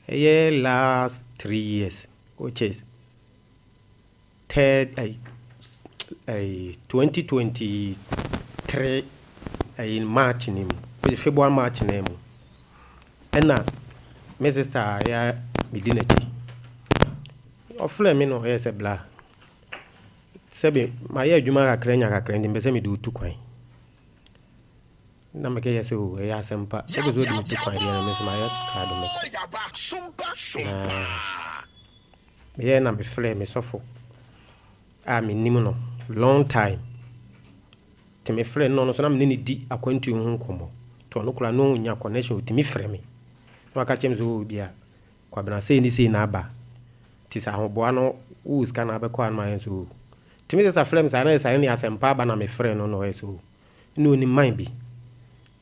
Ɛyɛ last 3 years, which is third 2023 March ni mu, February, March na mu, ɛna me sister a ɛyɛ medi n'akyi ɔfrɛ me na ɔyɛ sɛ, "Bla, sɛbi mayɛ adwuma kakra nya kakra, nti mpɛ sɛ mede wotu kwan." Na mekɛyɛ sɛ, "O, ɛyɛ asɛm pa. Wopɛ sɛ wode me tu kwan deɛ, na me nso mayɛ krado mɛkɔ." Na meyɛ na mefrɛ me sɔfo a menim no long time, nti mefrɛ no, ɔno nso na mene ne di akwantuo ho nkɔmmɔ, nti ɔno koraa na ɔnya connection, ɔtumi frɛ me na waka kyerɛ me sɛ, "Ɔwɔ bi a Kwabena sei ne sei na aba, nti sɛ ahoboa no wowɔ sika na abɛkɔ a." No mayɛ nso nti me sɛ frɛ me saa na yɛ saa ne asɛmpa aba. Na mefrɛ no na ɔyɛ so na ɔnim man bi, nti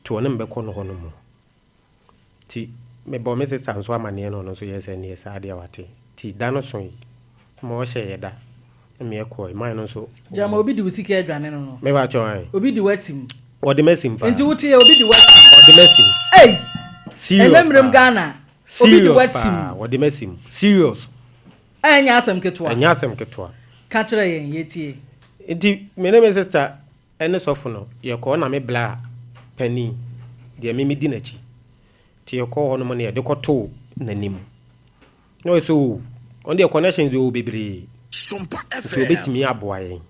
ɔne me bɛkɔ no hɔ no mu. Nti mebɔ me sister nso amanneɛ no, ɔno nso yɛ sɛ neɛ saa deɛ wate. Nti da no so yi ma ɔhyɛ yɛ da na meyɛkɔɔ man no nso. Gyama obi de wo sika adwane no. Meba kyɛw ae. Obi de w'asim. Ɔde m'asim paa. Nti wote yɛ, obi de w'asim. Ɔde m'asim. Ei! Serious. Ɛnɛ mmerɛm paa. Ghana obi de Serious w'asim. paa, ɔde m'asim serious. Ɛnyɛ asɛm ketewa. Ɛnyɛ asɛm ketewa. Ka kyerɛ yɛn, yɛtie. Nti me ne me sister ɛne sɔfo no yɛkɔɔ, na me bla panin deɛ me di n'akyi, nti yɛkɔɔ hɔ nom no, yɛde kɔtoo n'anim na ɔyɛ sɛ, o, ɔno deɛ connections wɔ bebree, nti obɛtumi aboa yɛn.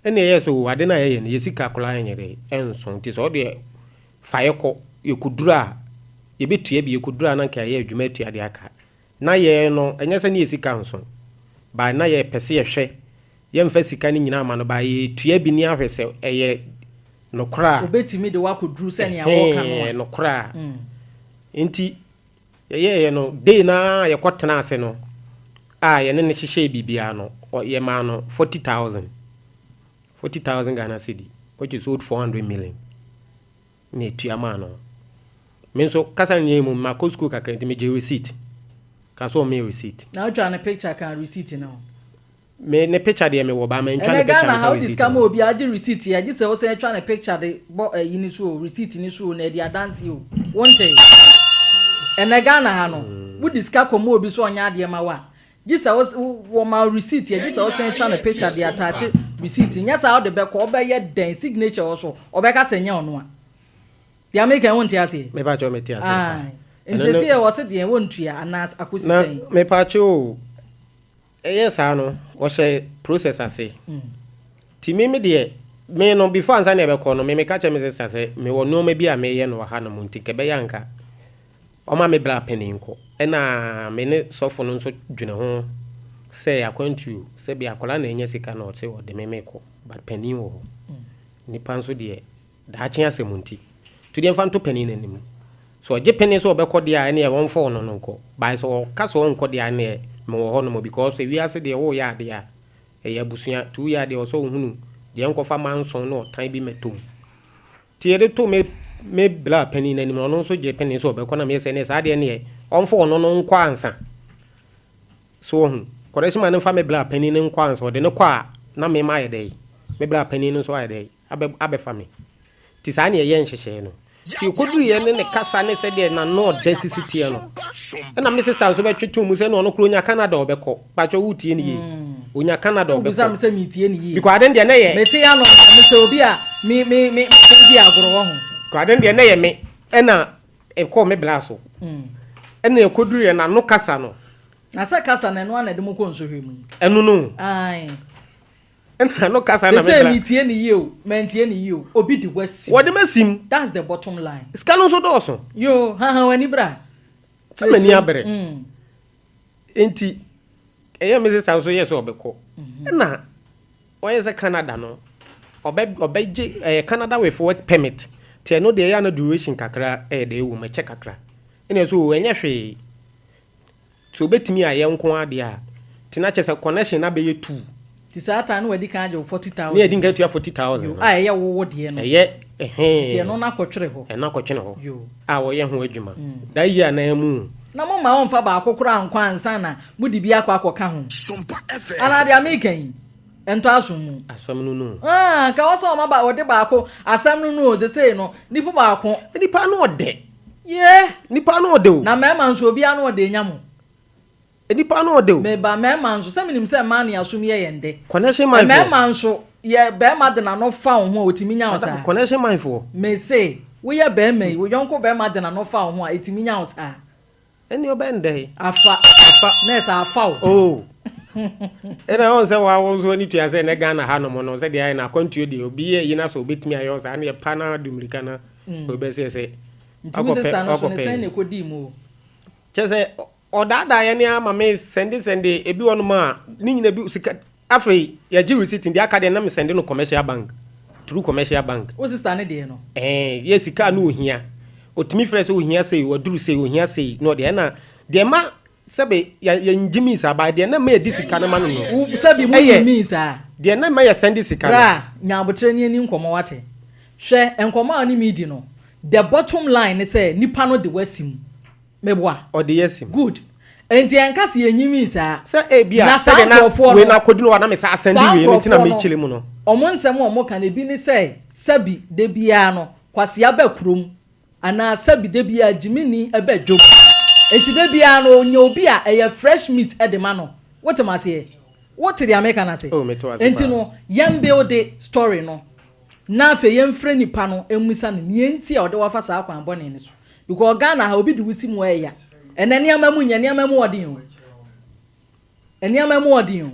Ɛne ɛyɛ sɛ, o, ade no a yɛyɛ no, yɛ sika koraa nyɛ dɛ ɛnso, nti sɛ ɔdeɛ fa yɛkɔ, yɛkɔduru a yɛbɛtua bi, yɛkɔduru a na nka yɛyɛ adwuma atua de aka. Na yɛn no ɛnyɛ sɛ ne yɛ sika nso ba, na yɛpɛ sɛ yɛhwɛ, yɛmfa sika no nyinaa ma no ba, yɛtua bi ne ahwɛ sɛ ɛyɛ nokorɛ a Obetumi de wakɔduru sɛnea wɔka no a. Nokorɛ a. Nti yɛyɛɛyɛ no day naa yɛkɔtena ase no a yɛne ne hyehyɛ biribiara no, yɛmaa no 40,000, 40,000 Ghana cedi, which is old 400 million, na etua maa no. Me nso kasa nyɛ mu, makɔ school kakra, nti megye receipt ka so, ɔmɛ receipt. Na wotwa ne picture kan receipt no ho? Me ne picture deɛ mewɔ ba, ma ntwa ne Ɛnɛ picture Ghana mfa ha, wode receipt sika ma no. obi agye receipt, yɛ agye sɛ wosɛ twa ne picture de bɔ ɛyi ni so o, receipt ni so o, na ɛde adanse o. Wonte ɛnɛ Ghana ha no, wode sika kɔ ma obi so ɔnyɛ adeɛ ma wa, gye sɛ wɔma receipt, yɛ gye sɛ wosɛn twa ne picture de ataakye receipt. Nyɛ saa, wode bɛkɔ, ɔbɛyɛ dɛn signature wɔ so, ɔbɛka sɛ nyɛ ɔno a deɛ ameka. Wonte aseɛ? Mepa kyɛw, mete ase paa. Aye. Ɛno Nti sɛ yɛ wɔ se deɛ wɔntua anaa akɔsi Na sɛn? mepa kyɛw o, ɛyɛ saa no, ɔhyɛ process ase. Nti me deɛ, me no before ansa na ɛbɛkɔ no, me meka kyerɛ me sister sɛ mewɔ nneɛma bi a meyɛ no wɔ ha nom, nti nkɛbɛyɛ anka ɔma me bra panin nkɔ. Ɛna me ne sɔfo no nso dwene ho sɛ akwantuo, sɛbi akwadaa na ɛnya sika na ɔte ɔde me mekɔ, but panin wɔ hɔ, nipa nso deɛ daakye asɛm nti to deɛ mfa nto panin n'anim so, ɔgye panin sɛ ɔbɛkɔ deɛ a, ɛneɛ wɔmfa ɔno no nkɔ bae. Sɛ ɔka sɛ ɔnkɔ deɛ a, ɛneɛ mewɔ hɔ nom, because ewiase deɛ, woyɛ adeɛ a ɛyɛ abusua, nti woyɛ adeɛ ɔsɛ wohunu deɛ nkɔfa manson na ɔtan bi mɛtɔ mu. Nti yɛde to me bra panin n'anim, ɔno nso gye panin sɛ ɔbɛkɔ, na meyɛ sɛ ne saa deɛ neɛ ɔmfa ɔno no nkɔ ansa so, ɔhu connection ma no mfa me bra panin no nkɔ ansa. Ɔde ne kɔ a, na me ma ayɛ dɛ me bra panin no nso ayɛ dɛ abɛfa me. Nti saa ne ɛyɛ nhyehyɛeɛ no. Nti ɛkɔduruyɛ ne ne kasa ne sɛdeɛ n'ano ɔda sisi teɛ no, ɛna me sister nso bɛtwe to mu sɛ na ɔno koro onya Canada ɔbɛkɔ. Patwɛ, wotie ne yie, onya Canada Wobisa me ɔbɛkɔ. Sɛ metie ne yie. Because ade deɛ ne yɛ Mete ya no, mesɛ obi a me me me di agorɔ wɔ ho. Because ade deɛ ne yɛ me ɛna ɛkɔɔ me bra so, ɛna ɛkɔduruyɛ n'ano kasa no. Na sɛ kasa no, ɛno ana ɛde mo kɔ nsɔhwɛ mu yi? Ɛno no. Ae. Ɛna n'ano kasa na me Sɛ bra metie ne yie o, mantie ne yie o, obi de wasi. Wɔde ma sim. That's the bottom line. Sika no nso dɔɔso. Yo, haha, w'ani bra. Sɛ m'ani abere. Nti ɛyɛ me sister nso yɛ sɛ ɔbɛkɔ, ɛna ɔyɛ sɛ Canada no ɔbɛgye ɛyɛ Canada with work permit, nti ɛno deɛ ɛyɛ ana duration kakra ɛyɛ deɛ ɛwɔ mu, ɛkyɛ kakra. Ɛna ɛso ɛnyɛ hwee nti obɛtumi ayɛ nko adeɛ a, nti na kyerɛ sɛ connection na bɛyɛ two. Nti saa time no wadi kan agye wo 40,000. Ne yɛdi nka tua 40,000 no. A ɛyɛ wowo deɛ no. Ɛyɛ ɛhɛn. Nti ɛno no akɔtwere hɔ. Ɛno akɔtwene hɔ. Yo. A wɔyɛ ho adwuma da yi a nan mu. Na mo ma wɔmfa baako koraa nkɔ ansa na mode bi akɔ akɔka ho anaa deɛ ameka yi ɛntɔ aso mu? Asɛm no. Ah, nka wɔ sɛ ɔma ba ɔde baako asɛm no o, sesei no nipa baako. Nipa no ɔdɛ. Yee! Nipa ano ɔdɛ o. Na mmarima nso, obiara ano ɔdɛ nya mo. Nipa ano ɔdɛ o. Meba, mmarima nso, sɛ menim sɛ mmaa ne asom yɛ yɛn dɛ. Connection man foɔ. Mmarima nso, yɛ barima de n'ano fa wo ho a, ɔtumi nya wo saa. Connection man foɔ. Mese, woyɛ barima yi, wo yɔnko barima de n'ano fa wo ho a, ɛtumi nya wo saa. Ɛnneɛ ɔbɛn dɛn? Afa. Afa. Nurse afa wo. Oh. Ɛna ɔn sɛ wa wo nso ani tua sɛ ne Ghana ha nom no sɛdeɛ ayɛ no akwantuo deɛ obi yɛ yi na sɛ obɛtumi ayɛ saa ne yɛ pa na adu mmirika na mm. obɛsɛ sɛ nti wo sister no so ne sɛn na ɛkɔdii mu o? Kyɛ sɛ ɔdaadaa yɛ ne ama me sɛnde sɛnde ebi wɔ nom a ne nyina bi sika Afei yɛgye receipt no deɛ aka deɛ na me sɛnde no commercial bank through commercial bank. Wo sister ne deɛ no? Ɛɛn yɛ sika a na ohia otumi frɛ sɛ ohia sei waduru sei ohia sei na ɔde ɛna deɛ ma sɛbe yɛ yɛ ngyimii saa but deɛ na ma yɛde sika no ma no no Wo sɛbe mo ɛyɛ nyimii saa? deɛ na ma yɛ sɛnde sika no. Bra nya aboterɛ ne yɛni nkɔmmɔ wate. Hwɛ nkɔmmɔ a wo ne me redi no the bottom line ne sɛ nipa no de wo asi mu. Meboa. Ɔde yɛ sim. Good. Enti ɛnka sɛ yɛnyinwii saa. Sɛ ebia Na saa sɛdeɛ na nkurɔfoɔ wei no, no akɔduru hɔ a na me san asɛnde saa wei no nti na nkurɔfoɔ no, mekyerɛ mu no. wɔn nsɛm a wɔka no ebi ne sɛ, sɛbi da biara no, kwasea ba kurom, anaa sɛbi da biara gyimini ba dwam. Enti da biara no, ɔnya obi a ɛyɛ fresh meat de ma no. Wote m'aseɛ? Wote deɛ meka no ase? Oh, mete wo ase Enti paa. no, yɛn builde story no, na afei yɛmfrɛ nipa no mmisa no nea nti a ɔde wo afa saa kwan bɔne no so. Because Ghana ha obi de wo si mu a ɛya. Ɛnɛ nneɛma mu nyɛ nneɛma mu ɔden o. Nneɛma mu ɔden o.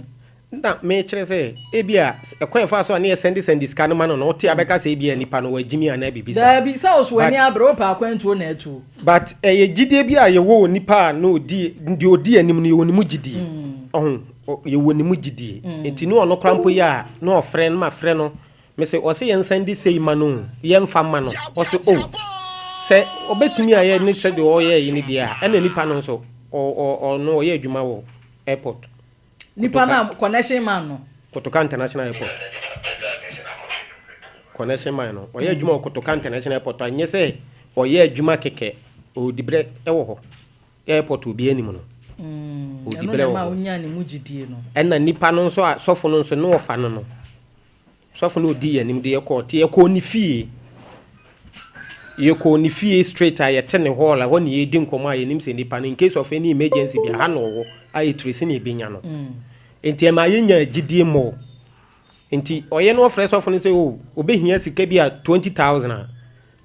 Na mekyerɛ sɛ ebia ɛkwan ɛfa so a ne yɛ sɛnde sɛnde sika no ma no no wote abɛka sɛ ebia nipa no wagyimi anaa biribi saa. Daabi sɛ wo so w'ani But abere wopɛ akwantuo na atu. but ɛyɛ gyidie bi a yɛwɔ wɔ nipa a na ɔdi deɛ ɔdi anim no yɛwɔ ne mu gyidie. Ɔho yɛwɔ ne mu gyidie. Nti ne ɔno koraa mpo yɛ a na ɔfrɛ no ma frɛ no Mese ɔse yɛnsan di sei ma no o, yɛnfa mma no. Ɔse oh, sɛ ɔbɛtumi ayɛ ne sɛdeɛ ɔyɛɛ yi no deɛ a, ɛna nipa no nso, ɔno ɔyɛ adwuma wɔ airport. Nipa no a, connection man no. Kotoka International Airport. Connection man no, ɔyɛ adwuma wɔ Kotoka International Airport a, nyɛ sɛ ɔyɛ adwuma kɛkɛ, ɔdi berɛ wɔ hɔ. Airport obiara nim no. Ɔdi Ɛno berɛ na wɔ ɛma hɔ. wonyaa ne mu gyidie no. Ɛna nipa no nso a, sɔfo no nso, ne ɔfa no no. Sɔfo no odii yɛn anim de yɛkɔɔ nti yɛkɔɔ ne fie. Yɛkɔɔ ne fie straight a yɛte ne hall ɛhɔ ne yɛredi nkɔmmɔ a yɛnim sɛ nipa no in case of any emergency bi ha na ɔwɔ a yɛtire ne yɛbɛnya no. Nti ɛma yɛnya gyidie mmɔɔ. Nti ɔyɛ no ɔfrɛ sɔfo no sɛ o ɔbɛhia sika bi a 20,000 a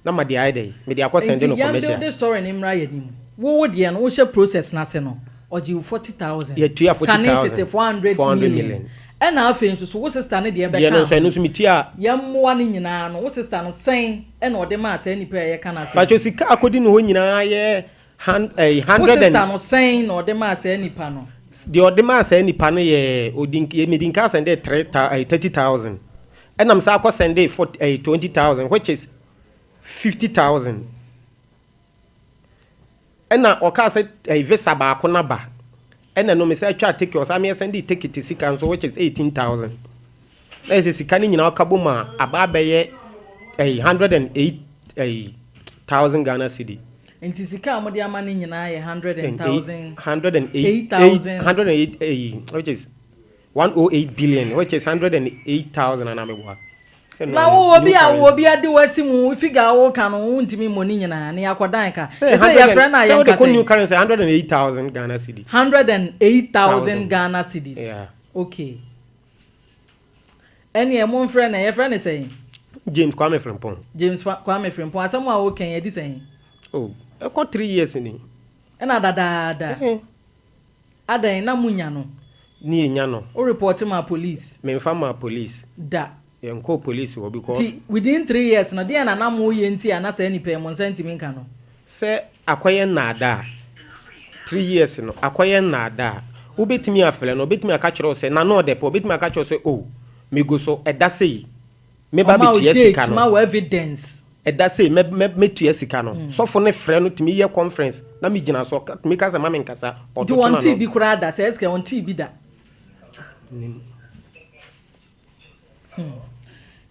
Na ma deɛ ayɛ dɛn? Mede akɔ sɛnde Nti no yɛn commercial. build story no mmra yɛn anim. Wo wo deɛ no wo hyɛ process no ase no ɔgye wo 40,000. Yɛtua Kane 40,000. tete 400 400 million. million. Ɛna afei nso so wo sister no deɛ Deɛ no bɛkaa nso ɛno ho. nso metua. Yɛn mmoa no nyinaa no wo sister no sɛn ɛna ɔde maa saa nipa a yɛka no asɛm Pakyɛ yi? sika a akɔdi ne hɔ nyinaa yɛ han ɛyi Wo hundred sister and. no sɛn na ɔde maa saa nipa no? Deɛ ɔde maa saa nipa no yɛ odi nk medi nka sɛndee three thou ɛyi 30,000 ɛna mesan akɔ sɛndee fort ɛyi 20,000 which is 50,000 ɛna ɔkaa sɛ ɛyi visa baako na ba ɛna no mesɛ atwa ticket ɔsan meɛ sɛnde ticket sika nso which is 18,000 na ɛsɛ sika no nyinaa ɔka bom a aba abɛyɛ ɛyi 108 ɛyi thousand Ghana cedi. Nti sika a wɔde ama no nyinaa yɛ hundred and thousand. 108 108 ɛyi which is 108 billion which is 108,000 anaa meboa. Na wo obi a wo obi ade wasi mu figure a woka no wontumi mmɔ ne nyinaa ne yɛakɔdan ka. Ɛsɛ yɛfrɛ no a yɛnka sɛ. New currency 108,000 Ghana cedi. 108,000 Ghana cedis. Yeah. Okay. Ɛneɛ momfrɛ no yɛfrɛ no sɛn? James Kwame Frimpong. James Kwame Frimpong asɛm a woka yi adi sɛn? Oh, ɛkɔ 3 years ni. Ɛna dadaada. Eh. Adɛn, na monya no? Ne yɛnya no. Wo report maa police? Memfa maa police. Da. Yɛnkɔɔ police hɔ because. Nti within 3 years no, deɛn na na moyɛ nti a na saa nipa yi mo nsa ntumi nka no? Sɛ akɔyɛ nnaadaa, 3 years no akɔyɛ nnaadaa, wobɛtumi afrɛ no, ɔbɛtumi aka kyerɛ wo sɛ, n'ano ɔdɛ pɛ, ɔbɛtumi aka kyerɛ wo sɛ, oh, megu so, ɛda sei, mɛba Ɔma wo abɛtua date, sika no. ma wo evidence. Ɛda sei, mɛ, mɛ, mɛtua sika no. Sɔfo no frɛ no tumi yɛ conference na megyina so, ɔka, tumi ka sɛ ma menkasa, Nti ɔtoto ɔntee n'ano. bi koraa da, sɛ ɛsika ɔntee bi da. Nim.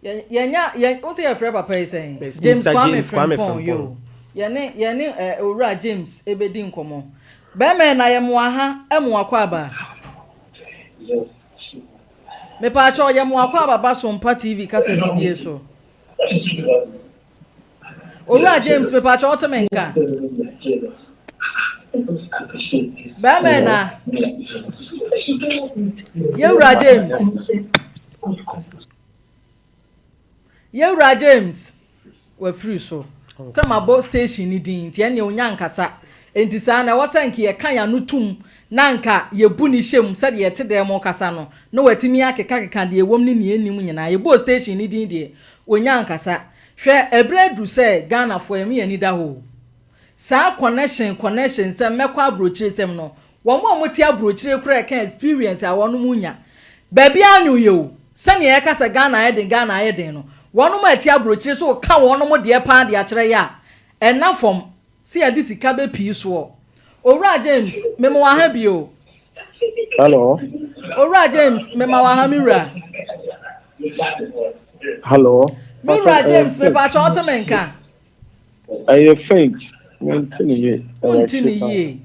Yɛnya, yɛn, wo sɛ yɛfrɛ papa yi sɛn? James Mr. Kwame James Kwame Frimpong, Frimpong. yo. Yɛne, yɛne eh, Owura James ɛbɛdi nkɔmmɔ. Bɛrima na yɛ ha, ɛmo akɔ aba. Mepaakyɛw yɛ mo akɔ aba ba Sompa TV kasa fidie so. Owura James, mepatwa wote me nka? Bɛrima na yɛwura James. Yɛwura James wafiri so sɛ mabɔ station ne din nti ɛnneɛ onya nkasa. Nti saa na ɛwɔ sɛ nka yɛka yɛn ano tum na nka yɛbu ne hyɛm sɛdeɛ yɛte dɛm mo kasa no na watumi akekakeka deɛ ɛwɔ mu ne nea ɛnnim nyinaa. Yɛbɔɔ station ne din deɛ, onya nkasa. Hwɛ, ɛberɛ aduru sɛ Ghanafoɔ yɛn yɛn ani da hɔ o. Saa connection connection sɛ mɛkɔ aburokyire sɛm no, wɔn a wɔte aburokyire koraa ɛka experience a wɔn mu nya baabi anyo yɛ o. Sɛnea yɛka sɛ Ghana ayɛ den, Ghana ayɛ den no, wɔn a ɛte aburokyire so ka wɔn mo deɛ paa de akyerɛ yɛ a ɛna fam sɛ yɛde sika bɛpii soɔ. Owura James, mema wɔ ha bio. Hello. Owura James, mema wɔ ha, me wura. Hello. Me wura James, mepa kyɛw, ɔte me nka? Ɛyɛ faint. Mente ne yie. Wonti ne yie.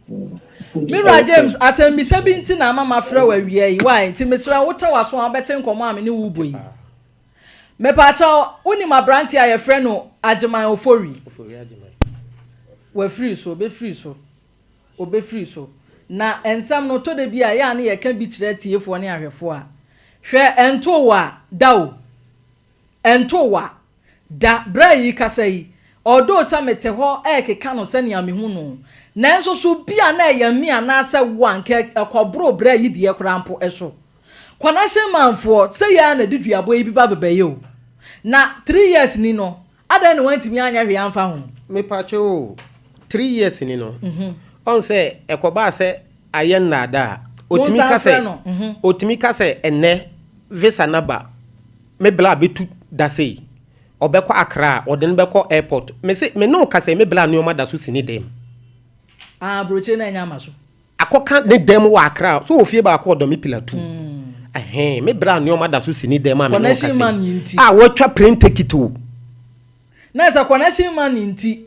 Me wura James, asɛmmisa bi nti na ama mafrɛ wɔ awia yi wae, nti mesrɛ wotɛ w'aso a wobɛte nkɔmmɔ a me ne wo bɔ yi. Mepaakyɛw, wonim aberante a yɛfrɛ no Agyeman Ofori? Wafiri so, obɛfiri so, obɛfiri so. Na nsɛm no tɔ da bi a yɛ a ne yɛka bi kyerɛ tiefoɔ ne ahwɛfoɔ a, hwɛ, ɛnto wo a da o, ɛnto wo a da. Berɛ yi kasa yi, although sɛ mete hɔ ɛrekeka no sɛnea mehu no, nanso so bi a na ɛyɛ me anaasɛ wo a, nka ɛkɔboro berɛ yi deɛ koraa mpo. Ɛso connection manfoɔ sɛ yɛ a na de duabɔ yi bi ba bɛbɛyɛ o, na 3 years ni no, adan na wantumi anyɛ hwee amfa ho. Mepatwe o, 3 years ni no, ɔn sɛ ɛkɔbaa sɛ ayɛ nnaada a otumi ka sɛ otumi ka sɛ ɛnɛ visa naba, me bla bɛtu da sei, ɔbɛkɔ Accra a ɔde no bɛkɔ airport. Me se me ne wo kasa, me bla nneɛma da so si ne dɛm. Ah, aburokyire na ɛnya ama so. Akɔka ne dɛm wɔ Accra so wɔ fie baako ɔdɔ me pillar two ɛhɛn. Me bla nneɛma da so si ne dɛm a me ne wo Connection man yi nti. A wɔatwa plane ticket o. Na sɛ connection man nti.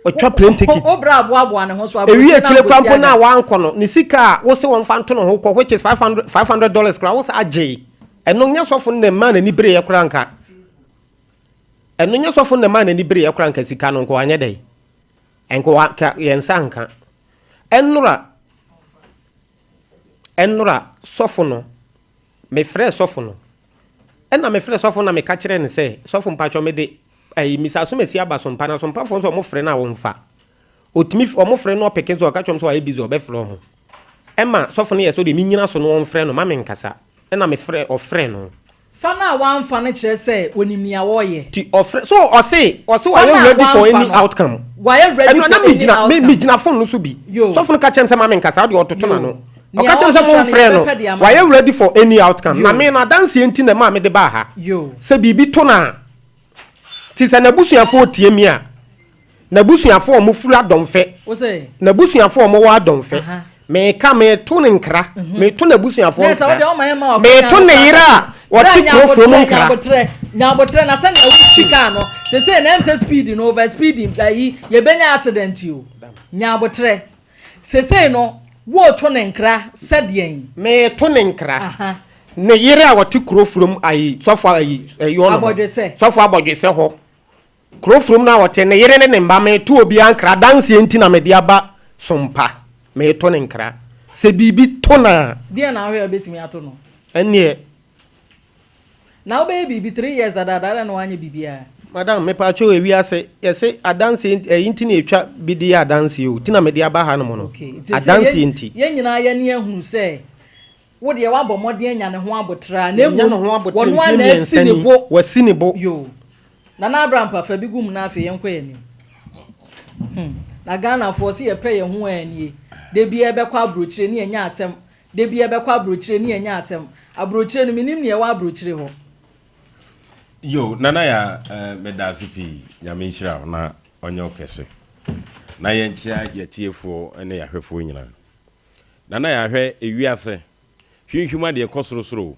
Ɔtwa plane ticket. O bra aboaboa ne ho so. Ewi akyire kora mpo na wankɔ no, ne sika a wosɛ wɔn fa nto ne ho kɔ, which is $500 kora, wosɛ agye. Ɛno nyɛ sɔfo no na mmaa n'ani bereɛ kora nka. Ɛno nyɛ sɔfo no na mmaa n'ani bereɛ kora nka sika no nka wanyɛ dɛ nka wa ka yɛn nsa nka. Ɛnora sɔfo no, mefrɛ sɔfo no, ɛna mefrɛ sɔfo na meka kyerɛ no sɛ, sɔfo, mpatwɔ, mede ɛyi misa asomasi aba so mpa na so mpafoɔ nso ɔmo frɛ no a wɔmfa otumi ɔmo frɛ no ɔpeke nso ɔka kyerɛ ɔmo sɛ wayɛ busy, ɔbɛfrɛ ɔmo. Ɛma sɔfo no yɛ sɛ ɔde mi nyina so no ɔmfrɛ no ma me nkasa, ɛna mefrɛ ɔfrɛ no. Fa no a wamfa no kyerɛ sɛ onim nea wɔreyɛ. Ti ɔfrɛ so ɔse wayɛ ready for any outcome. Wayɛ ready for any outcome. Mi gyina phone no so bi. Sɔfo no ka kyerɛ m sɛ ma me nkasa, ɔde ɔtoto n'ano, ɔka kyerɛ m sɛ mo nfrɛ no, wayɛ ready for any outcome. Na me no adanseɛ nti na maa me de baa ha sɛ biribi to na ti sɛ n'abusuafoɔ tie mi a, n'abusuafoɔ a wɔn firi adɔmfɛ, n'abusuafoɔ a wɔn wɔ adɔmfɛ, meka meto ne nkra, meto n'abusuafoɔ nkra, meto ne yere a wɔte kurofuro mu nkra. Nyabotrɛ na sɛnea wosi kaa no sese na ɛmsɛ speed no over speed ayi yɛbɛnya accident o. Nyabotrɛ, sese no woto ne nkra sɛdeɛn? Meto ne nkra, ne yere a wɔte kurofuro mu ayi sɔfo ayi ɛyi ɔno Abɔdwesɛ. Sɔfo Abɔdwesɛ hɔ kurofurom no a wɔte, ne yere ne ne mba, meto obiara nkra. Adanseɛ nti na mede aba sompa. Meto ne nkra sɛ biribi to na Deɛ na ahwɛ a wobɛtumi ato no? Ɛneɛ Na wobɛyɛ biribi 3 years dadaada na woanyɛ biribiara. Madam, mepatwo, ewiase yɛsɛ adanseɛ ɛyi nti na etwa bi de yɛ adanseɛ o, ti na mede aba ha nom no. Adanseɛ nti. Yɛn nyinaa yɛni ahunu sɛ wo deɛ wabɔ mmɔden anya ne ho abotra na nya ne mmom ho abotra wɔno mfie a na asi 3 ne ni bo. Wasi ne bo. Yo, Nana Abrampa, fa bi gu mu na afei yɛnkɔ yɛn anim. Na Ghanafoɔ sɛ yɛpɛ yɛn ho anie da bi yɛbɛkɔ aburokyire ne yɛnya asɛm, da bi yɛbɛkɔ aburokyire ne yɛnya asɛm. Aburokyire no, menim neɛ ɛwɔ aburokyire hɔ. Yo, Nana ya, meda ase pii. Nyame nhyira wo na ɔnyɛ wo kɛse. Na yɛnkyea yɛtiefoɔ ne yɛahwɛfoɔ nyinaa. Nana yɛahwɛ ewiase. Hwinhwim adeɛ ɛkɔ sorosoro o.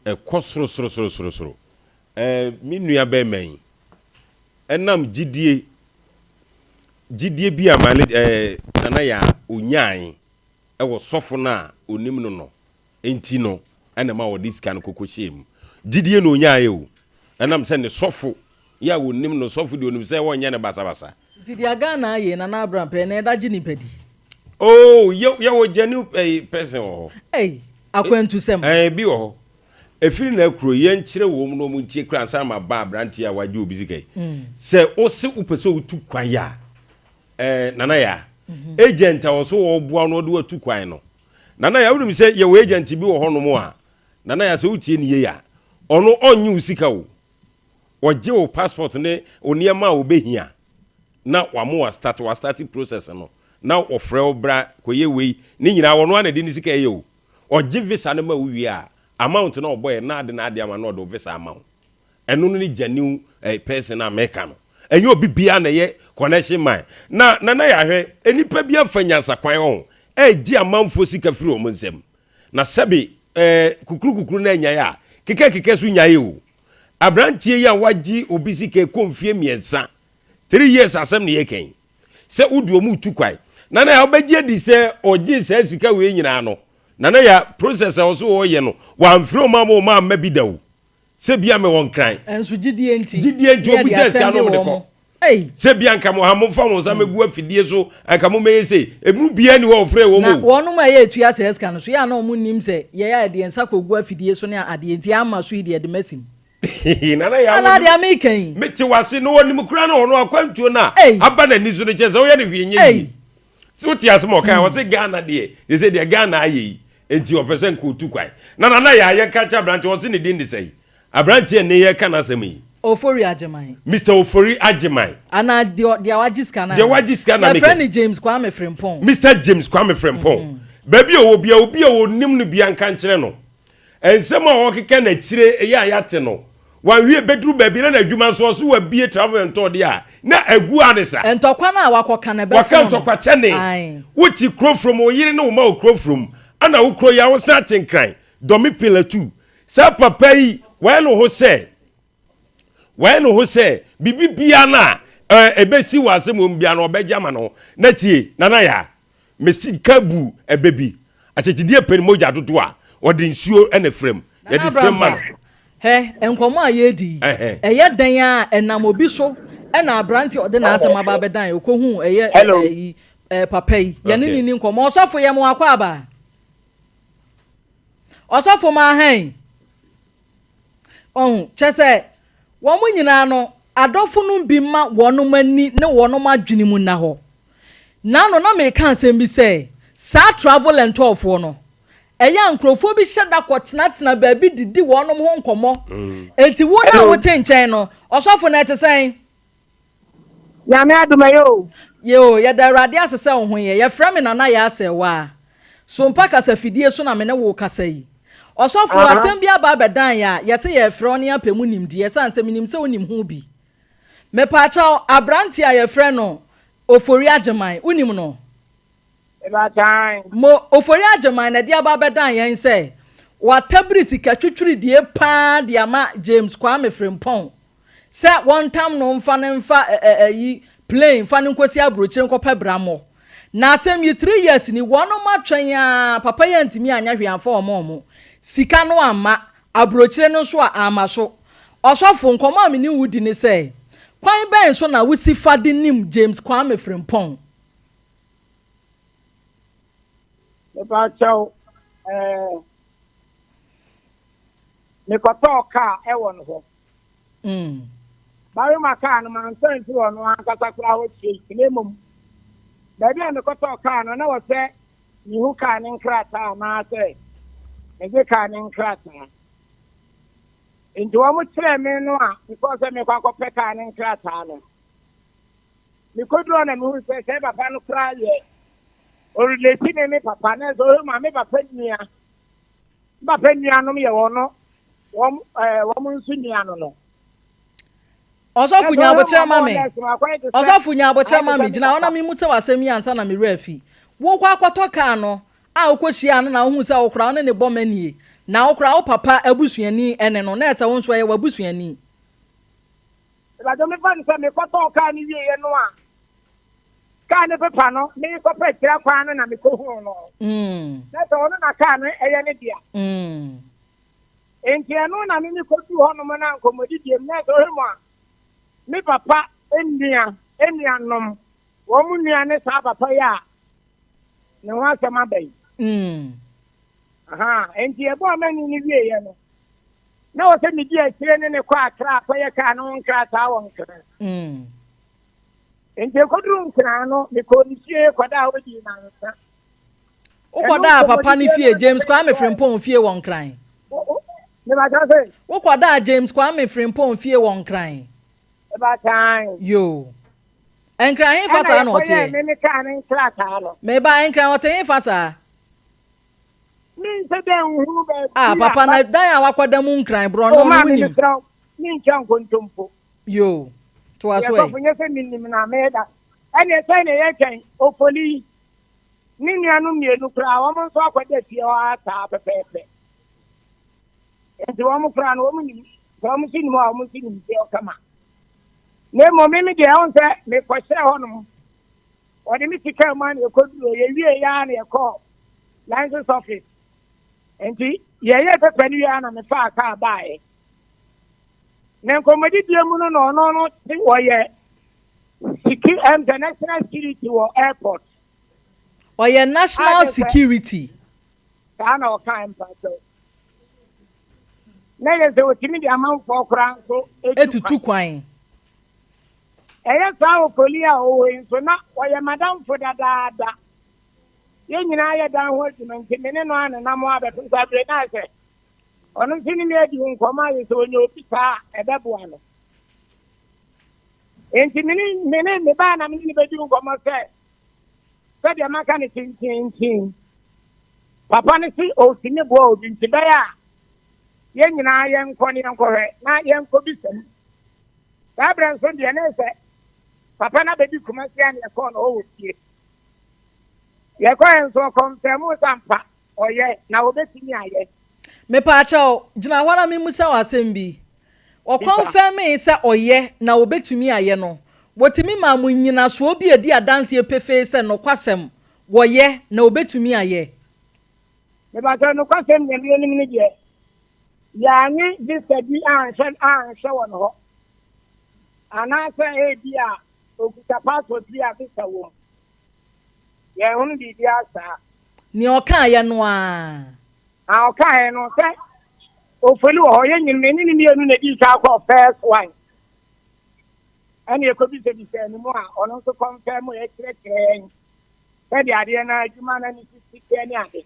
Ɛkɔ sorosorosorosoro. Me nua bɛrima yi, ɛnam gyidie bi a maale Nana ya onyae ɛwɔ sɔfo no a onim no nti no ɛna ma wɔde sika no kɔkɔ hyɛɛ mu. Gyidie na onyaeɛ o. Ɛnam sɛ ne sɔfo. Yɛ a wɔnim no, sɔfo deɛ ɔnim sɛ wɔnyɛ no basabasa. Nti deɛ Ghana ayɛ yi Nana Abraham pɛɛ na ɛda gye nipa di. Oh yɛ yɛwɔ genuine ɛyi person wɔ hɔ. Ei akwantusɛm. Ɛɛ bi wɔ hɔ. Ɛfiri na kuro yɛnkyerɛ wɔn na wɔn ntie koraa ansa na ma ba aberanteɛ a wagye obi sika yi. Sɛ wose wopɛ sɛ wotu kwan a ɛɛ Nana Yaa agent a ɔso ɔboa no ɔde watu kwan no Nana Yaa wonim sɛ yɛwɔ agent bi wɔ hɔnom a Nana Yaa sɛ wotie ne yie a ɔno ɔnnye wo sika o. Ɔgye wo passport ne wo nneɛma a wobɛhia na wama wa start wa start process no na ɔfrɛ wo bra kɔyɛ wei ne nyinaa ɔno ara na ɛde ne sika ɛyɛ o. Ɔgye visa no ma wo wie a amount no a ɔbɔeɛ na ade na ade ama na ɔde wo visa ama wo. Ɛno no ne genuine eh, person a meka no. Ɛnyɛ obi biara na ɛyɛ connection man. Na Nana Yahwɛ, nnipa bi afa nyansakwan ɔho ɛregye amanfoɔ sika firi wɔn nsam. Na sɛbe eh, kukuru kukuru na anyae a, kekɛ kekɛ so nyae o. Abranteɛ yi a wagye obi sika ɛkɔ mfie mmiɛnsa, three years asɛm na yɛka yi, sɛ wode wɔn retu kwan. Nana ya wobɛgye adi sɛ ɔgye saa sika wei nyinaa no, Nana ya process a ɔso ɔyɛ no, wamfrɛ wɔn ama wɔn amma bi da o. Sɛ bia mewɔ nkran. Nso gyidie nti. Gyidie nti obi sɛ sika no wɔn de kɔ. Sɛ bia nka mo ha momfa mo nsa mɛgu afidie so anka mo mɛyɛ sei. Emu bia ni hɔ ɔfrɛ wɔn o. Na wɔnom a ɛyɛ etua saa sika no so yɛ a na wɔn nnim sɛ yɛyɛ a yɛde yɛn nsa kɔgu afidie so ne adeɛ nti ama so yi deɛ yɛde masim. Nana Yaa Anaa deɛ meka yi. Mete wase na wɔnim koraa na ɔno akwantuo no a aba n'ani so no kyɛ sɛ woyɛ no hwee nyɛ yie. Sɛ wote asɛm a ɔkae ɔse Ghana deɛ te sɛ deɛ Ghana ayɛ yi nti ɔpɛ sɛ nka ɔtu kwan. Na Nana Yaa yɛnka kyerɛ aberanteɛ ɔse ne din de sɛn? Aberanteɛ nne yɛreka n'asɛm yi. Ofori Agyeman. Mister Ofori Agyeman. Anaa deɛ deɛ wagye sika no Deɛ wagye sika na meka. Yɛfrɛ no James Kwame Frimpong. Mister James Kwame Frimpong. Baabi a ɔwɔ biara obi a ɔnim no biara nka nkyerɛ no. Nsɛm a ɔkeka no akyire yɛ a yɛate no, wanhwie bɛduru baabi na n'adwuma nso ɔso wabie travel and tour deɛ a, na agu ara ne sa. Ntɔkwa no a wakɔka no ɛbɛfono no. Waka ntɔkwa kyɛne. Ae. Wote kuro from wo yere ne wo mma wɔ kuro from, ɛna wo kuro yi a wosan te Nkran, Dɔme Pillar 2. Saa papa yi, wayɛ ne ho sɛ. Wayɛ ne ho sɛ biribi biara no a ɛbɛsi wɔ asɛm wɔ mu biara no ɔbɛgye ama ne ho. Na tie, Nana Yaa, me sika bu ɛbɛ bi, akyekyedeɛ pɛ ne mogya dodoɔ a, ɔde nsuo na ɛfra mu. Nana Yɛde fra mu ma Abrampah, no. hwɛ, nkɔmmɔ a yɛredi yi, ɛyɛ dɛn ara a, ɛnam obi so na aberanteɛ a ɔde n'asɛm aba abɛdan yɛn, ɔkɔhuu ɛyɛ Hello. ɛyi, ɛɛ, papa yi, yɛne no Okay. nni nkɔmmɔ. Ɔsɔfo, yɛ mo akwaaba. Ɔsɔfo, ma hɛn. Ɔho, kyerɛ sɛ, wɔn nyinaa no, adɔfo no bi mma wɔn ani ne wɔn adwene mu nna hɔ. Nnaano na mereka asɛm bi sɛ, saa travel and tour foɔ no, ɛyɛ a nkurɔfoɔ bi hyɛ da kɔtenatena baabi didi wɔn ho nkɔmmɔ. Enti wo no a wote nkyɛn no, ɔsɔfo no ɛte sɛn? Nyame adom ɛyɛ o. Yɛ o, yɛda Awurade ase sɛ wo ho yɛ. Yɛfrɛ me Nana Yaa Sɛɛwaa. Sompa kasafidie so na me ne wo rekasa yi. Ɔsɔfo, asɛm bi aba abɛdan yɛn a yɛse yɛrefrɛ wo na yɛapɛ mu nimdeɛ ɛsiane sɛ menim sɛ wonim ho bi. Mepaakyɛw, aberanteɛ a yɛfrɛ no Ofori Agyeman, wonim no? Mepaakyɛw. Mo, Ofori Agyeman na ɛde aba abɛdan yɛn sɛ watabiri sika twitwiridie paa de ama James Kwame Frimpong sɛ wɔntam no mfa no mfa ayi plane mfa no nkɔsi aburokyire nkɔpɛ brammɔ. Na asɛm yi three years ni wɔnom atwɛn aa papa yi antumi anyɛ hwee amfa wɔn wɔn sika no amma aburokyire no nso a amma so. Ɔsɔfo nkɔmmɔ a me ne wo di ne sɛ kwan bɛn so na wosi fa de nim James Kwame Frimpong? Mepa kyɛw ɛɛ mekɔtɔɔ kaa ɛwɔ no hɔ. Barima kaa no, mantɔ amfiri ɔno ankasa koraa hɔ straight, na mmom baabi a mekɔtɔɔ kaa no, na wɔ sɛ mehu kaa ne nkrataa anaasɛ megye kaa ne nkrataa. Nti wɔn kyerɛɛ me no a mekɔɔ sɛ mekɔ akɔpɛ kaa ne nkrataa no. Mekoduru hɔ na mehu sɛ sɛ papa no koraa yɛ ɔrelate ne me papa, na ɛsɛ ɔhwɛ mu a me papa nua, me papa nuanom yɛ wɔn no wɔn ɛɛ wɔn nso nua no no. Ɔsɔfo nya abokyerɛ ma me. Ɔsɔfo nya abokyerɛ ma me. Gyina hɔ na memu sɛ w'asɛm yi ansa na me werɛ afi. Wokɔ akɔtɔ kaa no a wokɔhyiaa no na wohuu sɛ wo koraa wo ne ne bɔ manie na wo koraa wo papa abusuani ne no na ɛsɛ wo nso ɛyɛ w'abusuani. Ebɛnadze mefa no sɛ mekɔtɔɔ kaa no wieeɛ no a, kaa no pepa no, merekɔpɛ akyira kwan no na mekɔhuu no. Na sɛ ɔno na kaa no yɛ ne dea. Enti ɛno na me mekɔduu hɔnom na nkɔmmɔdidie mu, na sɛ ɔhwɛ mu a, Me papa nua nuanom, wɔn nua ne saa papa yi a ne ho asɛm aba yi. Ahaa, enti yɛbɔɔ amanneɛ no wieeɛ no, na wɔ sɛ medi akyire ne ne kɔ Accra akɔyɛ kaa no ho nkrataa wɔ Nkran. Enti ɛkɔduru Nkran no, mekɔɔ ne fie kɔdaa hɔ dii nnansa. Wokɔdaa papa no fie, James Kwame Frimpong fie wɔ Nkran? Wokɔdaa James Kwame Frimpong fie wɔ Nkran? Yoo. Nkran hefa saa na ɔteɛ? Meba Nkran ɔte hefa saa? Ah, papa na dan a wakɔda mu Nkran borɔ no no wonim. Yoo. Toa so ɛ. Ɛne sɛ na yɛtwɛn ofoli Ne nuanom mmienu koraa, wɔn nso akɔda fie hɔ ara saa pɛpɛɛpɛ. Enti wɔn koraa no, wɔn nim, sɛ wɔn nso nim hɔ a, wɔn nso nim fie hɔ kama. Na mmom me me deɛ, ɛho sɛ mekɔhyɛɛ hɔnom. Wɔde me sika mu a na yɛkɔduru, yɛwie yɛ ara na yɛkɔɔ license office. Enti yɛyɛ pɛpɛ no wie ara na mefaa kaa baeɛ. Na nkɔmmɔdidie mu no na ɔno no te wɔyɛ siki ɛm sɛ national security wɔ airport. Ɔyɛ national security. Saa na ɔka mpakyɛw. Na yɛ sɛ otumi de amanfoɔ koraa nso etutu kwan. Ɛyɛ saa ofoli a ɔwɔ yi nso na ɔyɛ madamfo dadaada. Yɛn nyinaa yɛ dan ho adwuma nti me ne no anenam hɔ abɛpem saa bere na sɛ ɔno nso ne me adi nkɔmmɔ ayɛ sɛ ɔnya obi saa a ɛbɛboa no. Enti me ne me ne me baa na me ne no bɛdi nkɔmmɔ sɛ sɛdeɛ maka no tententen. Papa no se ɔtumi boa obi nti bɛyɛ a yɛn nyinaa yɛnkɔ ne yɛnkɔhwɛ na yɛnkɔbisa mu. Saa berɛ nso deɛ ne sɛ papa no abɛdi Kumasi a ne yɛkɔɔ no ɔwɔ fie. Yɛkɔɛ nso ɔkɔmfɛm sɛ ampa ɔyɛ na ɔbɛtumi ayɛ. Mepaakyɛw, gyina hɔ na mimmisa wo asɛm bi. Wɔkɔnfɛmee sɛ ɔyɛ na obetumi ayɛ no, wotumi maa mo nnyinasoɔ bi a edi adanseɛ pefee sɛ nokwasɛm, wɔyɛ na obetumi ayɛ? Mepaakyɛw, nokwasɛm deɛ menim no deɛ, yɛanye visa bi anhwɛ anhwɛ wɔ ne hɔ. Anaasɛ ebia okuta passport bi a visa wɔ mu. Yɛnhunu biribiara saa. Nea ɔkaeɛ no ara. Na ɔkaeɛ no sɛ ofoli wɔ hɔ. Yɛn nyina me ne ne mmienu na edii kan kɔɔ first one. Ɛna yɛkɔbisabisaa ne mu a ɔno nso kɔnfɛm yɛkyerɛkyerɛ yɛn sɛdeɛ adeɛ no adwuma no ne sisi teɛ ne ade.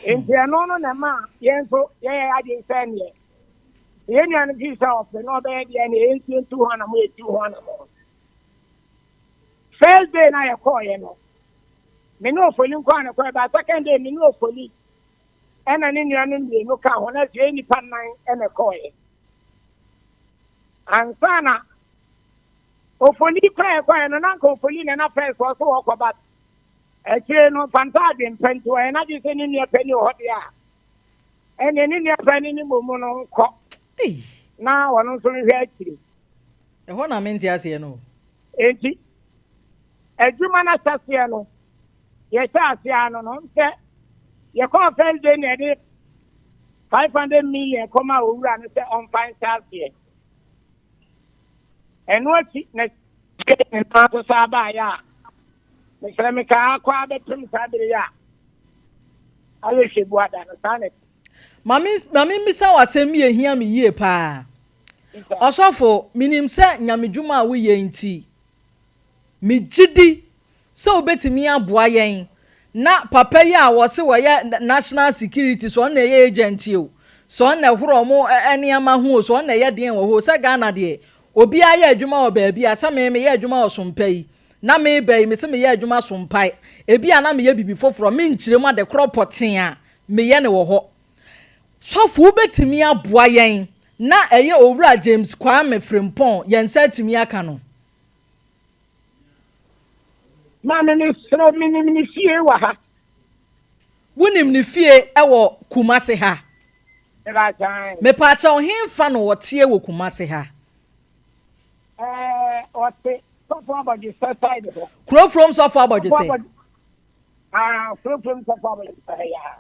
Nti ɛno no na ɛma yɛn nso yɛyɛ adwene sɛ neɛ yɛn nua no fii sɛ ɔpɛ na ɔbɛyɛ deɛ ne yɛn nso yɛntu ho anamo yɛtu ho anamo. First day na yɛkɔɔyɛ no, me ne Ofoli nko ara na ɛkɔɛ, but second day me ne Ofoli ɛna ne nuanom mmienu ka ho, na afei nnipa nnan ɛna ɛkɔɔyɛ. Ansa na Ofoli kɔɛ kɔɛ no, na nka Ofoli na na first ɔso ɔkɔ, but akyire no Fanta adwempɛ nti ɔyɛ n'adwene sɛ ne nua panin wɔ hɔ deɛ a, ɛnneɛ ne nua panin no mmom no nkɔ na ɔno nso nhwɛ akyire. Ɛhɔ na mente aseɛ no o. Enti, adwuma no ahyɛaseɛ no, yɛhyɛɛ aseɛ ara no no, sɛ yɛkɔɔ first day na yɛde 500 million kɔmaa owura no sɛ ɔmfa nhyɛ aseɛ. Ɛno akyi na sika nyinaa nso saa baeɛ a, mesrɛ mekaa akɔ abɛpem saa bere yi a ayɛ hwɛ da no saa na Ma me ma memmisa wo asɛm bi a ehia me yie paa. Ɔsɔfo, menim sɛ nyamedwuma a woyɛ nti, megye di sɛ wobɛtumi aboa yɛn na papa yi a wɔse wɔyɛ national security, sɛ ɔno na ɛyɛ agent o, sɛ ɔno na ɛhoro ɔmo nneɛma ho o, sɛ ɔno na ɛyɛ deɛn wɔ hɔ o, sɛ Ghana deɛ, obiara yɛ adwuma wɔ baabi a, sɛ me meyɛ adwuma wɔ Sompa yi, na meba yi, mese meyɛ adwuma Sompa, ebi a na meyɛ biribi foforɔ, menkyerɛ mu ade korɔ pɔtee a meyɛ no wɔ hɔ. Sɔfo wobɛtumi aboa yɛn na ɛyɛ Owura James Kwame Frimpong yɛn nsa atumi aka no? Maame mesrɛ menim ne fie wɔ ha. Wonim ne fie wɔ Kumasi ha? Mepaakyɛw henfa na ɔteɛ wɔ Kumasi ha? Ɛɛ ɔte Sɔfo Abɔdwesɛ side hɔ. Kurofrom Sɔfo Abɔdwesɛ. Ah, Kurofrom Sɔfo Abɔdwesɛ ya.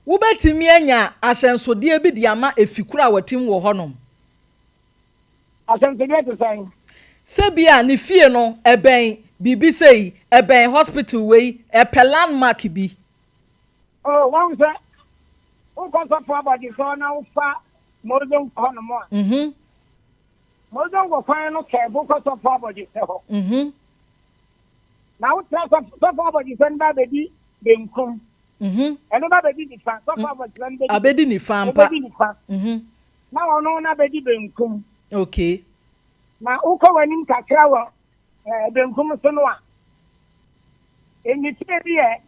Wobɛtumi anya ahyɛnsodeɛ bi de ama efi koro a wɔtim wɔ hɔnom? Ahyɛnsodeɛ te sɛn? Sɛ bi a ne fie no ɛbɛn biribi sei, ɛbɛn hospital wei, ɛpɛ landmark bi. Oh, wahu sɛ wokɔ sɔfo abɔdesɔ na wofa Mozongo hɔnom a, Mozongo kwan no kɛɛbo kɔ sɔfo abɔdesɛ hɔ. Na wotra sɔfo sɔfo abɔdesɛ no ba abɛdi benkum. Ɛno ba bɛdi nifa, sɔfo abɔdesɛ no bɛdi Abɛdi nifa ampa. Ɛbɛdi nifa. Na ɔno na bɛdi benkum. Na wokɔ w'anim kakra wɔ benkum so no a, nnitie bi yɛ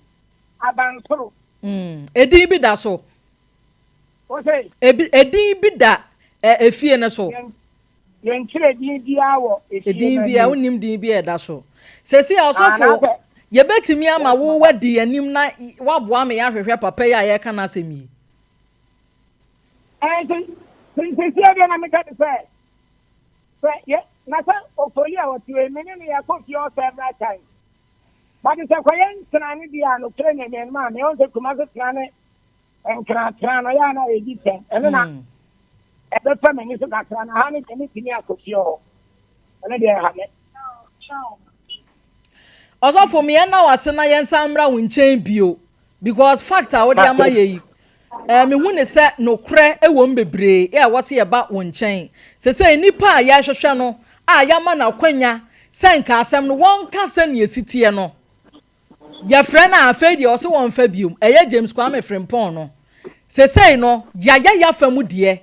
abansoro. Edin bi da so. Wose? Ebi, edin bi da efie no so. Yɛnkyerɛ din biara wɔ efie no Edin biara, anim. wonnim din bi a ɛda so. Seesei a, ɔsɔfo, Anaasɛ yɛbɛtumi ama wo woadi anim na woaboa me yɛahwehwɛ papa yi a yɛreka n'asɛm yi? Seesei deɛ na meka ne sɛ, sɛ yɛ, na sɛ Ofori a ɔte hɔ yi, me ne no yɛakɔ fie hɔ several times. But sɛ kɔyɛ ntena no deɛ a, nokorɛ Nyame anim a, mehu sɛ Kumasi tena ne Nkratra no, yɛ a na ɛdi kyɛn. Ɛno na ɛbɛfa m'ani so kakra, na ha no deɛ metumi akɔ fie hɔ. Ɛno deɛ ɛha me. Ɔsɔfo, me yɛn na wase na yɛn san mmra wo nkyɛn bio because fact a wode ama yɛ yi, mehu ne sɛ nokorɛ wɔ mu bebree a ɛwɔ sɛ yɛba wo nkyɛn. Sɛ nnipa a yɛrehwehwɛ no a yɛama no akwanya sɛ nka asɛm no wɔnka sɛnea ɛsi teɛ no, yɛfrɛ no a afei deɛ ɔse wɔmfa biom, ɛyɛ James Kwame Frimpong no. Sesei no, yɛayɛ yɛafa mu deɛ.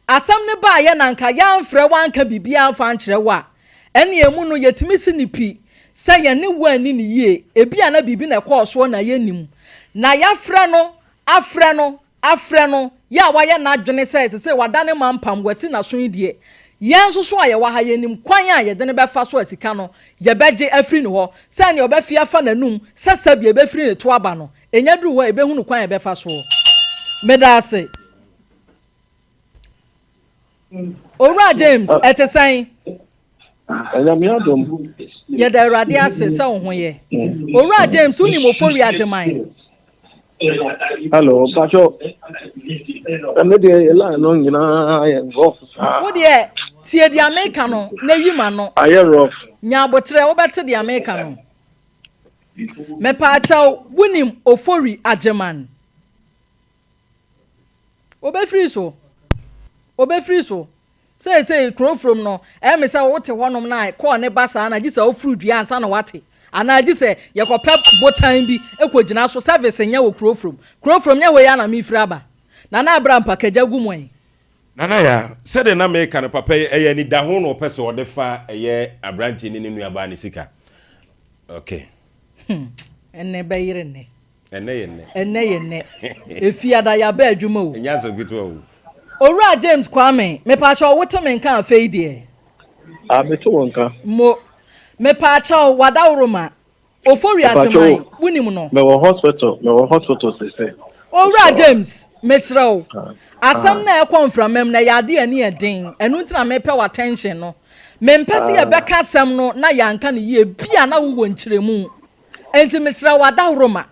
Asɛm no baayɛ na nka yɛamfrɛ wo anka biribiara amfa ankyerɛ wo a, ɛne emu no yɛtumi si ne pi sɛ yɛne wo anni ne yie, ebi a na biribi na ɛkɔɔ soɔ na yɛnnim. Na yɛafrɛ no, afrɛ no, afrɛ no, yɛ a wayɛ n'adwene sɛ sesei wadane ma mpam, wasi n'aso yi deɛ, yɛn nso so a yɛwɔ ha yɛnim kwan a yɛde no bɛfa so a sika no yɛbɛgye afiri ne hɔ, sɛ nea ɔbɛfi afa n'anum sɛ sɛbi ɛbɛfiri ne to aba no, ɛnya duru hɔ a yɛbɛhunu kwan a yɛbɛfa soɔ. Meda ase. Owura James, ɛte sɛn? Nyame adom. Yɛda Awurade ase sɛ wo ho yɛ. Owura James, wonim Ofori Agyeman? Hello, Pacho. Ɛne deɛ line no nyinaa yɛ rough saa. Wo deɛ, tie deɛ meka no na yi ma no. Ayɛ rough. Nya abotrɛ, wobɛte deɛ meka no. Mepaakyɛw, wonim Ofori Agyeman? Obɛfiri so. Obɛfiri so. Seesei kurofurom no, ɛyɛ me sɛ wote hɔnom na kɔɔ ne ba saa na gye sɛ woforo dua ansa na wate. Anaa gye sɛ yɛkɔpɛ botan bi kɔgyina so. Service nyɛ wɔ kurofurom. Kurofurom nyɛ hɔ yi ara na mefiri aba. Nana Abra Mpakagya gu mu ɛ. Nana Yaa, sɛdeɛ na meka no papa yi, ɛyɛ anidaho na ɔpɛ sɛ ɔde fa ɛyɛ aberanteɛ ne ne nuabaa ne sika. Okay. Ɛnnɛ bɛyere nnɛ. Ɛnnɛ yɛ nnɛ. Ɛnnɛ yɛ nnɛ. Efiada yɛaba adwuma o. Ɛnyɛ asɛm ketewa o. Owura James Kwame, mepaakyɛw wote me nka afei deɛ? Ah, mete wo nka. Mo, mepaakyɛw wadaworoma, Ofori Agyeman, wonim no? Mewɔ hospital, mewɔ hospital sese. Owura James, mesrɛ wo, asɛm no a ɛkɔ mframa mu no, ɛyɛ ade a ani yɛ den. Ɛno nti na mepɛ w'attention no. Mempɛ sɛ yɛbɛka asɛm no na yɛanka no yie. Bia na wowɔ nkyerɛmu. Enti mesrɛ wo adaworoma,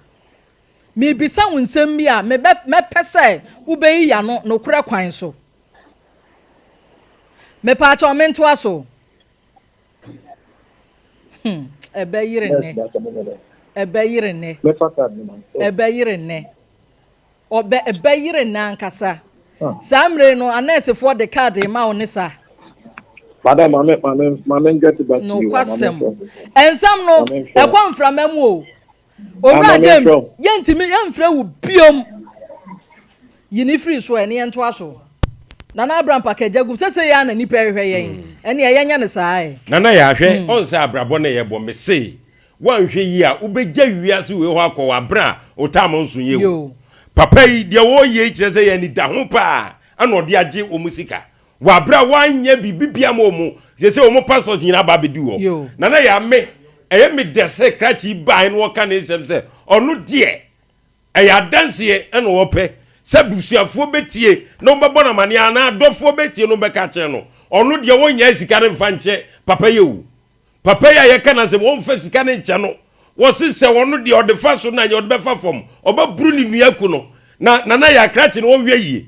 merebisa wo nsɛm bi a mebɛ mɛpɛ sɛ wobɛyi y'ano nokorɛ kwan so. Mepaakyɛw mentoa so? Hmm, ɛbɛyere nnɛ. Ɛbɛyere nnɛ. Ɛbɛyere nnɛ. Ɔbɛ ɛbɛyere nnɛ ankasa. Saa mmerɛ no anɛɛsefoɔ de kaade ma wo ne sa. Madam, maame, maame, maame get back to you. Nokwasɛm. Nsɛm no, ɛkɔ mframa mu o. Owura James, yɛntumi yɛmfrɛ wo biom. Yi ne firi so ɛne yɛntoa so. Nana Abraham Pakagya gum sɛ sɛ yɛ na nipa ɛhwɛ yɛn. Ɛne ɛyɛ nyɛ ne saa ɛ. Nana yɛ ahwɛ, ɔn sɛ abrabɔ na yɛbɔ me se woanhwɛ yie a wobɛgya wiase wei hɔ akɔ wɔ aberɛ a wo time nso yɛ o. Papa yi deɛ ɔreyɛ yi kyerɛ sɛ yɛ anida ho paa ɛna ɔde agye wɔn sika wɔ aberɛ a wanyɛ biribi bia ma wɔn sɛ sɛ wɔn passport nyinaa aba abɛdi hɔ. Nana yɛ ame ɛyɛ me dɛ sɛ krakye yi baeɛ na ɔka ne nsɛm sɛ ɔno deɛ ɛyɛ adanseɛ ɛna ɔpɛ sɛ busuafoɔ bɛtie na wɔbɛbɔ no amaneɛ anaa adɔfoɔ bɛtie no bɛka akyerɛ no ɔno deɛ wɔnnya sika no mfa nkyɛ papa yi o. Papa yi a yɛka n'asɛm, wɔmfa sika no nkyɛ no. Wɔse sɛ ɔno deɛ ɔde fa so na nyɛ ɔde bɛfa fam. Ɔbɛboro ne nua aku no. Na Nana yɛ akrakye na ɔnhwɛ yie.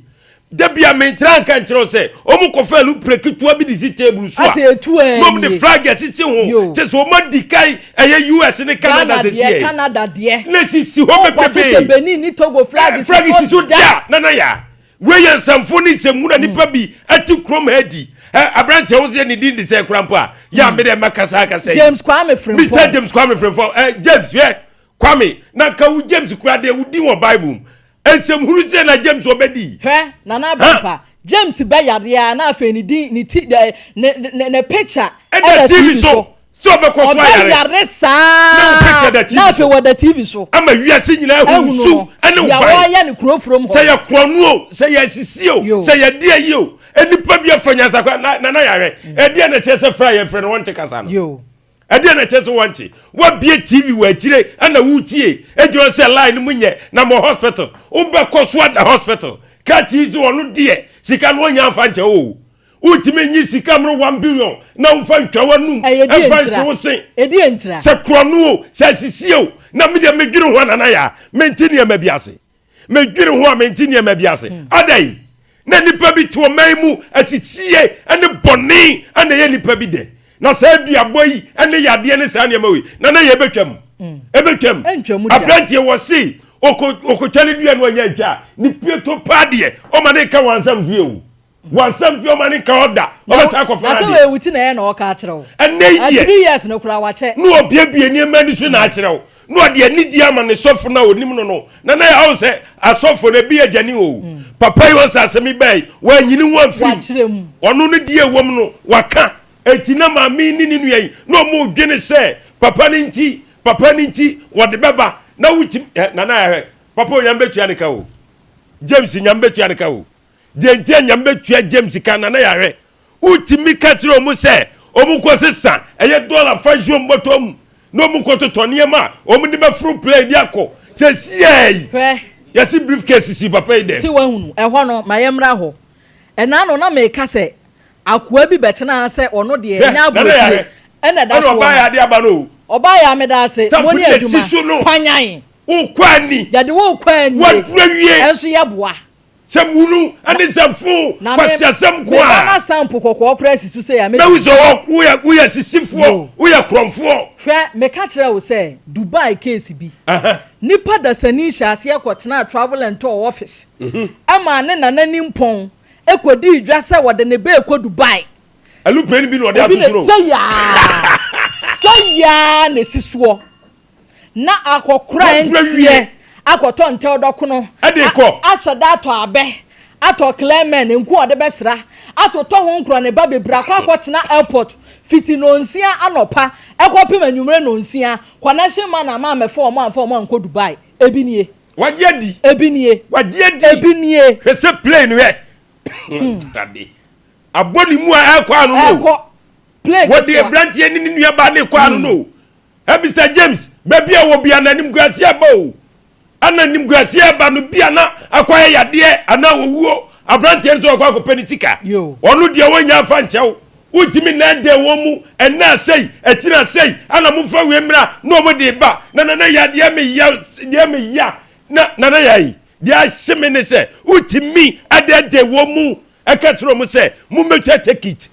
Da bi a mentra nka nkyerɛ wo sɛ wɔn kɔfa alupre ketewa bi de si table so a Asɛ etu na wɔn de ɛnie. flag asisi ho Yo. kyɛ sɛ wɔn adi kan ɛyɛ US ne Canada Ghana sɛsi deɛ yɛ Canada deɛ. na esisi hɔ Wokɔto sɛ bebrebe Benin ne Togo flag Eh, si flag si so hɔ da. da nana ya wei yɛ nsɛmfo ne nsɛmhu na nipa bi ɛte kurom ha di ɛ aberanteɛ wo sɛ ne din de sɛ kora mpo a yɛ a me dɛ mɛkasa akasa yi James Kwame Frimpong. Mr James Kwame Frimpong ɛ James hwɛ Kwame na nka wo James kura deɛ wo din wɔ Bible mu Nsɛmhunu sɛn na James ɔbɛdii? Hwɛ, Nana Abrampa, James bɛ yareɛ a na afei ne din, ne ti, ne, ne, ne picture ɛda TV so sɛ ɔbɛkɔ so ayare. Ɔbɛ yare saa na afei wɔda TV so. Ama wiase nyinaa ahu su ne wo ban. Deɛ wɔyɛ no kuro furom hɔ. Sɛ yɛ korɔno o, sɛ yɛ asisi o, sɛ yɛ deɛ yi o, nnipa bi afa nyansakwa na Nana yare. Ɛdeɛ na ɛkyerɛ sɛ frɛ a yɛfrɛ no wɔnte kasa no. Ɛdeɛn na ɛkyerɛ sɛ wɔnte? Woabie TV wɔ akyire ɛna woretie. Egyina hɔ sɛ line no mu nyɛ na mɔ hospital. Wobɛkɔ so ada hospital. Kat yi sɛ ɔno deɛ sika no ɔnya mfa nkyɛ wo o. Wontumi nyi sika mmoro 1 billion na womfa ntwa w'anum Ɛyɛ deɛ ɛmfa ntira. nsi wo se. Ɛdeɛ ntira. Sɛ korɔno o, sɛ asisie o, na me deɛ medwene ho a Nana Yaa, mente nneɛma bi ase. Medwene ho a mente nneɛma bi ase. Hmm. Adɛn? Na nnipa bi te ɔman mu asisie ne bɔne na ɛyɛ nnipa bi dɛ. Na saa aduabɔ yi ne yadeɛ ne saa nneɛma wei na na yɛ ɛbɛtwam. Hmm. Ɛbɛtwam. Aberanteɛ wɔ se ɔkɔtwa ne dua no ɔnya ntwa a ne pieto paa deɛ ɔma ne nka wɔn nsɛm fie o. Wansɛm fi ɔma ne nka ɔda ɔbɛsan akɔfa na sɛ wɔyɛ wuti na ɛyɛ na ɔka akyerɛ wo ɛnɛ yi deɛ 3 years no koraa wakyɛ na ɔbiebie nneɛma ani so na akyerɛ wo na ɔde anidie ama ne sɔfo no a ɔnim no no na na yɛawo sɛ asɔfo no ebi yɛ gyani o mm. Papa yi wɔn sɛ asɛm yi bɛɛ wɔanyini ho amfiri mu ɔno no deɛ ɛwɔ mu no waka eti na maame ne ne nua yi na ɔmo dwene sɛ papa no nti papa no nti wɔde bɛba na wotim ɛ nana yɛhwɛ papa onyame bɛtua ne ka o James nyame bɛtua ne ka o. Deɛ nti a Nyame bɛtua James ka na na yɛahwɛ. Wotumi ka kyerɛ wɔn sɛ wɔn nkɔ sesa ɛyɛ dɔla fa nhyɛ wɔn bɔtɔ mu na wɔn nkɔ totɔ nneɛma a wɔn de bɛforo plane de akɔ. Sɛ siaa yi, Hwɛ. yɛsi briefcase si papa yi dɛm. Se wahunu, ɛhɔ no, ma yɛmmra hɔ. Ɛna no na meka sɛ akoa bi bɛtenaa sɛ ɔno deɛ Hwɛ, ɛnyɛ Nana aburokyire yɛahwɛ. ɛna ɛda Ɛna soɔ ɔbaa yɛ no. ade aba no o. Ɔbaa yɛ a meda ase, Stamp mo ne no na esi adwuma, so no. kwanyan. Wokɔ ani. Yɛde wo rekɔ anie. Waduru awie. Ɛnso yɛboa. Sɛ munu ne nsɛmfo kwasiasɛm nko Me a. Ghana stamp kɔkɔɔ koraa si so sei a mɛtumi. Mɛhu sɛ wɔ woyɛ woyɛ sisifoɔ woyɛ korɔmfoɔ. Hwɛ meka kyerɛ wo sɛ Dubai case bi nipa dasani hyɛ aseɛ kɔ tenaa travel and tour office ɛmaa ne nana nimpɔn kɔ dii dwa sɛ wɔde ne ba rekɔ Dubai. Alupre no bi na ɔde ato soro. Sɛ yaa sɛ yaa na esi soɔ. Na akɔkora nteɛ akɔtɔ ntɛw dɔkono, ahyɛ da atɔ abɛ, atɔ clearman, nku a ɔde bɛsra, atotɔ ho nkorɔneba bebree akɔ akɔtena airport fiti nnɔnsia anɔpa kɔpem anwummere nnɔnsia, connection man ama ammɛfa wɔn amfa wɔn ankɔ Dubai. Ebi nie. Wagye adi. Ebi nie. Wagye adi. Ebi nie. Hwɛ sɛ plane hwɛ. Awurade. Abɔ ne mu a ɛrekɔ ano no. Ɛrekɔ. Plane Wɔde ketewa. aberanteɛ ne ne nuabaa ne kɔ ano no. Ɛ Mister James, baabi a wɔ bia na animguaseɛ aba o. Ana animguaseɛ aba no bia na akɔyɛ yadeɛ anaa owuo. Aberanteɛ no sɛ ɔkɔ akɔpɛ ne sika. Ɔno deɛ wɔnya afa nkyɛw. Wontumi nnɛɛdɛɛ wɔn mu ɛnnɛ asɛi, akyiri asɛi, ana momfa wei mmra na wɔn de ba. Na nana ya deɛ me ya, deɛ me ya na nana ya yi, deɛ ahye me ne sɛ wotumi adɛɛdɛɛ wɔn mu ɛka kyerɛ wɔn sɛ mommɛtwa tekit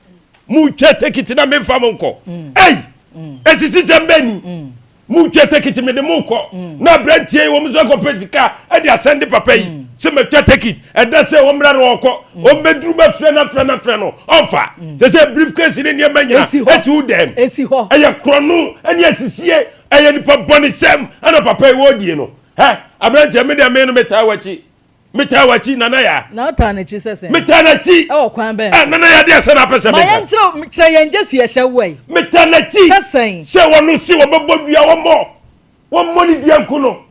motwa tekit na memfa mo nkɔ mm. ei mm. ɛsisi sɛm bɛ ni mm. motwa tekit mede mo kɔ na aberanteɛ yi wɔn nso akɔpɛ sika ɛde asɛn de papa yi sɛ mɛtwa tekit ɛda sɛ wɔn mmra no ɔkɔ wɔn bɛduru bɛfrɛ no afrɛ no afrɛ no ɔmfa sɛ sɛ brief case ne nneɛma nyina ɛsi wo dɛm ɛyɛ korɔno ɛne asisie ɛyɛ nipa bɔnesɛm ɛna papa yi wɔredie no hɛ aberanteɛ me deɛ me no metaa w'akyi Metaa w'akyi, Nana Yaa. Na wotaa n'akyi sɛ sɛn? Metaa n'akyi. Ɛwɔ kwan bɛn so? Eh, Nana Yaa deɛ sɛ na apɛ sɛ Ma meka. yɛn kyerɛ, kyerɛ yɛn gyesi ɛhyɛ wo ɛ. Metaa n'akyi. Sɛ sɛn? Sɛ wɔno se wɔbɛbɔ dua, wɔmmɔ, wɔmmɔ ne dua nku no.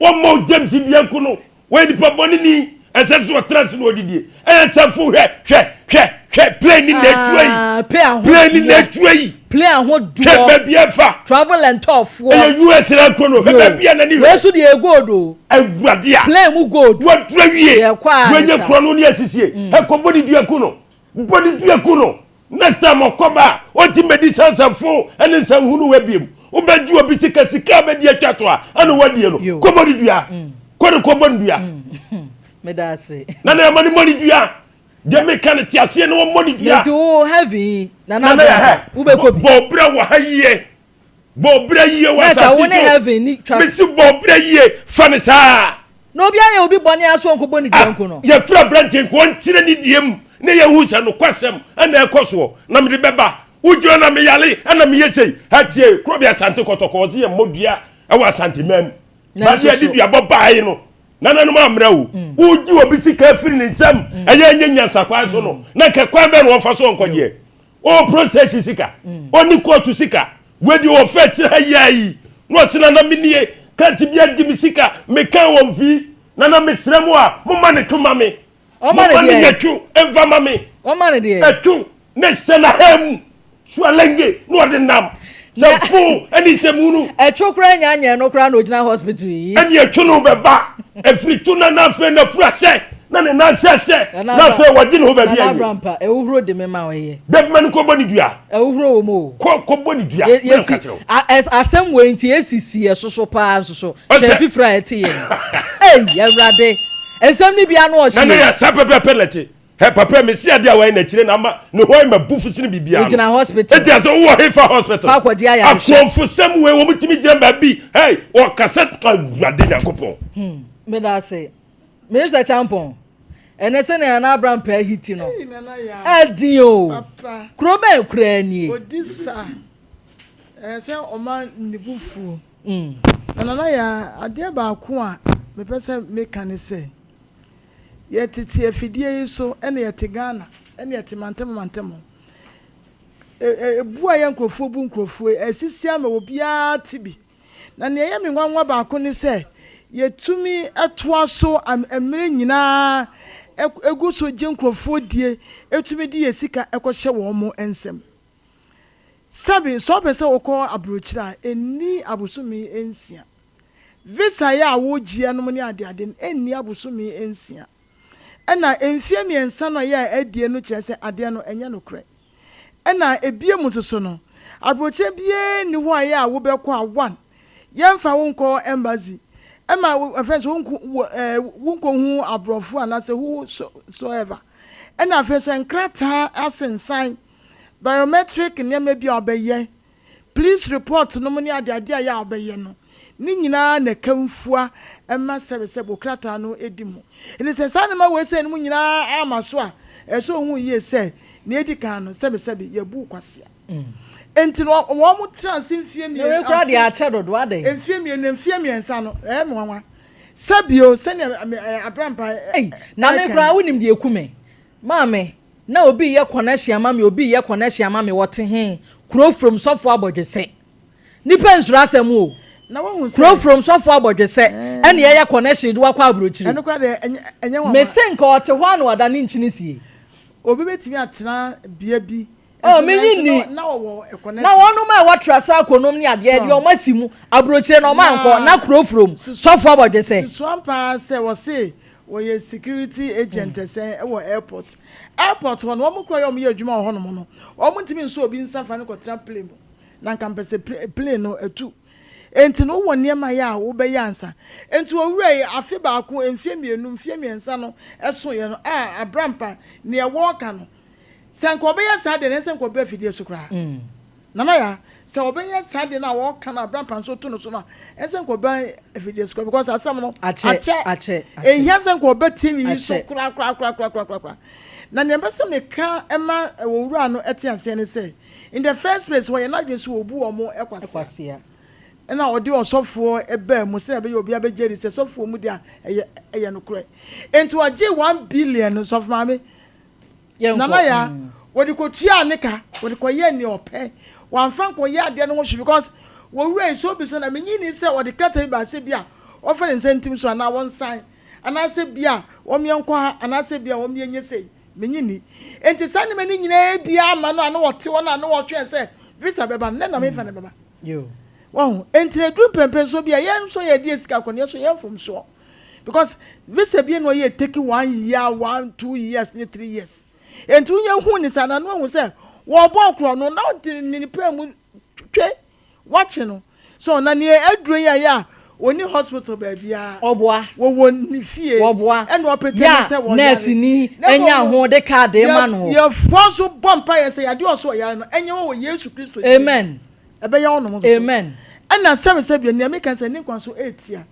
Wɔmmɔ James dua nku no. Wɔyɛ nipa bɔne ni. Ɛnsɛ sɛ ɔtena ase na ɔdidie. Ɛyɛ nsɛmfo hwɛ, hwɛ, hwɛ, hwɛ, plane ni na atua yi. Ah, plane ahodoɔ. Plane ni na atua yi. Plane ahodoɔ. Hwɛ baabi ɛfa. Travel and tour foɔ. Ɛyɛ US na ɛkɔ no. Hwɛ baabi a n'ani hwɛ. Wei so deɛ gold o. Awurade a. Plane mu gold. Waduru awie. Yɛ kɔ a ne sa. Wanya kura no ne asisie. Ɛkɔ bɔ ne dua ku no. Bɔ ne dua ku no. Next time ɔkɔ ba a, ɔnti mmɛdi sansanfo ne nsanhunu wɔ abiem. Wobɛgye obi sika, sika a bɛdi atwa to a, ɛna wadie no. Kɔ bɔ ne dua. Kɔ ne kɔ bɔ ne dua. Meda ase. Nana Yaa ma ne mmɔ ne dua. Deɛ meka no te aseɛ na wɔmmɔ ne dua. Nti wo heaven yi Nana Nana Yaa hɛ. Wobɛkɔ bi. Bɔ bra wɔ ha yie. Bɔ bra yie wɔ asase so. wo ne heaven ni twa. Mesi bɔ bra yie fa ne saa. Na obi ayɛ obi bɔne aso ɔnkɔbɔ ne dua nku no. Yɛfrɛ aberanteɛ nka ɔnkyerɛ ne deɛ mu na yɛhu sɛ nokwasɛm ɛna ɛkɔ soɔ na mede bɛba. Wogyina na meyale ɛna meyɛ sei. Atie kuro bi Asante Kɔtɔkɔ ɔse yɛ mmɔ dua ɛwɔ Asante man mu. Baabi a de duabɔ bae no nananom ammrɛ wo. Wogye obi sika afiri ne nsam ɛyɛ ɛnyɛ nyansa kwan so no na nka kwan bɛn na wɔfa so ɔnkɔgyeɛ. Ɔwɔ prostate sika, ɔni kɔɔto sika, wei deɛ ɔfɛ akyire ha yi ara yi na ɔse nana menie krante bi agye me sika mekan wɔn fii nana mesrɛ mo a moma ne to ma me moma ne nyɛ two mfa ma me ɛto ne hyɛ na ha mu sualenge na ɔde nam sɛ fo ɛne nsɛmunu ɛtwo koraa nya nyɛ no koraa na ɔgyina hospital yi ɛne ɛtwo no bɛba ɛfiri to na na afei na fura sɛ na ne nan sɛ sɛ na afei wɔgye ne ho baabi awie. Nana Abrampa, ɛwohuro de me ma ɔyɛ. Dabi ma no kɔbɔ ne dua. Ɛwohuro wɔ mu o. Kɔ kɔbɔ ne dua. Yɛsi asɛm wei nti esisi ɛsoso paa nso so. Sɛ fifiri a ɛte yɛn. Ei Awurade, nsɛm no bi ano ɔhye. Nana yɛ saa pɛpɛpɛ na ɛte. Hɛ papa me si ade a wɔyɛ n'akyire na ama ne hɔ ma bufu sene biribiara no. Wogyina hospital. Eti asɛ wowɔ hefa hospital. Kɔ akɔgye ayarehwɛ. Akorɔmfo sɛm wei wɔn tumi gyina baabi. Hey, wɔkasa Awurade Nyankopɔn. Meda ase. Minister Champon, ɛnɛ sɛnea Nana Abraham pɛ ahiti no, ɛden o. Kuro bɛn koraa nie? Odi sa, ɛyɛ sɛ ɔma ne bo fuo. Na Nana Yaa, adeɛ baako a mepɛ sɛ meka ne sɛ, yɛtete afidie yi so ɛna yɛte Ghana ɛna yɛte mantam mantam. Ebu a yɛ nkurɔfoɔ bu nkurɔfoɔ yi, asisi ama obiara te bi. Na nea ɛyɛ me nwanwa baako ne sɛ, yɛtumi toa so mmerɛ nyinaa gu so gye nkurɔfoɔ die, tumi de yɛn sika kɔhyɛ wɔn nsam. Sɛbe, sɛ wopɛ sɛ wokɔ aburokyire a, ɛnni abosome nsia. Visa yɛ a wogyeɛ nom ne adeade no, ɛnni abosome nsia. Ɛna mfeɛ mmiɛnsa no a yɛ a adie no kyerɛ sɛ adeɛ no ɛnyɛ nokorɛ. Ɛna ebiem nso so no, aburokyire biara nni hɔ a ɛyɛ a wobɛkɔ a one, yɛmfa wo nkɔ embassy ɛma wo ɛfrɛ sɛ wonko wɔ ɛɛ wonkɔhu aborɔfo anaasɛ who so so ever. Ɛna afei nso nkrataa asensan, biometric nneɛma bi a wobɛyɛ, Police report nom ne adeade a ɛyɛ a wobɛyɛ no, ne nyinaa na ɛka mfua ma sɛbesɛbe wo krataa no di mu. Enti sɛ saa nneɛma wei sei nom nyinaa amma so a, ɛsɛ sɛ wohu yie sɛ nea edi kan no, sɛbesɛbe yɛabu wo kwasea. Enti no, wɔn tena ase mfeɛ mmienu, Na wei koraa deɛ akyɛ dodo, adɛn? Mfeɛ mmienu, mfeɛ mmiɛnsa no, ɛyɛ me nwanwa. Sɛ bio, sɛnea me, ɛɛ, Abrampa Ei, na me ɛka koraa yi. wonim deɛ ɛku me? Maame, Na obi reyɛ connection ama me, obi reyɛ connection ama me, wɔte he? Kuro from sɔfo abɔdwesɛ. Nipa nsuro asɛm o. Na wahu sɛ. Kuro from sɔfo abɔdwesɛ ɛne ɛyɛ connection de wakɔ aburokyire. Ɛno koraa deɛ ɛnyɛ ɛnyɛ nwanwa. Mese nka ɔte hɔ a na wada ne nkyene sie. Obi bɛtumi atena bea bi. Oh, nso menye nanso nni. na ɔwɔ connection. Na wɔnom a ɛwɔ Trasacco nom ne adeɛ So. deɛ wɔn asi mu aburokyire na wɔn ankɔ Na na kuro from susu sɔfo abɔdwesɛ. susuan paa sɛ wɔse Wɔyɛ security agent sɛn wɔ airport. Airport hɔ no wɔn kura yɛ wɔn yɛ adwuma wɔ hɔnom no wɔn ntumi nsɔ obi nsa nfa no kɔtena plane mu na nka mpɛ sɛ plane no atu. Enti no wowɔ nneɛma yɛ a wobɛyɛ ansa. Enti owura yi afe baako, mfeɛ mmienu, mfeɛ mmiɛnsa no ɛsoeɛ no a Abrampa nea wɔreka no Sɛ nka ɔbɛyɛ saa deɛ no, ɛnsɛ nka ɔba afidie so koraa. Nana Yaa, sɛ ɔbɛyɛ saa deɛ no a wɔka no a Brampa nso to no so no a, ɛnsɛ nka ɔba afidie so koraa because asɛm no akyɛ. Akyɛ. Ɛnhia sɛ nka ɔba TV yi so koraa koraa koraa koraa koraa koraa. Na nea mpɛ sɛ meka ma owura no te aseɛ ne sɛ, in the first place wɔyɛ n'adwene sɛ wɔbu wɔn kwasea. Ɛna ɔde ɔsɔfoɔ baa mu sɛdeɛ ɛbɛyɛ obiara bɛgye adi sɛ sɔfoɔ mu deɛ a ɛyɛ ɛyɛ nokorɛ. Enti ɔgyee 1 billion no, sɔfo maame, Nana Yaa, wɔde kɔtuaa ne ka, wɔde kɔyɛɛ nea ɔpɛ. Wamfa ankɔyɛ adeɛ no ho hwee because wɔwura yi sɛ obisa no a, mennye nni sɛ ɔde krataa bi baa sɛ bi a wɔmfa ne nsa ntim so anaa wɔnsan anaasɛ bi a wɔmmea nkɔ ha anaasɛ bi a wɔmmea nyɛ sei. Mennye nni. Enti saa nneɛma no nyinaa biara amma no a na ɔte hɔ no a na ɔtwɛn sɛ visa bɛba no, nnɛ na memfa no bɛba. Wahu? Enti na ɛduru mpɛnpɛnsoɔ bi a yɛn nso yɛde sika kɔ no, yɛn nso yɛn mfomsoɔ. Because visa bi na ɔyɛ take one year, one, 2 years ne 3 years. Nti wonya hu ne saa na no ahu sɛ wɔbɔ korɔ no na ɔde ne nipa mu twe wakye no. So na nea aduro yi a yɛ a Wɔnni hospital baabiara. Ɔboa. Wɔwɔ ne fie. Wɔboa. Ɛna ɔpretɛne Yɛ sɛ a wɔyare. nɛɛseni Na mmom anya no, ho de kaade yɛ ma no. yɛfoa so bɔ mpaeɛ sɛ yadeɛ a ɔso ɔyare no ɛnyɛ wɔ wɔ Yesu Kristo din mu. Amen. Ɛbɛyɛ ɔnom nso so. Amen. Ɛna sɛbesɛbe nea meka ne sɛ ne nkwa nso ɛretia.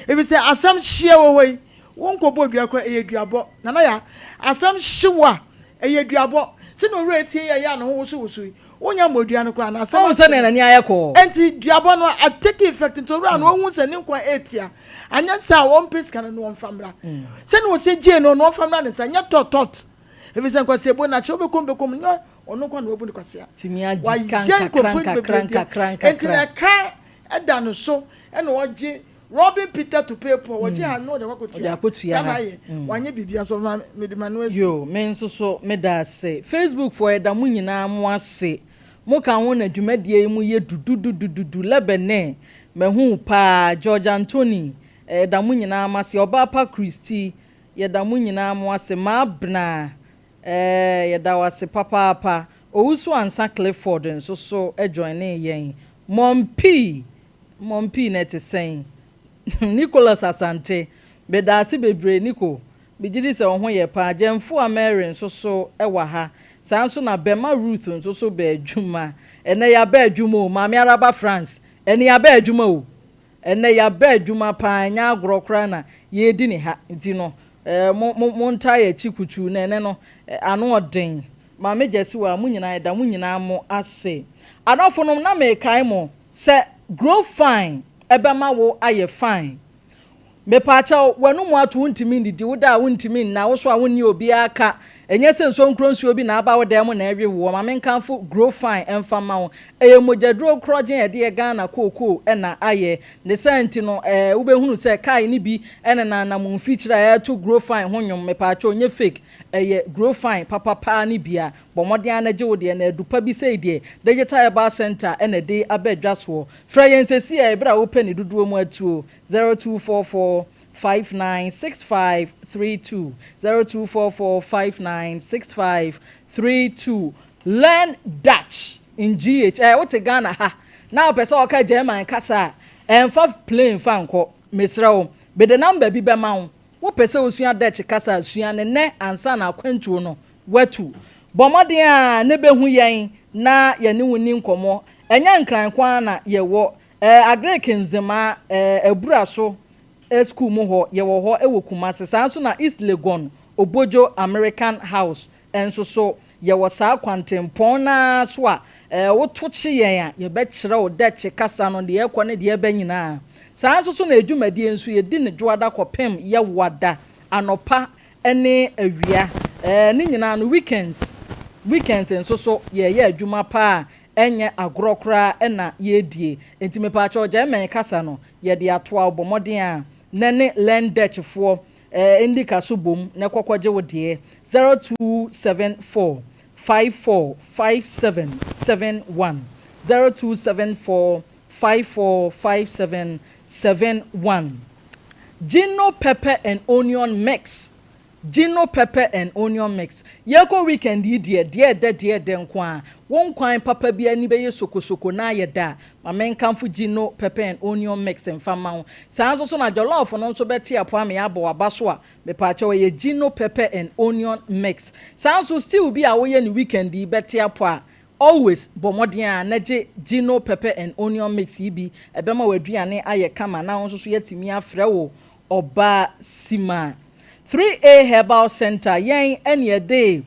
Efisɛ asɛm hyeɛ wɔ hɔ yi, wonkɔbɔ dua koraa ɛyɛ duabɔ. Nana Yaa, asɛm hye wo a, ɛyɛ duabɔ. Sɛnea owura yi teɛ yi a ɛyɛ a ne ho wosowoso yi, Wonya mmɔ dua no koraa na asɛm Wohu ato sɛnea no. n'ani ayɛ kɔɔ. Enti duabɔ no a take effect nti owura no ohu sɛ ne nkwa retia. Anyɛ saa a ɔmpɛ sika no na ɔmfa mmra. Sɛnea ɔsɛ gyee no no ɔmfa mmra ne nsa nyɛ tɔt tɔt. Efisɛ nkwaseabuo no akyɛ wobɛkɔ mu bɛkɔ mu nyɛ ɔno nko na wabu no kwasea. Tumi agye sika Wayɛ nkakra nkurɔfoɔ nkakra bebree dea. nkakra Enti na nkakra. ɛka da no so na ɔgye robbing Peter to pay Paul. Wɔgye ha na ɔde akɔ Ɔde akɔtua. akɔtua Saa na ha. ayɛ. Wanyɛ biribiara nso ma mede m'ano asi. Yoo me nso so meda ase. Facebook foɔ yɛda mo nyinaa mo ase. Mo ka ho na dwumadie yi mu yɛ dudududududu Lɛbɛnɛ mahu wo paa George Anthony yɛda mo nyinaa mo ase Ɔbaapa Christy yɛda mo nyinaa mo ase Maabena eh yɛda wo ase papaapa Owusu Ansah Clifford nso so joinee yɛn Mɔmpii Mɔmpii na ɛte sɛn Nicholas Asante medaase bebree Nico Megye di sɛ wo ho yɛ paa. Gyɛmfoa Mary nso so wɔ ha. Saa nso na Bɛma Ruth nso so ba adwuma. Ɛnnɛ yɛaba adwuma o. Maame Araba France, ɛnnɛ yɛaba adwuma o. Ɛnnɛ yɛaba adwuma paa, ɛnyɛ agorɔ koraa na yɛredi ne ha. Nti no, mo, mo, montaa yɛn akyi kutuu na ɛnnɛ no, ano ɔden. Maame Gyasiwa, mo nyinaa, yɛda mo nyinaa mo ase. Adɔfonom, na merekae mo sɛ Grow Fine ɛbɛma wo ayɛ fine. Mepaakyɛw, w'anomu ato, wuntumi nnidi, woda a wuntumi nna, wo so a wonni obiara ka. Ɛnyɛ sɛ nsuo nsuo bi na aba wo dan mu na ɛwe woɔ. Ma menkamfo Grow Fine mfa mma wo. Ɛyɛ mogyaduro korɔgyen a yɛde yɛ Ghana kookoo na ayɛ. Ne saa nti no, eh, wobɛhunu sɛ kae no bi nenanam wo mfikyire a ɛreto Grow Fine ho nnwom. Mepaakyɛw, ɛnyɛ fake, ɛyɛ Grow Fine papa paa no bi a. Bɔ mmɔden ara na gye wo deɛ, na adu pa bi sei deɛ, Digital Herbal Centre na ɛde aba dwa soɔ. Frɛ yɛn seesei berɛ a wopɛ ne dodoɔ mu atuo. 0244 596532 0244 596532 Learn Dutch in GH Ɛɛ wote Ghana ha na wopɛ sɛ wɔka German kasa a, ɛmfa plane fa nkɔ. Mesrɛ wo, mede number bi bɛma wo. Wopɛ sɛ wosua Dutch kasa a, sua no nnɛ ansa na akwantuo no woatu. Bɔ mmɔden ara na bɛhu yɛn na yɛne wo nni nkɔmmɔ. Ɛnyɛ Nkran nko ara na yɛwɔ. Eh, Agric Nzemaa, eh, Abura so eh, school mu hɔ, yɛwɔ hɔ wɔ Kumasi. Saa nso na East Legon, Obojo American House nso so, yɛwɔ saa kwantempɔn no ara so a, eh, woto kye yɛn a, yɛbɛkyerɛ wo Dutch kasa no, deɛ ɛkɔ ne deɛ ɛba nyinaa. Saa nso so na adwumadie nso, yɛdi no Dwoada kɔpem Yɛwoada, anɔpa ne awia. Eh, ne nyinaa no, weekends, weekends nso so, yɛyɛ adwuma paa Ɛnyɛ agorɔ koraa na yɛredie. Enti mepaakyɛw German kasa no yɛde atoa wo bɔ mmɔden a na ne Learn Dutch foɔ ndi ka so bom na kɔ kɔgye wo deɛ 0274 54 57 71 0274 54 57 71 Gino pepper and onion mix Gino pepper and onion mix. Yɛrekɔ weekend yi deɛ, deɛ ɛdɛ deɛ ɛdɛ nko ara. Wo nkwan papa bi ani bɛyɛ sokosoko na ayɛ dɛ a, ma menkamfo Gino pepper and onion mix mfa mma wo. Saa nso so na jollof no nso bɛte apo ama yɛabɔ w'aba so a, mepaakyɛw ɛyɛ Gino pepper and onion mix. Saa nso stew bi a woyɛ no weekend yi bɛte apo a, always bɔ mmɔden ara na gye Gino pepper and onion mix yi bi, ɛbɛma w'aduane ayɛ kama na wo nso so yɛatumi afrɛ wo Ɔbaa Sima. 3A Herbal Centre, yɛn ɛne yɛde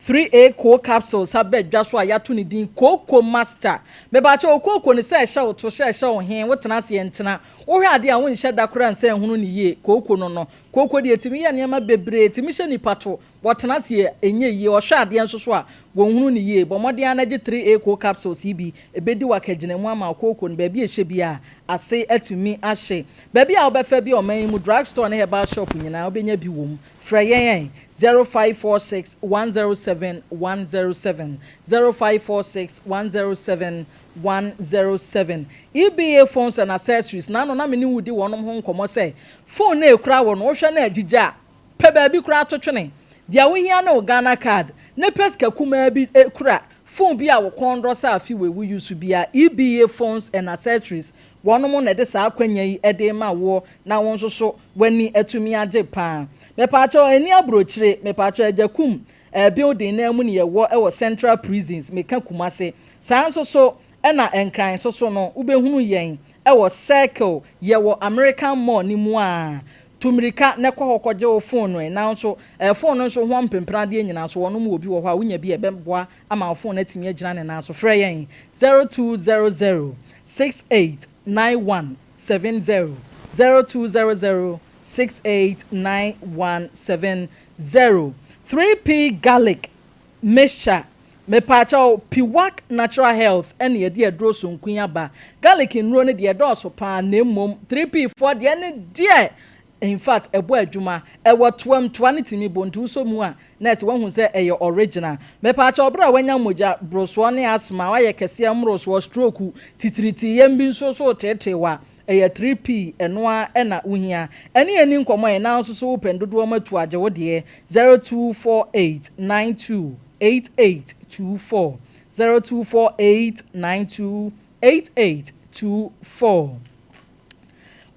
3A Coal Capsules aba dwa so a yɛato ne din Kooko Master. Mebaakyɛ wo kooko no sɛ ɛhyɛ wo to, sɛ ɛhyɛ wo he, wotena ase ɛntena. Wohwɛ adeɛ a wonhyɛ da koraa nsa nhunu no yie, kooko no no. Kooko deɛ ɛtumi yɛ nneɛma bebree, ɛtumi hyɛ nipa to, Wɔtena ase a, ɛnyɛ yie. Wɔhwɛ adeɛ nso so a, wɔnhunu no yie. Bɔ mmɔden ara na gye 3A Coal Capsules yi bi. Ɛbɛdi wo akagyinamu ama wo kooko no, baabi a ɛhyɛ biara, ase atumi ahye. Baabi a wobɛfa bi ɔman yi mu, drug store ne herbal shop nyinaa, wobɛnya bi wɔ mu. Frɛ yɛn ɛ, 0546 107 107, 0546 107 107. EBA Phones and Accessories, N'ano na me ne wo redi wɔnom ho nkɔmmɔ sɛ, phone no a ɛkura wo no, wohwɛ na agyigya a, Pɛ baabi koraa to twene. Deɛ wohia ne wo Ghana card ne pɛ sika kumaa bi kura, phone bi a wo kɔn dɔ sɛ afe wei wo use biara, EBA phones and accessories, Wɔnom na ɛde saa akwanya yi de rema woɔ na wo nso so w'ani atumi agye paa. Mepaakyɛw ɛnni abrokyire, mepaakyɛw Agyakum eh, building no ara mu na yɛwɔ wɔ Central Prisons, meka Kumase. Saa nso so ɛna Nkran nso so no wobɛhunu yɛn wɔ Circle, yɛwɔ American Mall no mu a. Tu mmirika na kɔ hɔ kɔgye wo phone no ɛ. Nanso eh, phone no nso ho mpempenadeɛ nyinaa so wɔnom wɔ bi wɔ hɔ a wonya bi a ɛbɛboa ama wo phone no atumi agyina ne nan so. Frɛ yɛn 0200 68 91 70, 0200 68 91 70. 3P Garlic Mixture Mepaakyɛw, Piwak Natural Health na yɛde aduro sonko yi aba. Garlic nnuro no deɛ ɛdɔɔso paa na mmom 3P foɔ deɛ no deɛ in fact ɛbɔ adwuma. Ɛwɔ toa mu, toa no tumi bɔ nti wosɔ mu a na ɛsɛ woahu sɛ ɛyɛ original. Mepaakyɛw, berɛ a woanya mogya borosoɔ ne asthma, woayɛ kɛseɛ mmorosoɔ, stroke, titiritii yam bi nso so reteetee wo a, Ɛyɛ 3P ɛno ara na wohia. Ɛne yɛn nni nkɔmmɔ ɛ nanso so wopɛ ndodoɔ ma tu agye wo deɛ 0248 92 88 24 0248 92 88 24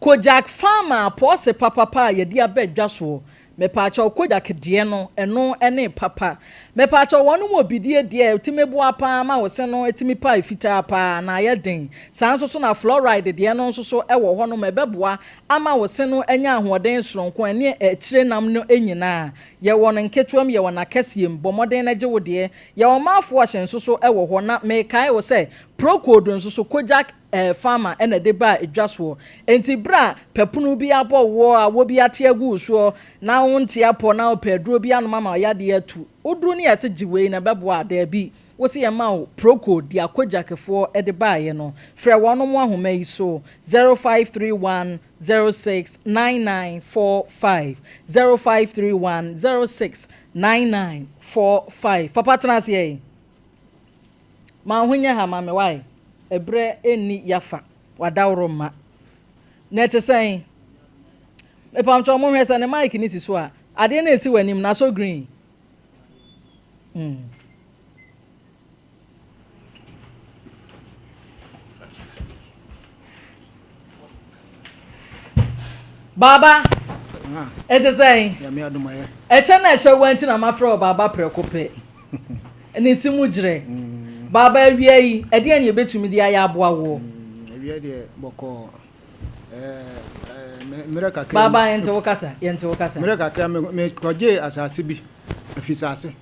Kojak Pharma pɔɔse papapa a yɛde aba dwa soɔ Mepaakyɛw Kojak deɛ no ɛno ne papa. Mepaakyɛw wɔnom wɔ bidie deɛ ɛtumi boa paa ma wo se no tumi pae fitaa paa na ayɛ den. Saa nso so na fluoride deɛ no nso so wɔ hɔ nom ɛbɛboa ama wo se no anya ahoɔden soronko ɛne akyire nam no nyinaa. Yɛwɔ no nketewa mu yɛwɔ no akɛseɛ mu bɔ mmɔden na gye wo deɛ. Yɛwɔ mouthwash nso so wɔ hɔ na mekae wo sɛ Procold nso so Kojak Farmer na ɛde baa dwa soɔ. Enti berɛ a papono bi abɔ woɔ, awɔ bi ate agu wo soɔ, na wonte apɔ na wopɛ aduro bi anom ama wo yadeɛ atu, woduru ne yɛse gye wei na ɛbɛboa a, daabi. Wose yɛma wo Procold deɛ Akogyakfoɔ de baeɛ no. Frɛ wɔnom ahoma yi so, 0531 06 9945, 0531 06 9945. Papa tena ase ɛ. Ma wo ho nyɛ ha ma me wai Ɛberɛ nni yafa wadaworo mma Na ɛte sɛn? Mepamkyɛw monhwɛ sɛ ne mic no si so a Adeɛ no a ɛsi w'anim no asɔ green mm. Baaba, ɛte sɛn? Ɛkyɛ na ɛhyɛ wo nti na mafrɛ wo baaba prɛko pɛ. Ne si mu gyerɛ. Mm. Baaba awia yi, ɛdeɛn na yɛbɛtumi de ayɛ aboa woɔ? Mm, awia deɛ bɔkɔɔ. Mmerɛ kakra. Baaba yɛnte wo kasa, yɛnte wo kasa. Mmerɛ kakra mekɔgyee asase bi, afisase,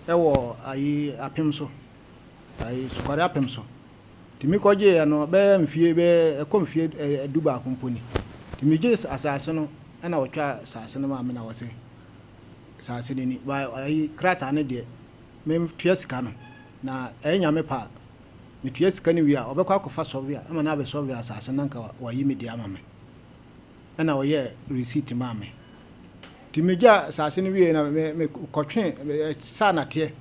ɛwɔ ayi apem so, ayi sukware apem so. Nti me kɔgyeeɛ no bɛyɛ mfie bɛyɛ ɛkɔ mfie 11 mpo ni. Nti me gyee asase no ɛna ɔtwaa asase no maa me na ɔse asase no ni ba ayi krataa no deɛ me tua sika no na ɛyɛ nyame pɛ a me tua sika no wie a ɔbɛkɔ akɔfa sɔvea ama no abɛ sɔvea asase no na nka wayi me deɛ ama me ɛna ɔyɛɛ receipt maa me. Nti me gyaa asase no wie na me me kɔtwe saa nateɛ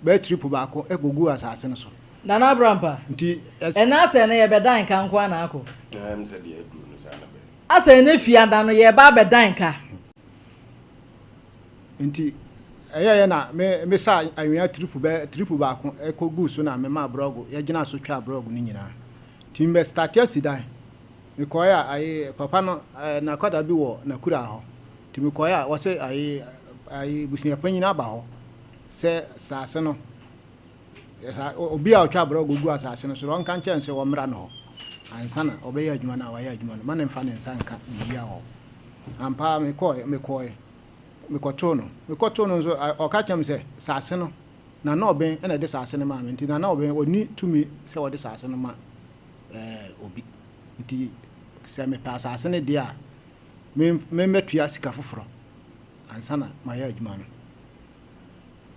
bɛyɛ trip baako kɔguu asase no so. Nana Abrampa, Nti ɛs. ɛnɛ asɛ ɛnɛ yɛbɛdan nka nko ara na akɔ. Ɛɛm sɛ deɛ aduru no saa na bɛyɛ. Asɛ ɛnɛ fiada no yɛreba abɛdan nka. Nti ɛyɛeɛ na me me saa anwea trip bɛyɛ trip baako kɔguu so na me maa brɔgo yɛgyinaa so twaa brɔgo no nyinaa. Nti me bɛ starte asi dan. Mekɔeɛ a aye papa no ɛɛ n'akwadaa bi wɔ n'akuraa hɔ. Nti mekɔeɛ a wɔse aye aye busuapanyin aba hɔ sɛ saase no Sa obi a ɔtwa abrɔgo gu asase no so no, ɔnka nkyerɛ no sɛ ɔmmra no hɔ ansa na ɔbɛyɛ adwuma no a wayɛ adwuma no. Mma no mfa ne nsa nka biribiara wɔ hɔ. Ampa ara mekɔe, mekɔe, mekɔtoo no. Mekɔtoo no nso, ɔka kyerɛɛ me sɛ saase no, Nana Ɔben na ɛde saase no maa me. Nti Nana Ɔben, ɔnni tumi sɛ ɔde saase no ma ɛɛ obi. Nti sɛ mepɛ asase no deɛ a, memmɛtua sika foforɔ ansa na mayɛ adwuma no.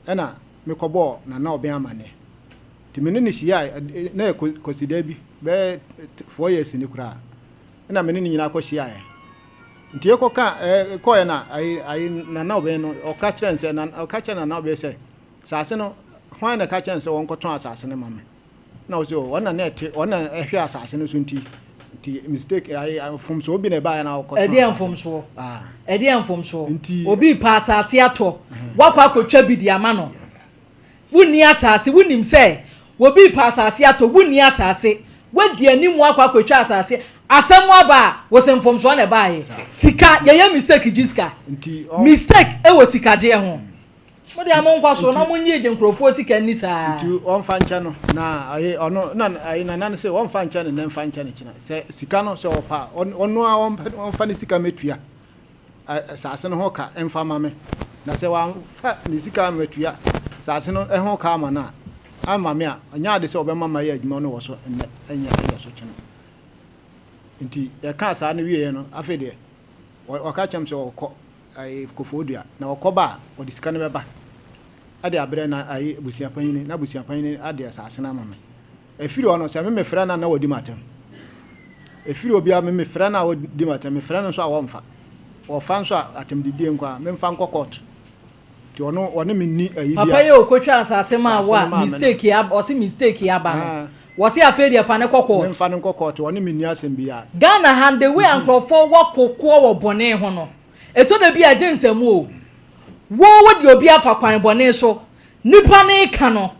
Ɛna mekɔbɔɔ Nana Ɔben amanneɛ. Nti me ne no hyiae, na ɛyɛ Kwasida bi, bɛyɛ four years ni koraa. Ɛna me ne no nyinaa kɔhyiaeɛ. Nti yɛkɔka, kɔeɛ na ayi, ayi Nana Ɔben no, ɔka kyerɛɛ no sɛ, ɔka kyerɛɛ Nana Ɔben sɛ, saase no, hwan na ɛka kyerɛɛ no sɛ wɔnkɔtɔn asase no ma me? Na ɔse o, ɔno na na ɛte, ɔno na ɛhwɛ asase no so nti, nti mistake, ayi, mfomsoɔ bi na ɛbaeɛ na ɔkɔtɔn Ɛdeɛn asase no. mfomsoɔ? Ah. Ɛdeɛn mfomsoɔ? Nti. Obi repɛ asase atɔ, woakɔ akɔtwa bi de ama no. Wonni asase, wonim sɛ obi repɛ asase atɔ, wonni asase. Woadi anim akɔ akɔtwa asase. Asɛm aba a, wose mfomsoɔ na ɛbaeɛ. Sika, yɛyɛ mistake gye sika. Mistake wɔ sikagyeɛ ho. Mo deɛ monkɔ so na monnye gye nkurɔfoɔ sika nni saa. Nti wɔmfa nkyɛ no na ayi ɔno na ayi nana no sɛ wɔmfa nkyɛ no nnɛ mfa nkyɛ no kyena. Sɛ sika no sɛ ɔpɛ a ɔno ara ɔmfa ne sika mɛtua. asase no ho ka mfa mma me, na sɛ wamfa ne sika ammɛtua asase no ho ka ama no a, amma me a, ɛnyɛ ade sɛ ɔbɛma mayɛ adwuma no wɔ so nnɛ, ɛnyɛ ɛyɛ so kyena. Nti yɛkaa saa no wieeɛ no, afei deɛ ɔka kyerɛɛ me sɛ ɔkɔ Kofoɔdua, na ɔkɔba a, ɔde sika no bɛba de abrɛ na ayi abusuapanyini, na abusuapanyini ade asase no ama me. Ɛfiri hɔ no, sɛ me mefrɛ no a na wadi m'atɛm. Ɛfiri hɔ biara me mefrɛ no a ɔdi m'atɛm, mefrɛ no nso a ɔmfa. Ɔfa nso a atɛmdidie nko ara, memfa nkɔ court. Nti ɔno ɔne me nni ayi biara. Papa yi a ɔkɔtwa asase maa wo a mistake aba, ɔse mistake aba no, wɔse afei deɛ fa no kɔ court. Memfa no nkɔ court, ɔne me nni asɛm biara. Ghana ha the way a nkurɔfoɔ wɔ kokoɔ wɔ bɔne ho no, ɛtɔ da bi a ɛgye nsɛm o. Wo wode obi afa kwan bɔne so, nipa no reka no,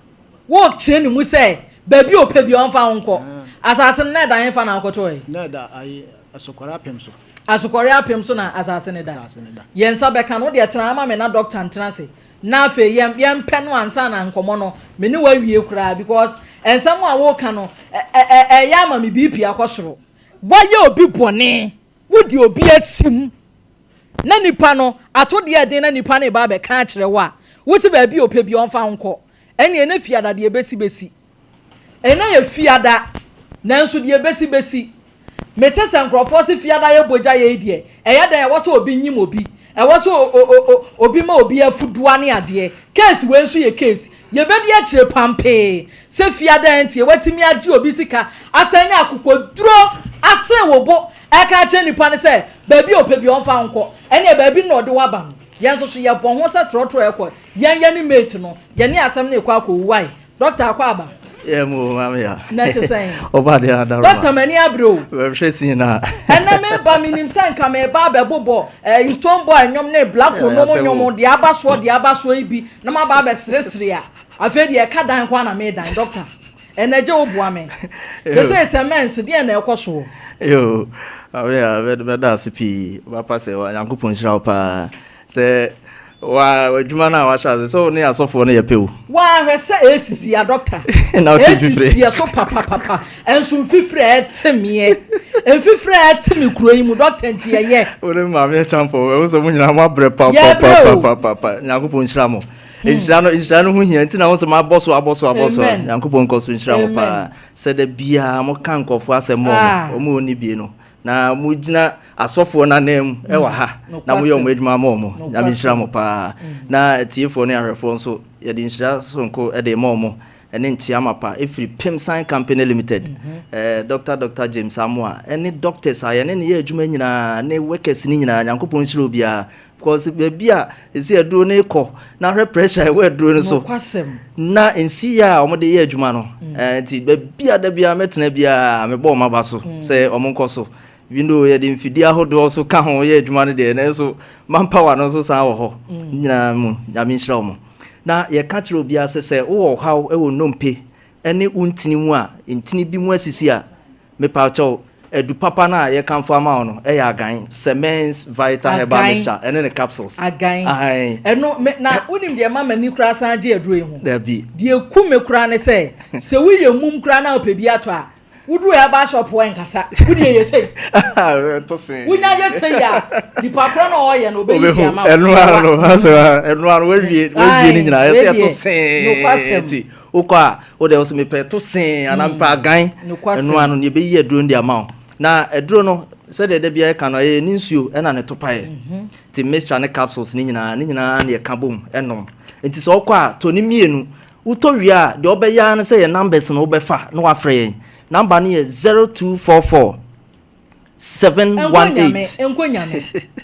Wokyerɛ ne mu sɛ baabi a ɔpɛ biara ɔmfa wo nkɔ. Asase no, na ɛda hefa na wokɔtɔe? Na ɛda ayi, Asokɔre Apem so. Asokɔre Apem so na asase no da. Asase no da. Yɛn nsa bɛka no. Wo deɛ tena ha ma me na dɔkta ntena ase. Na afei yɛn, yɛmpɛ no ansa na nkɔmmɔ no, me ne wo awie koraa because nsɛm a woreka no, ɛ, ɛ, ɛreyɛ ama me BP akɔ soro. Woayɛ obi bɔne, wode obi asim. na nipa no ato deɛ ɛden na nipa no reba abɛka akyerɛ wo a, wo se baabi a ɔpɛ biara ɔmfa wo nkɔ. Ɛnneɛ ɛnɛ fiada deɛ ɛbɛsi bɛsi. Ɛnɛ yɛ fiada, nanso deɛ ɛbɛsi bɛsi. Mete sɛ nkurɔfoɔ se fiada yɛ bogya yei deɛ, ɛyɛ dɛn ɛwɔ sɛ obi nyim obi, ɛwɔ sɛ o o o obi ma obi afudoa ne adeɛ. Case wei nso yɛ case. Yɛbɛdi akyire pampee sɛ fiada nti watumi agye obi sika asan anya akokoduro asene wo bo ɛka akyerɛ nipa no sɛ baabi a ɔpɛ biara ɔmfa wo nkɔ ɛneɛ baabi no na ɔde wo aba no yɛn nso so yɛbɔ ho sɛ trɔtrɔ ɛkɔ yɛn yɛne mate no yɛne asɛm no rekɔ akɔwu wai Doctor akɔ aba. Yɛ mo maame ya. Na ɛte sɛn? Ɔba deɛ adaroma. Doctor m'ani abere o. Bɛhwɛ sin na. Ɛnɛ meba menim sɛ nka meba abɛbobɔ ɛɛ eh, Stone Boy nnwom ne Blacko nom nnwom deɛ aba soɔ deɛ aba soɔ yi bi na maba abɛseresere a afei deɛ ɛka dan nko na medan doctor ɛnɛ gye wo boa me. Te sɛ sɛ mɛnse deɛ na ɛkɔ soɔ. Yo, maame ya bɛda ase pii. Ɔba pa sɛ Nyankopɔn nhyira wo paa. Sɛ wa w'adwuma no a wahyɛ ase sɛ wo ne asɔfoɔ no yɛ pɛ o. Waa hwɛ sɛ esisi a doctor. Na wote mfifire. Esisi yɛ so papapapa nso mfifire a ɛte meɛ mfifire a ɛte me kuro yi mu doctor nti ɛyɛ. Wo ne maame Acheampong ɛho sɛ mo nyinaa mo abrɛ papapapapapa Nyankopɔn nhyira mo. Nhyira no nhyira no ho hia nti na wo sɛ mabɔ so abɔ so abɔ so Nyankopɔn nkɔ so nhyira mo paa sɛ da biara mo ka nkurɔfoɔ asɛm mɔ wɔn wɔn ɔnni bie no. Na mogyina asɔfoɔ no ananmu wɔ ha na moyɛ wɔn adwuma ma wɔn. Nyame nhyira mo paa. Na atiefoɔ ne ahwɛfoɔ nso, yɛde nhyira sononko de rema wɔn ne nkyea mapa ɛfiri Pimsan Company Limited, Doctor Doctor James Amoah ne doctors a yɛne no yɛ adwuma nyinaa ne workers no nyinaa. Nyankopɔn nhyira obiara. Because baabi a ɛsɛ aduro no rekɔ na hwɛ pressure ɛwɔ aduro no so na nsiyɛ a wɔde yɛ adwuma no mm. eh, nti baabi a da biara mɛtena biara mebɔ wɔn aba so mm. sɛ wɔn nkɔ so even though yɛde mfidie ahodoɔ so ka ho yɛ adwuma no deɛ nanso manpower no nso san wɔ hɔ mm. nyinaa mu nyame nhyira wɔn na yɛka kyerɛ obiara sɛ sɛ wowɔ ɔhaw wɔ nnompe ne wo ntini mu a ntini bi mu asisi a Mepakyɛw, adu papa no a yɛkamfo ama wo no yɛ Agan, Semens Vital Herbal Mixture ɛne ne capsules. Agan. Ahan. Ɛno, me, na wonim deɛ ɛma m'ani koraa san gye aduro yi ho? Dabi. Deɛ ɛku me koraa ne sɛ, sɛ woyɛ mum koraa na wopɛ bi atɔ a, woduru herbal shop hɔ ɛnkasa, wodeɛ yɛ sei. Ɛto see. Wonya yɛ sei a, nipa korɔ no a ɔyɛ no, ɔbɛyi bi ama wo. Ɛno ara no, ɛno ara no, wawie, wawie ne nyinaa, ɛsɛ ɛto see. Nokwasɛm. Nti, Wokɔ a, wo deɛ wo sɛ mepɛ to see anaa mepɛ agan. Ɛno ano no yɛbɛyi aduro no de ama wo. Na aduro no, sɛdeɛ da biara yɛka no, ɛyɛ ne nsuo ɛna ne topaeɛ. Nti mixture ne capsules ne nyinaa, ne nyinaa na yɛka bom nom. Nti sɛ wokɔ a, tɔ ne mmienu. Wotɔ wie a, deɛ wobɛyɛ ara ne sɛ yɛn numbers no wobɛfa na woafrɛ yɛn. Number no yɛ 0244. 718. Nkɔ nyame,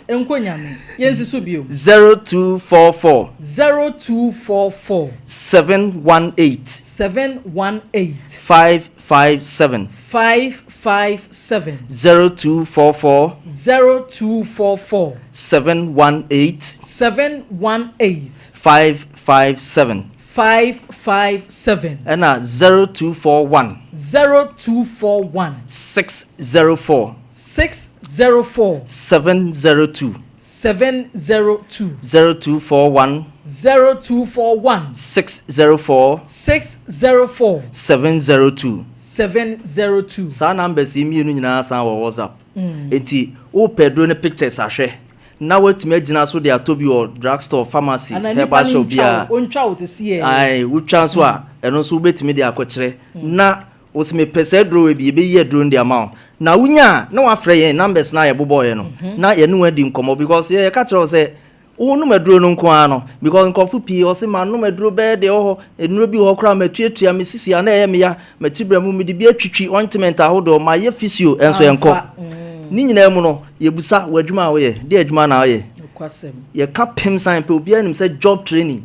nkɔ nyame, yɛnsi so bio. 0244. 0244. 718. 718. 557. 557. 0244. 0244. 718. 718. 557. 557. Ɛna 0241. 0241. 604. 604. 702. 702. 0241. 0241. 604. 604. 702. 702. Saa numbers yi mmienu nyinaa san wɔ WhatsApp. Enti wopɛ aduro no pictures ahwɛ na woatumi agyina so de atɔ bi wɔ drug store, pharmacy, Anaa nipa herbal no shop ntwa biara. wo, ɔntwa wo sisi ɛ. Ae, wotwa nso a, ɛno nso wobɛtumi de akɔkyerɛ na wo sɛ mepɛ saa aduro wei bi, yɛbɛyi aduro no de ama wo. Na wonya a, na woafrɛ yɛn numbers no a yɛbobɔeɛ no na yɛne wo adi nkɔmmɔ because yɛ yɛka kyerɛ wo sɛ Wonom aduro no nko ara no because nkurɔfo pii ɔse manom aduro bɛyɛ deɛ ɛwɔ hɔ, nnuro bi wɔ hɔ koraa matuatua me sisi a na ɛyɛ me ya, m'akyi berɛ mu mede bi atwitwi ointment ahodoɔ, mayɛ physio nso ɛnkɔ. Ne nyinaa mu no yɛbusa w'adwuma a woyɛ, deɛ adwuma na woyɛ? Yɛka pem san pɛ obiara nim sɛ job training,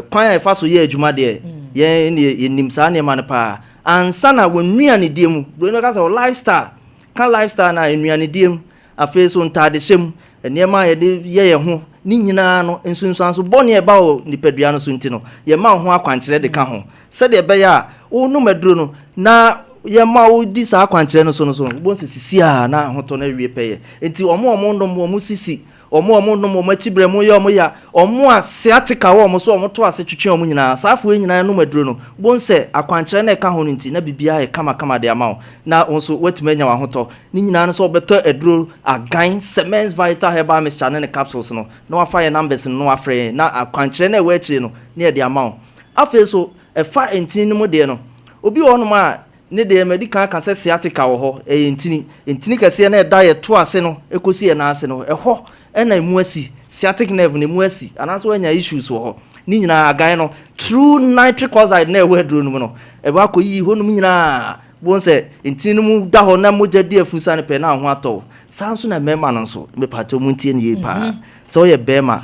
kwan a yɛfa so yɛ adwuma deɛ yɛn deɛ yɛnim saa nneɛma no paa. Ansa na wɔn nnuanedie mu, buroni bɛka sɛ wɔ lifestyle, ka lifestyle no a nnuanedie mu, Afei nso, ntadehyɛ mu, nneɛma a yɛde yɛ yɛn ho, ne nyinaa no, nsunsuanso bɔne a ɛba wɔ nipadua no so nti no, yɛma wo ho akwankyerɛ de ka ho. Sɛdeɛ ɛbɛyɛ a wonom aduro no na yɛma wodi saa akwankyerɛ no so no so no, wobɛhu sɛ sisi a na ahotɔ no awie pɛyɛ. Enti wɔn a wɔnom wɔn sisi, wɔn a wɔnom wɔn akyi berɛ mu yɛ wɔn ya, wɔn a sciatica wɔ wɔn so a wɔto ase twetwe wɔn nyinaa, saa afoɔ yi nyinaa nom aduro no, wobɛhu sɛ akwankyerɛ no a ɛka ho no nti, na biribiara ayɛ kamakama de ama wo, na wo nso woatumi anya w'ahotɔ. Ne nyinaa ne sɛ wɔbɛtɔ aduro Agan Semens Vital Herbal Mixture ne ne capsules no na wafa yɛn numbers no na wafrɛ yɛn na akwankyerɛ no a ɛwɔ akyire no na yɛde ama wo. Afei nso ɛfa ntini no mu deɛ no, obi wɔ hɔnom a ne deɛ madi kan aka sɛ sciatica wɔ hɔ, ɛyɛ ntini. Ntini kɛseɛ no a ɛda yɛn to ase no kɔsi yɛn nan ase no, ɛhɔ na ɛmu asi, sciatic nerve no ɛmu asi anaasɛ woanya issues wɔ hɔ. Ne nyinaa Agan no through nitric oxide no a ɛwɔ aduro no mu no, ɛbɛ akɔyiyi hɔnom nyinaa. Bohu sɛ ntini no mu da hɔ na mogya di afurusa no pɛ na wo ho atɔ wo. Saa nso na mmarima no nso, mepakyɛw montie no yie paa. Sɛ woyɛ barima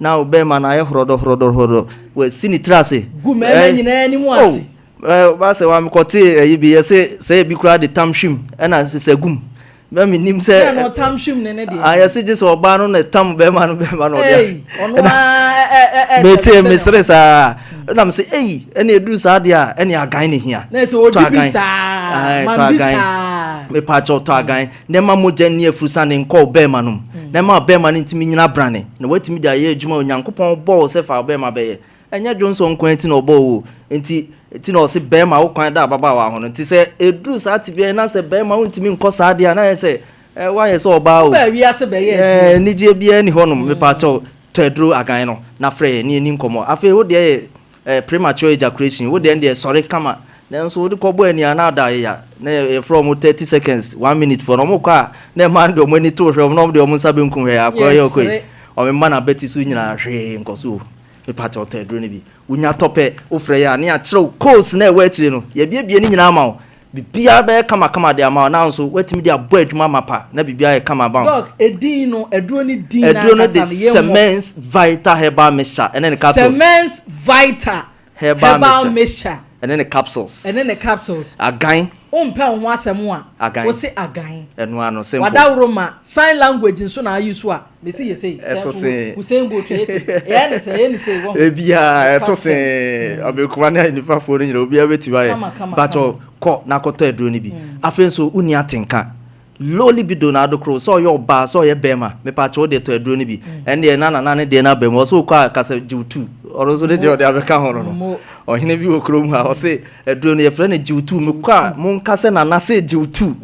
na wo barima no ayɛ horɔdɔhorɔdɔhorɔdɔ, wasi ne tiri ase. Gu mmarima nyinaa anim ase. Oh, baasɛ wa mekɔtee ayi bi, yɛse sɛ ebi koraa de tam hwim ɛna sesa gum. Bɛ menim sɛ. Sɛ na ɔtam hwim ne ne deɛ. Ah, yɛse gye sɛ ɔbaa no na ɛtam bɛrima no bɛrima no ɔde. Ei, ɔno ara ɛ ɛ ɛ. Mete mesere saa. Ɛna mese ei, ɛne ɛduru saa deɛ a ɛne agan ne hia. Na ɛsɛ ɔdi bi saa, man bi saa. Mepaakyɛw tɔ agan na ɛma mogya nni afurusane nkɔ wo bɛrima no mu. Na ɛma bɛrima no ntumi nyina brane na watumi de ayɛ adwuma a Onyankopɔn bɔɔ wo sɛ fa wo bɛrima bɛyɛ. Ɛnyɛ dwonsɔ nko ara nti na ɔbɔɔ wo o, nti nti na ɔse bɛɛma wo kwan da ababaawa ho no. Nti sɛ ɛduru saa tebea yi na sɛ bɛɛma wontumi nkɔ saa deɛ a na ayɛ sɛ eh, woayɛ sɛ ɔbaa o. Wobaa wiase bɛyɛɛ deɛ. Eh, anigyeɛ biara nni hɔnom. Mepaakyɛw, tɔ aduro agan no na frɛ yɛn ne yɛnni nkɔmmɔ. Afei wo deɛ yɛ eh, premature ejaculation, wo deɛ no deɛ sɔre kama. Nanso wode kɔbɔ ani a na ada ayea. Na yɛfrɛ wɔn 30 seconds, 1 minute foɔ no, wɔkɔ a na mmaa no de wɔn ani to hwɛ wɔn na wɔde wɔn nsa benkum hwɛ, akɔ yɛ ɔkɔ yi. Wɔn mma no abati so nyinaa hwee nkɔ so o. Mepakyɛw tɔ aduro no bi. Wonya tɔ pɛ, wofrɛ yɛn a, na yɛakyerɛ wo codes no a ɛwɔ akyire no. Yɛabiebie ne nyinaa ama wo. Biribiara bɛyɛ kamakama de ama wo, na wo nso woatumi de abɔ adwuma mapa na biribiara ayɛ kama ama wo. Doc, edin no, aduro no din no Aduro no de ankasa no, yɛmmɔ. Semens Vital Herbal Mixture ɛne ne capsules. Semens Vital Herbal Herbal Mixture Mixture ɛne ne capsules. ɛne ne capsules. Agan. Wompɛ wo ho asɛm a, Agan. wose agan. Ɛno ara no, simple. Wadaworoma, sign language nso na ayi so a, mese yɛ sei, sɛ Ɛto nso se. Usain Bolt yɛ sei, yɛyɛ ne sɛ, yɛyɛ ne sei, wahu. Ebiaa ɛto Nokwasɛm. se. Abekuma ne anifafoɔ no nyinaa obiara bɛtumi ayɛ. Kama, kama, Mpakyɛw, kama. kɔ na kɔtɔ aduro no bi. Afei nso, wonni atenka. Low libido na adokoro sɛ ɔyɛ ɔbaa sɛ ɔyɛ bɛɛma mepaakyɛw wodeɛ tɔ aduro no bi ɛndeɛ na nana ne deɛ no aba mu ɔsɛ wokɔ a kasa gyew tu ɔno nso ne deɛ ɔde abɛka ho no no ɔhene bi wɔ kurom ha ɔse aduro no yɛfrɛ no gyew tu mekɔ a monka sɛ nana se gyew tu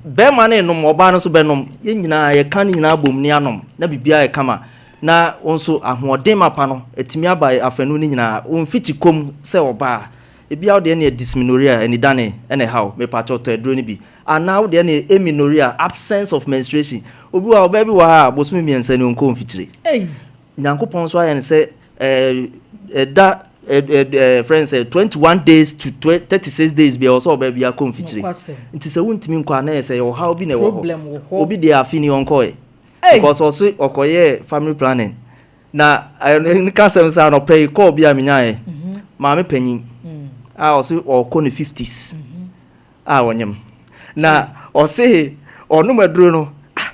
bɛɛma no enom ɔbaa no nso bɛnom yɛn nyinaa yɛka ne nyinaa bom ne anom na biribiara yɛ kama na wo nso ahoɔden mapa no atumi aba afanu no nyinaa wo mfikyi kom sɛ ɔbaa ebia wo deɛ ne dysmenorrhea anidane ɛna ɛha wo mepaakyɛw tɔ aduro no bi Anaa wo deɛ ne amenorrhea, absence of menstruation. Obi wɔ ha, ɔbaa bi wɔ ha a, bosome mmiɛnsa ni ɔnkɔɔ mfikyire. Nyankopɔn nso ayɛ no sɛ ɛda frɛ no sɛ 21 days to 36 days bi ɛwɔ sɛ ɔbaa bi akɔ mfikyire. Nti sɛ wontumi nkɔ a na ɛyɛ sɛ ɔhaw bi na ɛwɔ hɔ. Obi deɛ afe ni ɔnkɔɛ. Because ɔse ɔkɔyɛɛ family planning. Na ne ka asɛm sɛ anɔpa yi kɔɔ bi a menyaeɛ. Maame panyin a ɔse ɔkɔ ne 50s. A ɔnyem. Na ɔse ɔnom aduro no, ah,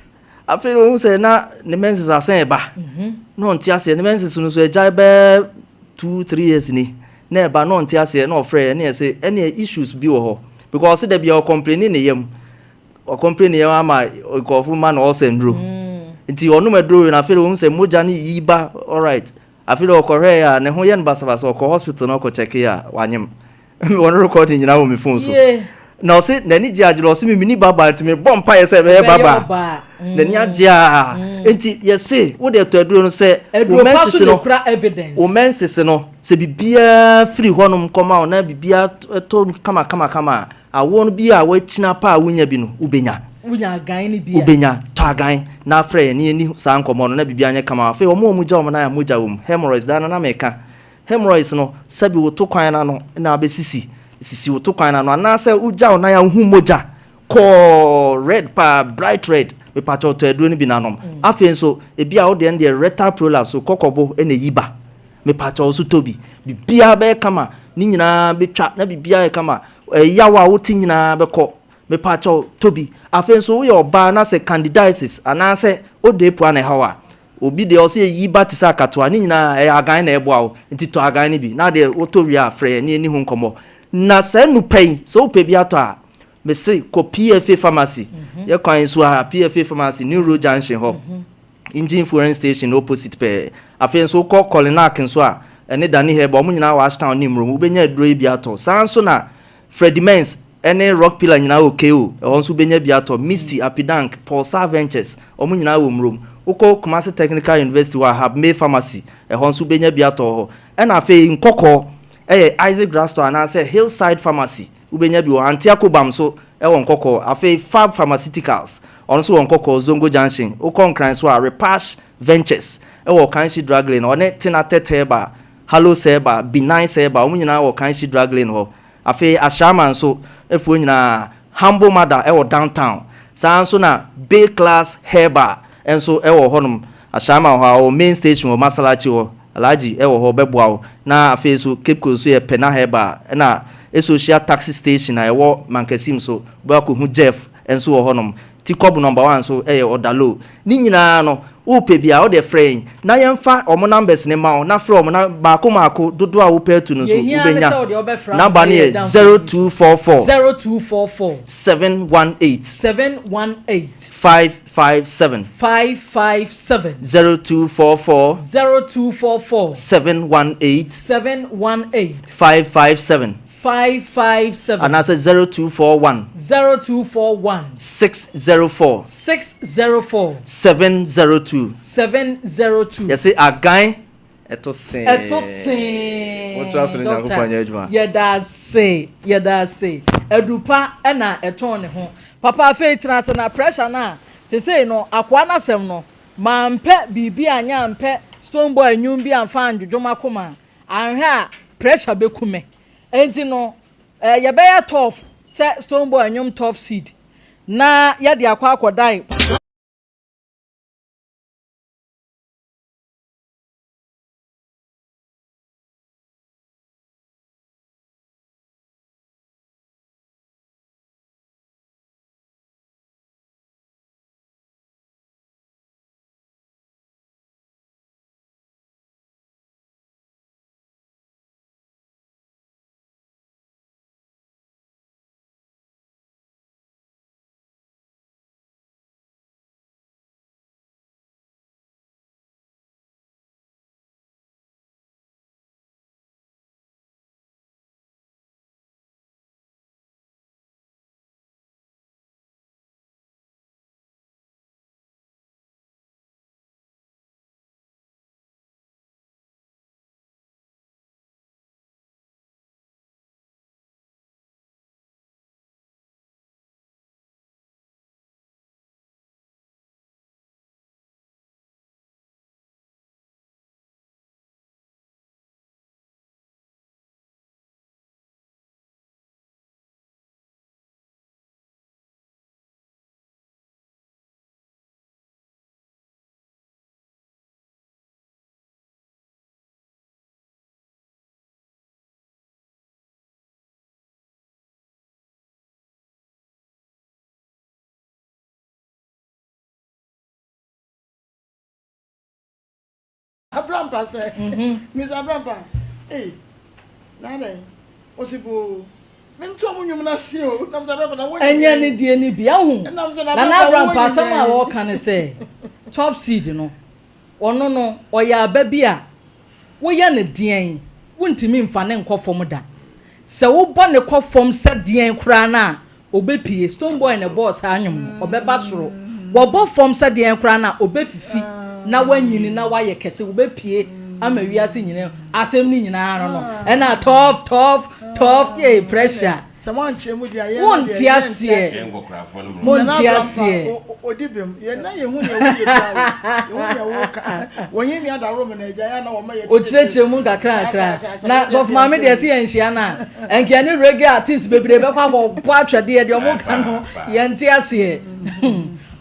afei na ɔhu sɛ na ne menses asan ɛba. Mhm. Na ɔnte aseɛ, ne menses no so agyae bɛɛ 2 3 years ni. Na ɛba na ɔnte aseɛ na ɔfrɛ yɛ na yɛse ɛneɛ issues bi wɔ hɔ because ɔse da biara ɔcomplaini ne yam ɔcomplaini ne yam ama nkurɔfo ma no ulcer nnuro nti ɔnom aduro wei no afei de ɔhu sɛ mogya no yi ba alright afei de ɔkɔhwɛɛ a ne ho yɛ no basabasa ɔkɔ hospital na ɔkɔ kyɛke a wanyem Mewɔ no recording nyinaa wɔ me phone so. Na ɔse n'ani gye adwene ɔse me mini baba nti mebɔ mpaeɛ sɛ ɛbɛyɛ baba. N'ani agye a. Nti yɛse wode ɛtɔ aduro no sɛ wo menses no wo menses no sɛ biribiara firi hɔnom kɔma wo na biribiara tɔ kama kama kama a awoɔ no bi a wakyina pa a wonya bi no wobɛnya. Wobɛnya tɔ agan na afrɛ yɛn na yɛni saa nkɔmmɔ no na biribiara nyɛ kama. Afei wɔn a wɔgya wɔn nan a mogya wɔ mu hemorrhoids daa no na meka Hemorrhoids no, sɛbi wo to kwan no ano na abɛsisi, sisi wo to kwan no ano, anaasɛ wogya wo nan a wohu mogya kɔɔ red paa, bright red, mepakyɛw tɔ aduro no bi na nom. Afei nso, ebi a wo deɛ no deɛ rectal prolapse, wo kɔkɔbo na ɛyi ba, mepakyɛw nso tɔ bi. Biribiara bɛyɛ kama, ne nyinaa bɛtwa na biribiara ayɛ kama, ɛyaw a wote nyinaa bɛkɔ. Mepakyɛw tɔ bi. Afei nso woyɛ ɔbaa na sɛ candidiasis anaasɛ odeepua na ɛhaw a, Obi deɛ ɔsɛ yɛyi ba te sɛ akatoa, ne nyinaa ɛyɛ agan na ɛboa wo, nti tɔ agan no bi, na deɛ wotɔ wie a frɛ yɛn na yɛnni ho nkɔmmɔ. Na saa nnupa yi, sɛ wopɛ bi atɔ a, mese kɔ PFA Pharmacy, yɛ kwan so ha, PFA Pharmacy, New Road Junction hɔ, Engine Fueling Station opposite pɛɛ. Afei nso wokɔ Kolinak nso a, ɛne Dani Herbal, wɔn nyinaa wɔ Ashtown ne Mmrom, wobɛnya aduro yi bi atɔ. Saa ara nso na Freddie Mens ne Rock Pillar nyinaa wɔ KO, ɛhɔ nso wobɛnya bi atɔ. Misty, Apidank, Pulsar Ventures, wɔn nyinaa wɔ Murom. Wokɔ Kumasi Technical University hɔ a, Habmay Pharmacy, ɛhɔ nso wobɛnya bi atɔ wɔ hɔ. Ɛna afei Nkɔkɔɔ yɛ Isaac Drugstore anaasɛ Hillside Pharmacy, wobɛnya bi wɔ hɔ. Auntie Akobam nso wɔ Nkɔkɔɔ. Afei Fab Pharmaceuticals, ɔno nso wɔ Nkɔkɔɔ, Zongo Junction. Wokɔ Nkran nso a, Repash Ventures wɔ Kanshi Drug Lane, ɔne Tenatet Herbal, Hallo Sɛɛba, Binai Sɛɛba, wɔn nyinaa wɔ Kanshi Drug Lane hɔ. Afei Ashaiman nso foɔ nyinaa, Humble Mother wɔ Downtown. Saa ara nso na Bay Class Herbal nso wɔ hɔnom, Ashaiman hɔ ara, ɔwɔ Main Station wɔ Masalachi hɔ. Alhaji wɔ hɔ, ɔbɛboa wo. Na afei nso Cape Coast nso yɛ Pena Herbal, ɛna Esohyia Taxi Station a ɛwɔ Mankasim nso, wobɛkɔ akɔhu Jeff nso wɔ hɔnom. Tikɔb number one nso yɛ Ɔdalo. Ne nyinaa no, wopɛ bi a, wo deɛ frɛ yɛn na yɛmfa wɔn numbers no mma wo na frɛ wɔn na baako mmaako dodoɔ a wopɛ atu no nso Deɛ ɛhia ne wobɛnya. sɛ wo deɛ wobɛfrɛ Number ama no yɛ yɛ da 0244 0244 718 718 557 557 0244 0244 718 718 557. 557. Anaasɛ 0241. 0241. 604. 604. 702. 702. Yɛse agan ɛto see. Ɛto see. Montra ase na Nyankopɔn nyɛ adwuma. Yɛda ase, yɛda ase. Aduru pa na ɛtɔn ne ho. Papa afei tena ase na pressure no a sesei no akoa no asɛm no mampɛ biribi anyɛ ampɛ Stonebwoy nnwom bi amfa andwodwo m'akoma a anhwɛ a pressure bɛku me. Enti no eh, yɛbɛyɛ tough sɛ Stonebwoy nnwom Tough Seed na yɛde akɔ akɔdan. Abrampa sɛ, Miss Abrampa, ei. Na adɛn? Ɔse boo. Mente ɔmo nnwom no ase o. Nam sɛ abrabɔ na wonyɛ Ɛnyɛ ne deɛ no bi. Ahu? Nana Abrampah asɛm a ɔreka ne sɛ, top seed no, ɔno no, ɔyɛ aba bi a woyɛ no deɛn, wontumi mfa no nkɔ fam da. Sɛ wobɔ no kɔ fam sɛ deɛn koraa no a, ɔbɛpue. Stone Boy na ɛbɔɔ saa nnwom no, ɔbɛba soro. Wɔbɔ fam sɛ deɛn koraa no a, ɔbɛfifi na wanyini na wayɛ kɛse, ɔbɛpue ama wiase nyinaa ahu. Asɛm no nyinaa no no, ɛna tough, tough, tough, yei pressure. Sɛ moankyerɛ mu deɛ a, yɛn Wonte deɛ yɛnte aseɛ. aseɛ. Nkɔkorafoɔ no mmra. Monte Nana Abrampah, aseɛ. o- o- odi bem. Yɛn na yɛhu nea woyɛ biara o. Yɛhu nea woka. Wɔn ni adaworo mu na agya yɛ na wɔma yɛte Ɔkyerɛkyerɛ mu nkakrankra. Na sɔfo maame deɛ sɛ yɛnhyia no a, nka yɛne reggae artist bebree bɛkɔ akɔbɔ atwɛdeɛ deɛ ɔmo ka no yɛnte aseɛ.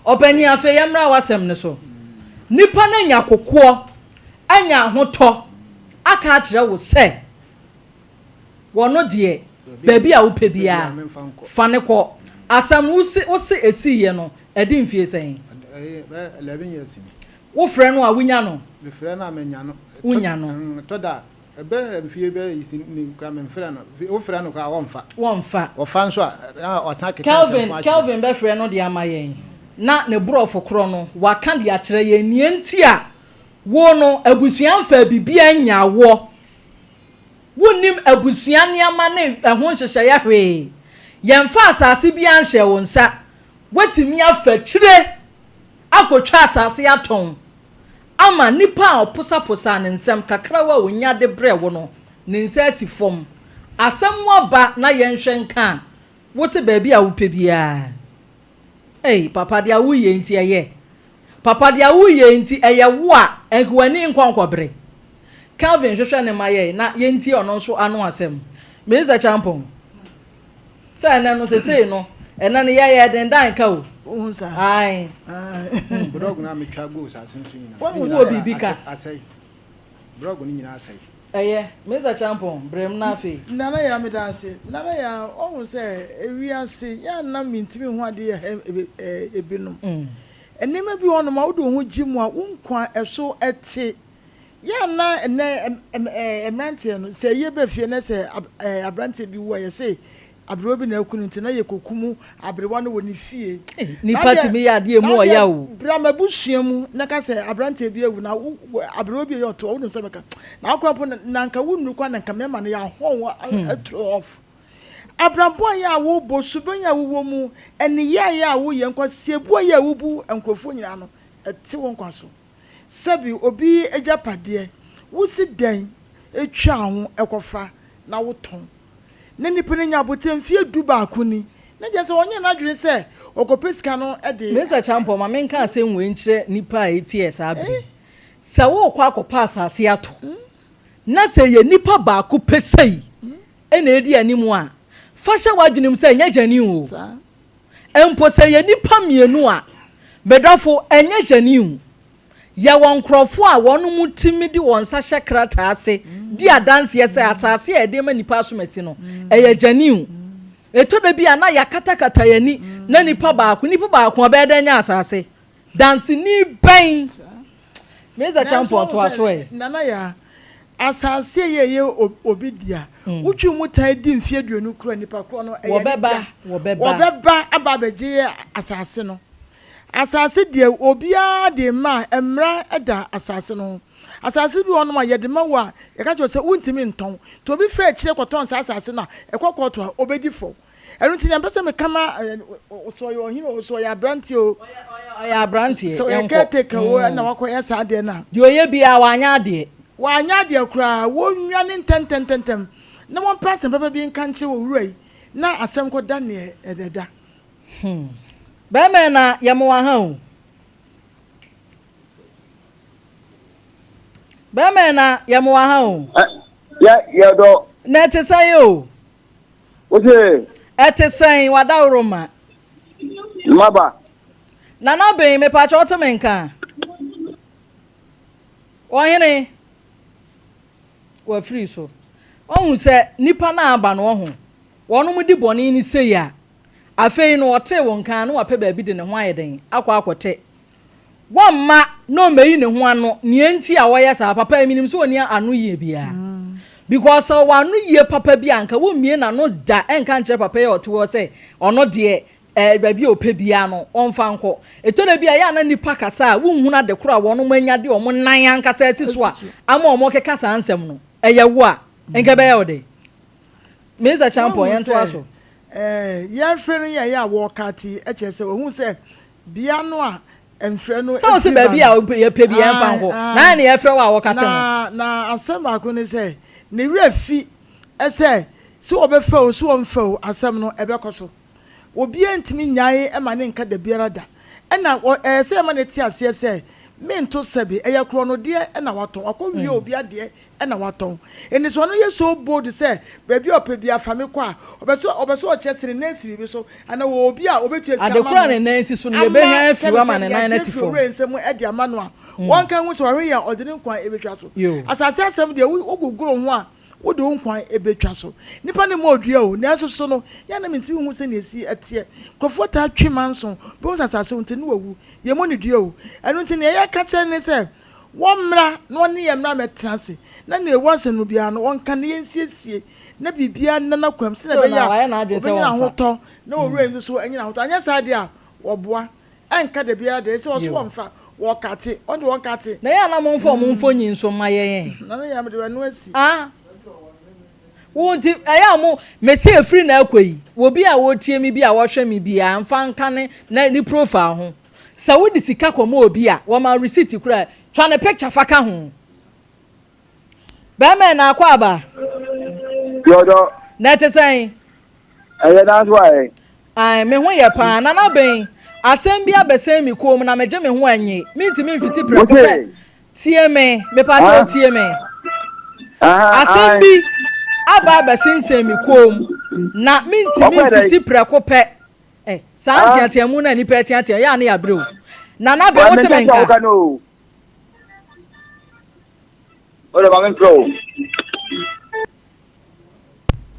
Ɔpanyin afei yɛmmra w'asɛm no so. Nipa no anya kokoɔ, anya ahotɔ aka akyerɛ wo sɛ wɔno deɛ baabi a wopɛ biara fa no kɔ. Asɛm no wose wose ɛsiiɛ no ɛde mfie sɛn? 11 years ni. Wofrɛ no a wonya no? Mefrɛ no a menya no. Wonya no. Ɛtɔ da a, ɛbɛyɛ mfie bɛyɛ yi si ni koraa memfrɛ no. Wofrɛ no koraa a ɔmfa. Wɔmfa. Ɔfa nso a, na ɔsan keka Kelvin, nsɛmfo akyerɛ. Kelvin bɛfrɛ no de ama yɛn, na ne borɔfo korɔ no, waka de akyerɛ yɛn nea nti a wo no, abusua mfaa biribiara nnyaa woɔ. Wonnim abusua nneɛma ne ɛho nhyehyɛeɛ hwee. Yɛmfaa asase biara nhyɛɛ wo nsa. Woatumi afa akyire akɔtwa asase atɔn ama nipa a ɔposaposaa ne nsam kakrawa a ɔnya de brɛɛ wo no, ne nsa asi fam. Asɛm aba na yɛnhwɛ nka a, wo se baabi a wopɛ biara. Ei, papa deɛ woyɛ nti ɛyɛ. Papa deɛ woyɛ nti ɛyɛ wo a, ɛnka w'ani nkɔ nkɔbere. Kelvin hwehwɛ ne ma yɛn na yɛntie ɔno nso ano asɛm. Mister Champong. Sɛ ɛnɛ no sesei no ɛnɛ no yɛyɛ dendan ka o. Wohu saa? Ae. Blɔg no a metwa guu asase no so nyinaa. Wohu wɔ biribi ka? Asɛe. Blɔg no nyinaa asɛe. Ɛyɛ. Mister Champon, brɛ mu na afei. Nana Yaa meda ase. Nana Yaa, woahu sɛ ewiase yɛ a na mentumi nhu ade yɛ ha ebinom. Nneɛma bi wɔ hɔnom a wode wo ho gye mu a wo nkwa ɛso te. Yɛ a na ɛnnɛ mmeranteɛ no, sɛ ayie ba fie na sɛ aberanteɛ bi wu a, yɛse aberewa bi na aku no nti na yɛkɔkum aberewa no wɔ ne fie. Nipa tumi yɛ adeɛ mu ɔya o. Bra m'abusua mu na ka sɛ aberanteɛ bi awu na aberewa bi yɛ ɔto a, wonim sɛ mɛka. Na wo koraa mpo na nka wonnuru koraa na nka mɛma no yɛahɔn wo aturo off. Abrabɔ yɛ a wobɔ, suban a wowɔ mu, nneyɛeɛ a woyɛ, nkwasiabuo yɛ a wobu nkurɔfoɔ nyinaa no, ɛte wo nkwa so. Sɛbi obi agyapadeɛ, wosi dɛn twa ho kɔfa na wotɔn? Na nipa no anya aboterɛ mfeɛ dubaako ni, na kyerɛ sɛ ɔnyɛɛ n'adwene sɛ ɔkɔpɛ sika no de. Mister Champon, ma menka asɛm wei nkyerɛ nnipa a ɛtiɛ saa bere yi. Sɛ worekɔ akɔpɛ asase atɔ, na sɛ ɛyɛ nipa baako pɛ sei na ɛredi anim a, fa hyɛ w'adwene mu sɛ ɛnyɛ gyani o. Mpo sɛ yɛ nnipa mienu a, me dɔfo, ɛnyɛ genuine. Yɛwɔ nkorɔfoɔ a wɔnom tumi de wɔn nsa hyɛ krataa ase di adanseɛ sɛ asase a yɛde rema nnipa asomasi no, ɛyɛ genuine. Ɛtɔ da bi a na yɛakatakata yɛn ani na nipa baako, nipa baako ɔbɛyɛ dɛn anya asase? Danseni bɛn? Mister Champon, toa so ɛ. Nana Yaa, asase a ɛyɛ obi dea, wotwe mu tan di mfe aduonu kura nipa korɔ no, ɛyɛ ne dea. Wɔbɛba aba abɛgye asase no. Asase deɛ, obiara de rema a, mmara da asase no ho. Asase bi wɔ hɔnom a, yɛde ma wo a, yɛka kyerɛ wo sɛ wontumi ntɔn. Nti obi frɛ akyire kɔtɔn saa asase no a, ɛkɔ kɔɔto a, ɔbɛdi fɔ. Ɛno nti nea mpɛ sɛ meka ma sɛ ɔyɛ ɔhene o, sɛ ɔyɛ aberanteɛ o, ɔyɛ aberanteɛ, sɛ ɔyɛ caretaker o, ɛna wakɔyɛ saa adeɛ no a. Deɛ ɔyɛ biara wanyɛ adeɛ. Wanyɛ adeɛ koraa, wɔnnwane ntɛmntɛmntɛm na wɔmpɛ asɛm papa bi nka nkyerɛ owura yi na asɛm kɔda neɛ ɛda. Hmm. Bɛrima na yɛmoa ha o. Bɛrima na yɛmoa ha o. Yɛ yɛdɔ. Na ɛte sɛn o? Wose. Ɛte sɛn w'adaworoma? Maba. Nana Ben, mepakyɛ wote me nka? Ɔhene, wafiri so. Wahu sɛ nipa no aba no ɔho, wɔnom di bɔne no sei a, afei no ɔtee wo nka na wapɛ baabi de ne ho ayɛ dɛn akɔ akɔtɛ. Wɔmma na ɔmmɛyi ne ho ano nea enti a ɔyɛ saa. Papa yi, menim sɛ ɔnni ano yie biara. Because sɛ ɔwɔ ano yie papa bi a anka wommie n'ano da nka nkyerɛ papa yi a ɔte hɔ sɛ ɔno deɛ eh, baabi a ɔpɛ biara no ɔmfa nkɔ. Ɛtɔ da bi a ɛyɛ a na nnipa kasa a wonhunu ade korɔ a wɔnom anya de wɔn nan ankasa asi so a ama wɔkeka saa nsɛm no. Ɛyɛ wo a, nka ɛbɛyɛ wo dɛn? Mister Champon, Woahu yɛntoa sɛ so. eh, yɛrefrɛ no yɛ ɛyɛ a wɔka ti kyerɛ sɛ wɔhu sɛ bea no a mfrɛ no Sɛ wo se firi ba baabi a no. yɛpɛ bi yɛmfa Ae, nkɔ, na ae. ayɛ ne yɛfrɛ wo a wɔka te ho. Na, na asɛm baako ne sɛ, ne werɛ fi sɛ, sɛ wɔbɛfa o, sɛ wɔmfa o, asɛm no, ɛbɛkɔ so. Obiara ntumi nnyae ma ne nka dabiara da. Ɛna wɔ, ɛyɛ sɛ yɛma no te aseɛ sɛ, mento sɛbe, ɛyɛ korɔnodeɛ na watɔn, wakɔwia obi adeɛ na watɔn. Enti sɛ ɔno yɛ so bold sɛ baabi a ɔpɛ biara fa me kɔ a, ɔpɛ sɛ ɔpɛ sɛ ɔkyerɛ sɛ ne nan si biribi so anaa ɔwɔ obi a ɔbɛtua sika Ade ama koro a no ne nan si so no, ama yɛbɛhwan afi sɛbe hɔ ama sɛ ne deɛ nan no agye ati afiri fam. owura nsam de ama no a, wɔnka nhu sɛ wahwe yɛ a ɔde ne nkwa bɛtwa so. Yo. Asase asɛm deɛ, wo wogogoro ho a, wode wo nkwa bɛtwa so. Nnipa no mmɔ dua o, nanso so no, yɛ a na mentumi nhu sɛnea ɛsi teɛ. Nkurɔfoɔ taa twe manso, bɛhu sɛ asase ho nti ne wawu. Yɛmmɔ no dua o. Ɛno nti nea yɛka kyerɛ no ne sɛ, Wɔmmra na wɔne yɛn mmra mmɛtena ase, na nea ɛwɔ asɛm no mu biara no, wɔnka na yensiesie, na biribiara nna n'akwam, sɛnea Still ɛbɛyɛ na a wayɛ n'adwene sɛ wɔbɛnya wɔmfa. ahotɔ, na wɔn wura nso so anya ahotɔ. Anyɛ saa deɛ a, wɔboa. Ɛnka da biara da, ɛsɛ sɛ wɔso wɔmfa, wɔkate, wɔn de wɔnkate. Na ɛyɛ a na momfa wɔn mfonyin nso mma yɛn ɛ. Na ne yam de w'ano asi. Ah, wo nti ɛyɛ a mo, mese ɛfiri na ɛkɔ yi, obi a ɔretie me bi a ɔhwɛ me biara mfa nka ne, ne, ne profile ho. Sɛ wode sika kɔma obi a, wɔma wo receipt koraa a, twa ne picture fa ka ho. Bɛrima na akɔ aba. Yɔdɔ. Na ɛte sɛn? Ɛyɛ nanso ayɛ. Ae, me ho yɛ paa. Nana Ben, asɛm bi abɛsɛn me kɔn mu na megye me ho annye. Mentumi mfiti prɛko pɛ. Tie me, mepaakyɛw tie me. Asɛm bi aba abɛsensɛn me kɔn mu na mentumi mfiti prɛko pɛ. Eh, saa nteateamu no a nnipa reteatea, ɛyɛ a ne yɛabrɛ o. Nana Ben, wote me nka?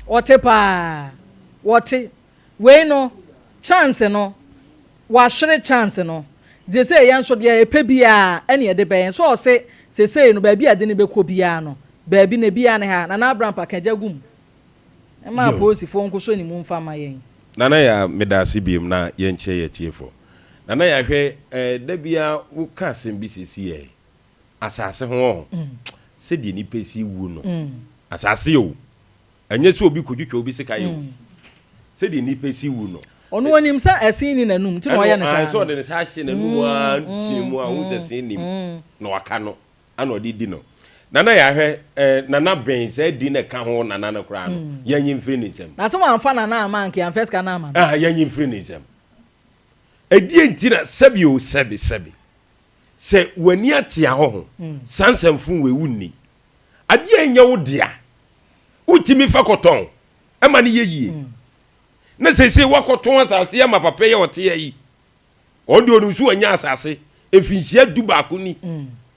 Wɔte paa. Wɔte. Wei no, chance no, wahwere chance no. Seesei yɛn nso deɛ yɛpɛ biara ɛne yɛde bɛyɛ. Nso ɔse seesei no baabi a yɛde no bɛkɔ biara no, baabi no ebiara ne ha. Nana Abrampah ka gya gu mu. Mma Yo. apolisifoɔ nkosɔ ne mu mfa mma yɛn. Nana Yaa medaase biom na yɛnkyɛ yɛ atiefoɔ. Nana Yaa hwɛ eh, da biara wo ka asɛm bi sɛsi eh, asase ho ɔho, sɛdeɛ nipa si wu no, asase o, ɛnyɛ sɛ obi kɔtwitwa obi sika yɛ o, sɛdeɛ nipa si wu no. Ɔno ɔnim sɛ ɛsen nni n'anum nti na ɔyɛ no saa no. Ɛno, sɛ no. ɔde ne nsa ahyɛ n'anum ara nkyɛn mu a, wohu sɛ sen nnim na waka no. Ana ɔde di no. Nana yɛahwɛ eh, Nana bɛn saa din na ɛka ho Nana no koraa no, yɛnyi mfiri ne nsam. Na sɛ wamfa Nana amma anka yɛamfa sika no amma no. Ah, yɛnyi mfiri ne nsam. Ɛdeɛ nti na sɛbi o sɛbi sɛbi sɛ w'ani ate ahɔho saa nsɛmfo wei wonni. Adeɛ a ɛnyɛ wo dea wotumi fa kɔtɔn ɛma no yɛ yie. Na seesei woakɔtɔn asase ama papa yi a ɔte ha yi. Ɔno deɛ ɔnim sɛ wanya asase mfinhyia dubaako ni.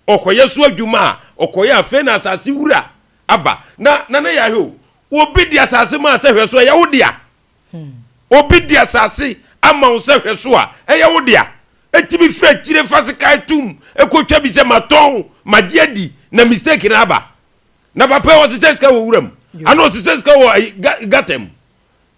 Ɔkɔyɛ so adwuma a, ɔkɔyɛ afei na asase wura aba. Na Nana Yahweh o, obi de asase maa sɛ hwɛ so, ɛyɛ wo dea. Obi de asase ama wo sɛ hwɛ so a, ɛyɛ wo dea. Ɛtumi firi akyire fa sekan tom kɔtwa bi sɛ matɔn, magye adi, na mistake no aba. Na papa yi ɔsesɛ sika wɔ wuram, anaa ɔsesɛ sika wɔ gata mu.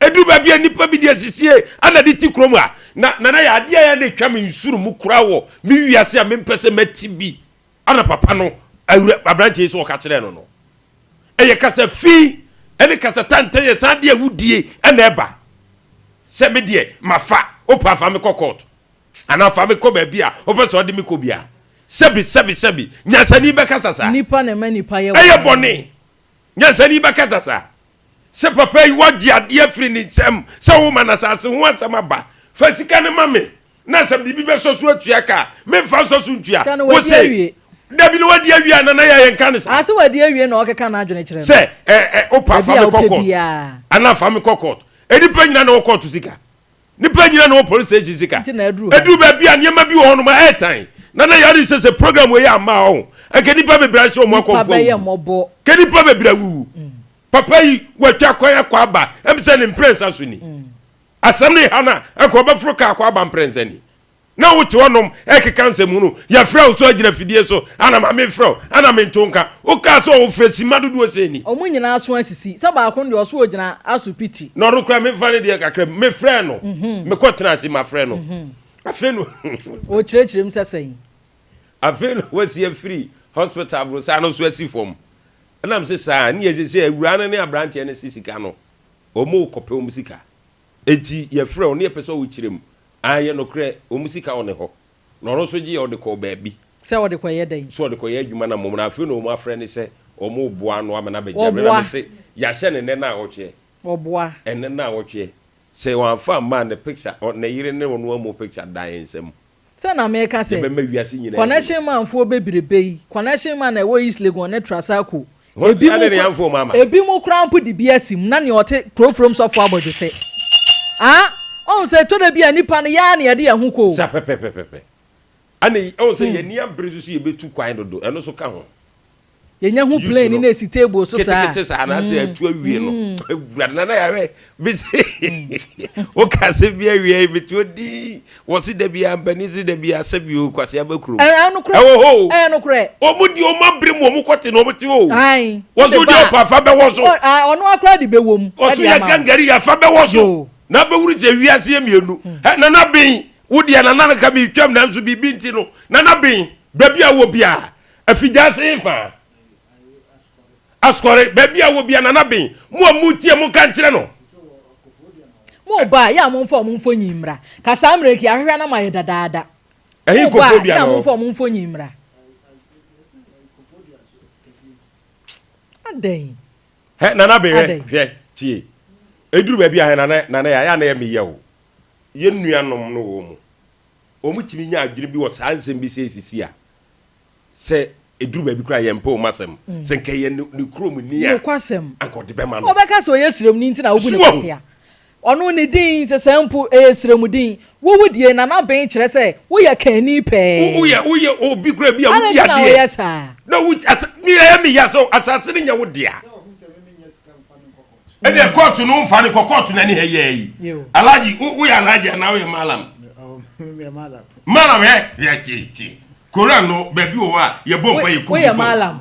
Ɛduru baabi a nnipa bi de asisie ana de te kurom a, na Nana yɛ adeɛ a ɛyɛ na ɛtwa me nsuru mu koraa wɔ me wiase a mempɛ sɛ mɛte bi ana papa no awura aberanteɛ yi sɛ ɔka kyerɛɛ no no. Ɛyɛ kasa fi ɛne kasa tantan yɛ saa adeɛ a wodie ɛna ɛba sɛ me deɛ mafa wopɛ afa me kɔ court anaa fa me kɔ baabi a wopɛ sɛ ɔde me kɔ biara. Sɛbi sɛbi sɛbi nyansani bɛkasa saa. Nnipa na ɛma nnipa yɛ Ɛyɛ bɔne. Nyansani bɛkasa saa. Sɛ papa yi woagye adeɛ afiri ne nsam sɛ woma no asase ho asɛm aba, fa sika no ma me na sɛ biribi bɛsɔ so atua ka a, memfa nsɔ so ntua. Sika no Wo wadi se, awie. Dabi na wadi awie a, Nana Yaa yɛnka no saa. Aa sɛ wadi awie na ɔkeka n'adwene kyerɛ no. Sɛ ɛ ɛ wopɛ a fa Baabi a me kɔ wopɛ court biara. anaa fa me kɔ court. Nnipa nyinaa na wɔ court sika. Nnipa nyinaa na wɔ police station sika. Nti na aduru ha. Aduru baabi a nneɛma bi wɔ hɔnom a ɛɛtan. Nana Yaa nim sɛ sɛ program wei amma a ɔho, anka nnipa bebree ahyɛ wɔn Nnipa akɔmfo bɛyɛ awuwu. mmɔbɔ. Ka nnipa bebree awuwu. Papa yi watwa kwan akɔ aba ɛm sɛ ne mprɛnsa so ni. Asɛm no ha no a, ɛnka ɔbɛforo kaa akɔ aba mprɛnsa ni. Na wote hɔnom ɛkeka nsɛmhunu. Yɛfrɛ wo so agyina fidie so, ana ma memfrɛ wo, ana mento nka. Wokaa sɛ wofrɛ simma dodoɔ sei ni. Wɔn nyinaa aso asisi. Sɛ baako no deɛ ɔso ɔgyina asopiti. Na ɔno koraa memfa ne deɛ kakra bi. Mefrɛɛ no, mekɔ tenaa ase mafrɛ no. Afei na. Ɔkyerɛkyerɛ mu sɛ sɛn? Afei na wasi afiri hospital aborosan no so asi fam. Ɛna mese saa, ne yɛ sɛ awuraa no ne aberanteɛ no se sika no, wɔn rekɔpɛ wɔn sika. Enti yɛfrɛ wo na yɛpɛ sɛ wokyerɛ mu. Aane, ɛyɛ nokorɛ, wɔn sika wɔ ne hɔ. Na ɔno nso gyeeɛ ɔde kɔɔ baabi. Sɛ ɔde kɔyɛ dɛn? Sɛ ɔde kɔyɛ adwuma na mmom no afei na wɔn afrɛ no sɛ wɔreboa no ama no abɛgye awerɛ. Na Wɔboa. mese, yɛahyɛ no nnɛ naawɔtweɛ. Wɔboa. Ɛnnɛ naawɔtweɛ. Sɛ wamfa amma a, ne picture, ɔ, ne yere ne ɔno amu picture da yɛn nsam. Sɛ na meka sɛ, Yɛbɛma wiase nyinaa ahu. Connection man foɔ bebrebe yi, Connection man a ɛwɔ East Legon ne Trasacco, Hɔ, ebi adɛn mo na kora, yɛamfa wɔn amma? ebi mo koraa mpo de bi asi mu, na nea ɔte Kurofrom sɔfo abɔdwesɛ. Ah, ɔhu sɛ ɛtɔ da bi a nipa no, yɛ ara na yɛde yɛn ho kɔ o. Sa pɛpɛpɛpɛpɛ. Ɛna ɔhu sɛ yɛn ani abere nso sɛ yɛbɛtu kwan dodo, ɛno nso ka ho. Yɛnya hu Youth plane no na esi table so saa. ketekete saa na asɛ atu awie no awurade nana yɛahwɛ bese woka asɛm bi awie yi mete hɔ dii wɔ se da biara mpanin se da biara sɛ bio kwase aba kurom Ɛyɛ nokorɛ. ɛwɔ hɔ o Ɛyɛ nokorɛ. wɔn di wɔn abere mu wɔn kɔte na wɔn te hɔ o Ae. wɔn so Wode deɛ ba a, ɔpa afa bɛwɔ so ɔ- a, ɔno akora de bɛwɔ mu wɔn so ɛde yɛ ama wo. gangari afa bɛwɔ so Yoo. na bɛwuru sɛ wiase yɛ mmienu ɛ nana ben wo deɛ nana no ka metwam nanso biribi nti no nana ben baabi a wɔ biara Afigya ase hefa? Asukɔre, baabi a wɔ bia Nana Ben, mo a motie monka nkyerɛ no. Mo ba a, yɛ a momfa wɔn mfonyin mmra. Ka saa mmerɛ ki, ahwehwɛ na moayɛ dadaada. Ɛhe Mo ba a, Kofoɔ dua yɛ a no wɔ? momfa wɔn mfonyin mmra. Adɛn? Hɛ, Nana Ben, hwɛ, Adɛn? hwɛ, tie. Ɛduru baabi a, hɛ, Nana, Nana, yɛ a na ɛyɛ me ya o. Yɛn nuanom no wɔ mu. Wɔtumi nya adwene bi wɔ saa nsɛm bi sɛ ɛsisi a, sɛ ɛduru baabi koraa yɛmpɛ wɔn asɛm. Sɛ nka ɛyɛ ne ne kurom ni a, Nokwasɛm. anka ɔde bɛma no. Wɔbɛka sɛ ɔyɛ sremni nti na wobu no So wahu? kwasea. Ɔno ne din, sɛ sɛ mpo ɛyɛ srem din. Wo wo die, Nana Ben kyerɛ sɛ woyɛ kanni pɛɛ. Wo woyɛ woyɛ obi koraa bi a Adɛn wodi nti na adeɛ. woyɛ saa? Na wo asa mi ɛyɛ mi ya sɛ asase no nyɛ wo dea. Ɛdeɛ kɔɔto no nfa no kɔ kɔɔto n'ani ha yɛ yi. Alhaji wo woyɛ alhaji anaa woyɛ malam? Malam hɛ yɛ tie tie. Koran no baabi wɔ hɔ a yɛbɔ mpa yɛ kum Woyɛ malam.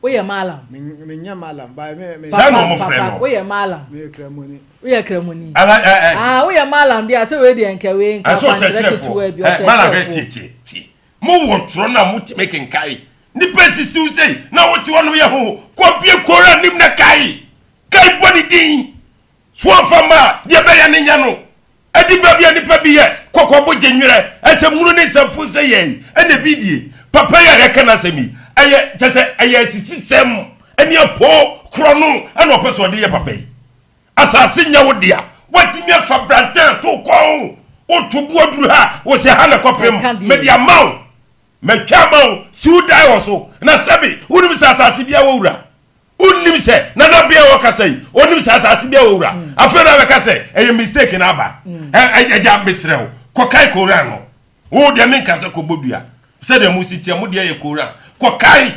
Woyɛ malam. Menyɛ malam. Ba me me. Saa na wɔn frɛ no. Woyɛ malam. Meyɛ kramoni. Woyɛ kramoni. Ala ɛ ɛ. Ah woyɛ malam deɛ sɛ wei deɛ nka wei nka kwankyerɛ ketewa bi ɔkyerɛkyerɛfoɔ. Malam hɛ tie tie tie. Mo wɔ twerɛ no a mo tumi kenkae. Nipa sisiw sei na wote hɔ nom yɛ ho kɔ bie Koran nim na kae. Kae bɔ ne din. So ɔmfa mma a, deɛ ɛbɛyɛ no nyɛ no. Ɛde baabi a nnipa bi yɛ kɔkɔbo gye nwerɛ, nsɛmhunu ne nsɛmfo sɛ yɛn ɛna ebi die. Papa yi a yɛka n'asɛm yi, ɛyɛ kyɛ sɛ ɛyɛ asisisɛm ne apoo korɔno ɛna ɔpɛ sɛ ɔde yɛ papa yi. Asase nyɛ wo dea, woatumi afa brantan ato wo kɔn, woto boɔ duru ha, wo sɛ ha na kɔpem, mede ama wo, matwa ama wo, si wo dan wɔ so, na sɛbe wonim sɛ asase biara wɔ wura. Wonnim sɛ nana bea a ɔkasa yi ɔnim sɛ asase bia wɔ wura. Mm. Afei na bɛka sɛ ɛyɛ mistake na aba. Mm. Ɛgya mesrɛ wo kɔkae Koran no. Wo deɛ menka sɛ kɔbɔ dua. Sɛdeɛ mo si teɛ mo deɛ yɛ Koran. Kɔkae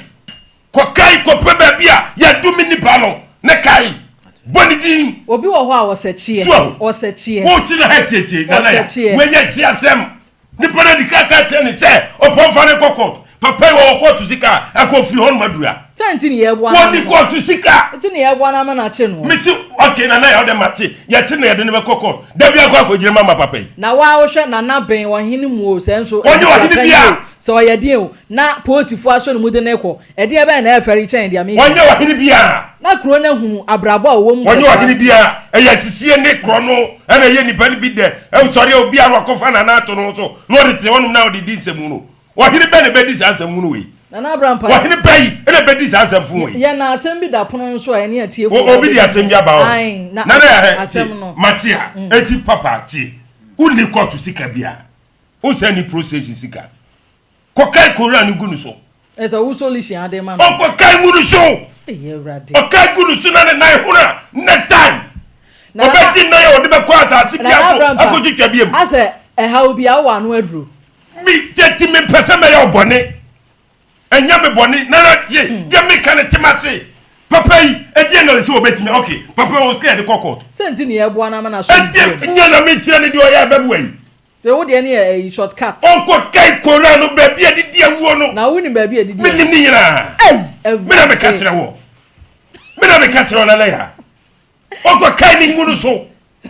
kɔkae kɔpɛ baabi a yɛadome nipa no ne kae. Bɔ ne din. Obi wɔ hɔ a ɔsɛkyeɛ. So ɔsɛkyeɛ. Wo ti na ha tietie nana ya. Ɔsɛkyeɛ. Wei yɛ kyeasɛm. Nipa no adi kan ka kyerɛ ne sɛ ɔpɔnfa no nkɔ court. Papa yi wɔwɔ kɔɔto sika a ɛkɔ firi hɔnom aduru a. Sɛ nti ne yɛboa no Wɔnni kɔɔto sika. Nti ne yɛboa no ama no akye no. Mesi okay nana yɛ ɔdɛ mate yɛte na yɛde no bɛkɔ court. Da bi akɔ akɔgyina mu ama papa yi. Na wo a wohwɛ Nana Ben ɔhene mu o sɛ nso Ɔnyɛ ɔhene abusuapanyin biara. o sɛ ɔyɛ deɛn o na polisifoɔ asɔ ne mu de no rekɔ ɛdeɛ bɛn na ɛfɛre kyɛn deɛ meka Ɔnyɛ ɔhene biara. Na kuro no ahunu abrabɔ a ɔwɔ mu Ɔnyɛ kɛkɛ ɔhene biara. Ɛyɛ asisie ne korɔno ɛna ɛyɛ nipa no bi dɛ. Ɛsɔre a obiara na wakɔfa nana ato ne ho so na ɔde te hɔnom na ɔde di nsɛmhunu. Ɔhene bɛn na ɛbɛdi saa nsɛmhunu wei? Nana Abrampah. Ɔhene bɛn na ɛbɛdi saa nsɛmfo wei? Yɛ na asɛm bi da pono nso a ɛne atiefoɔ Obi de asɛm bi aba hɔ. Ae, na Nana yɛ hɛ, asɛm tie, no. mate a, eti papa tie. Wonni kɔɔto sika biara. Wonsɛ ne procession sika. Kɔkae Koran no gu no so. Ɛsɛ wo solution ade ma no. Ɔkɔkae gu no so. Ɛyɛ Awurade. Ɔkae gu no so na ne nan hono a, next time. Ɔbɛgye nan a ɔde bɛkɔ asase bia so akɔtwitwa biam. Asɛ ɛhaw bi a wowɔ ano aduro. Me tete me mpɛ sɛ mɛyɛ ɔbɔne. Ɛnyɛ me bɔne. Nana tie, hmm. deɛ meka no tem ase. Papa yi, ɛdeɛ na sɛ wɔbɛtumi, ok, papa yi wɔ sika yɛde kɔ court. Sɛ nti ne yɛboa no ama no asɔ ne tirim. Ɛdeɛ nyɛ na mekyerɛ no deɛ ɔyɛ ɛbɛboa yi. Sɛ wo deɛ no yɛ ɛyi short cut. Ɔnkɔ kan Koran no baabi a didi awuo no. Na wo nim baabi a didi awuo. Menim ne nyinaa. Ei! Me na meka kyerɛ wɔ. Me na meka kyerɛ wɔ nana ya. Ɔnkɔ kan ne ngu no so.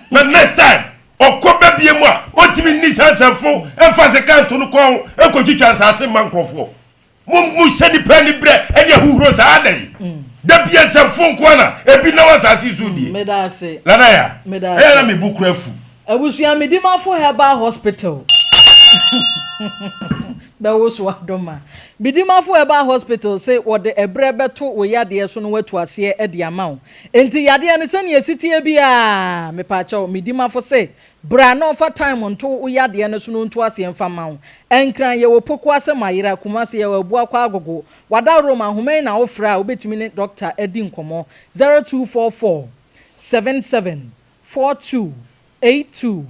Na next time ɔkɔ bɛbie mu a ɔntumi nni saa nsɛmfo ɛmfa se kanto no kɔn ho ɛnkɔtwitwa nsaase mma nkurɔfoɔ. Mo mo hyɛ nipa ani brɛ ɛne ahuhuro saa adɛn? Mm. Da bia nsɛmfo nko ana ebi nam asase so die. Mm, meda ase. Nana ya. Meda ase. Ɛyɛ na me bu kura afu. Abusua Medimafo Herbal Hospital. Bɛwo so adɔma. Medimafo Herbal Hospital se wɔde ɛbrɛ bɛto wo yadeɛ so na watu aseɛ de ama wo. Enti yadeɛ no sɛnea ɛsi teɛ biara, mepaakyɛw, Medimafo se Bra na ɔmfa time nto wo yadeɛ no so na ɔntu aseɛ mfa mma wo. Nkran, yɛwɔ Pokuase Mayera, Kumasi, yɛwɔ Abuakwa Agogo. Wada Rome, ahoma yi na wofrɛ a wobɛtumi ne dɔkta adi nkɔmmɔ, 0244 77 42 82,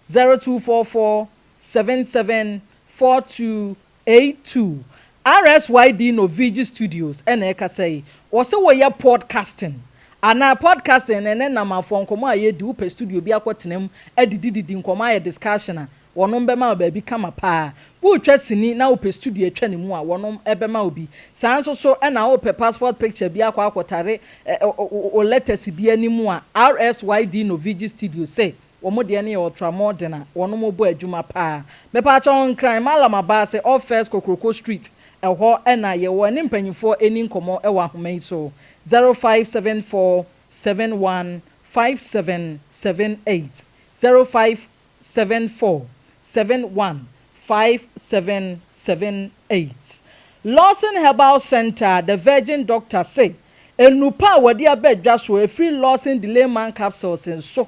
0244 77 42 82. RSYD Novigi Studios na ɛrekasa yi. Wɔse woyɛ podcasting anaa? Podcasting no ɛnɛ Namafoɔ nkɔmmɔ a yɛdi, wopɛ studio bi akɔtena mu adidididi nkɔmmɔ ayɛ discussion a, wɔnom bɛma wo baabi kama paa. Woretwa sini na wopɛ studio atwa ne mu a, wɔnom bɛma wo bi. Saa nso so na wopɛ passport picture bi akɔ akɔtare wo letters bi anim a, RSYD Novigi Studios se Wɔn deɛ no yɛ ultra-modern a wɔnom bɔ adwuma paa. Mepaakyɛw Nkran, Mallam Abaase off First Kokroko Street, ɛhɔ na yɛwɔ. Ɛne mpanyinfoɔ ɛni nkɔmmɔ wɔ ahoma yi so, 0574 71 5778, 0574 71 5778. Lawson Herbal Centre, The Virgin Doctor se, Nnupa a wɔde aba dwa so ɛfiri Lawson Delayman Capsules nso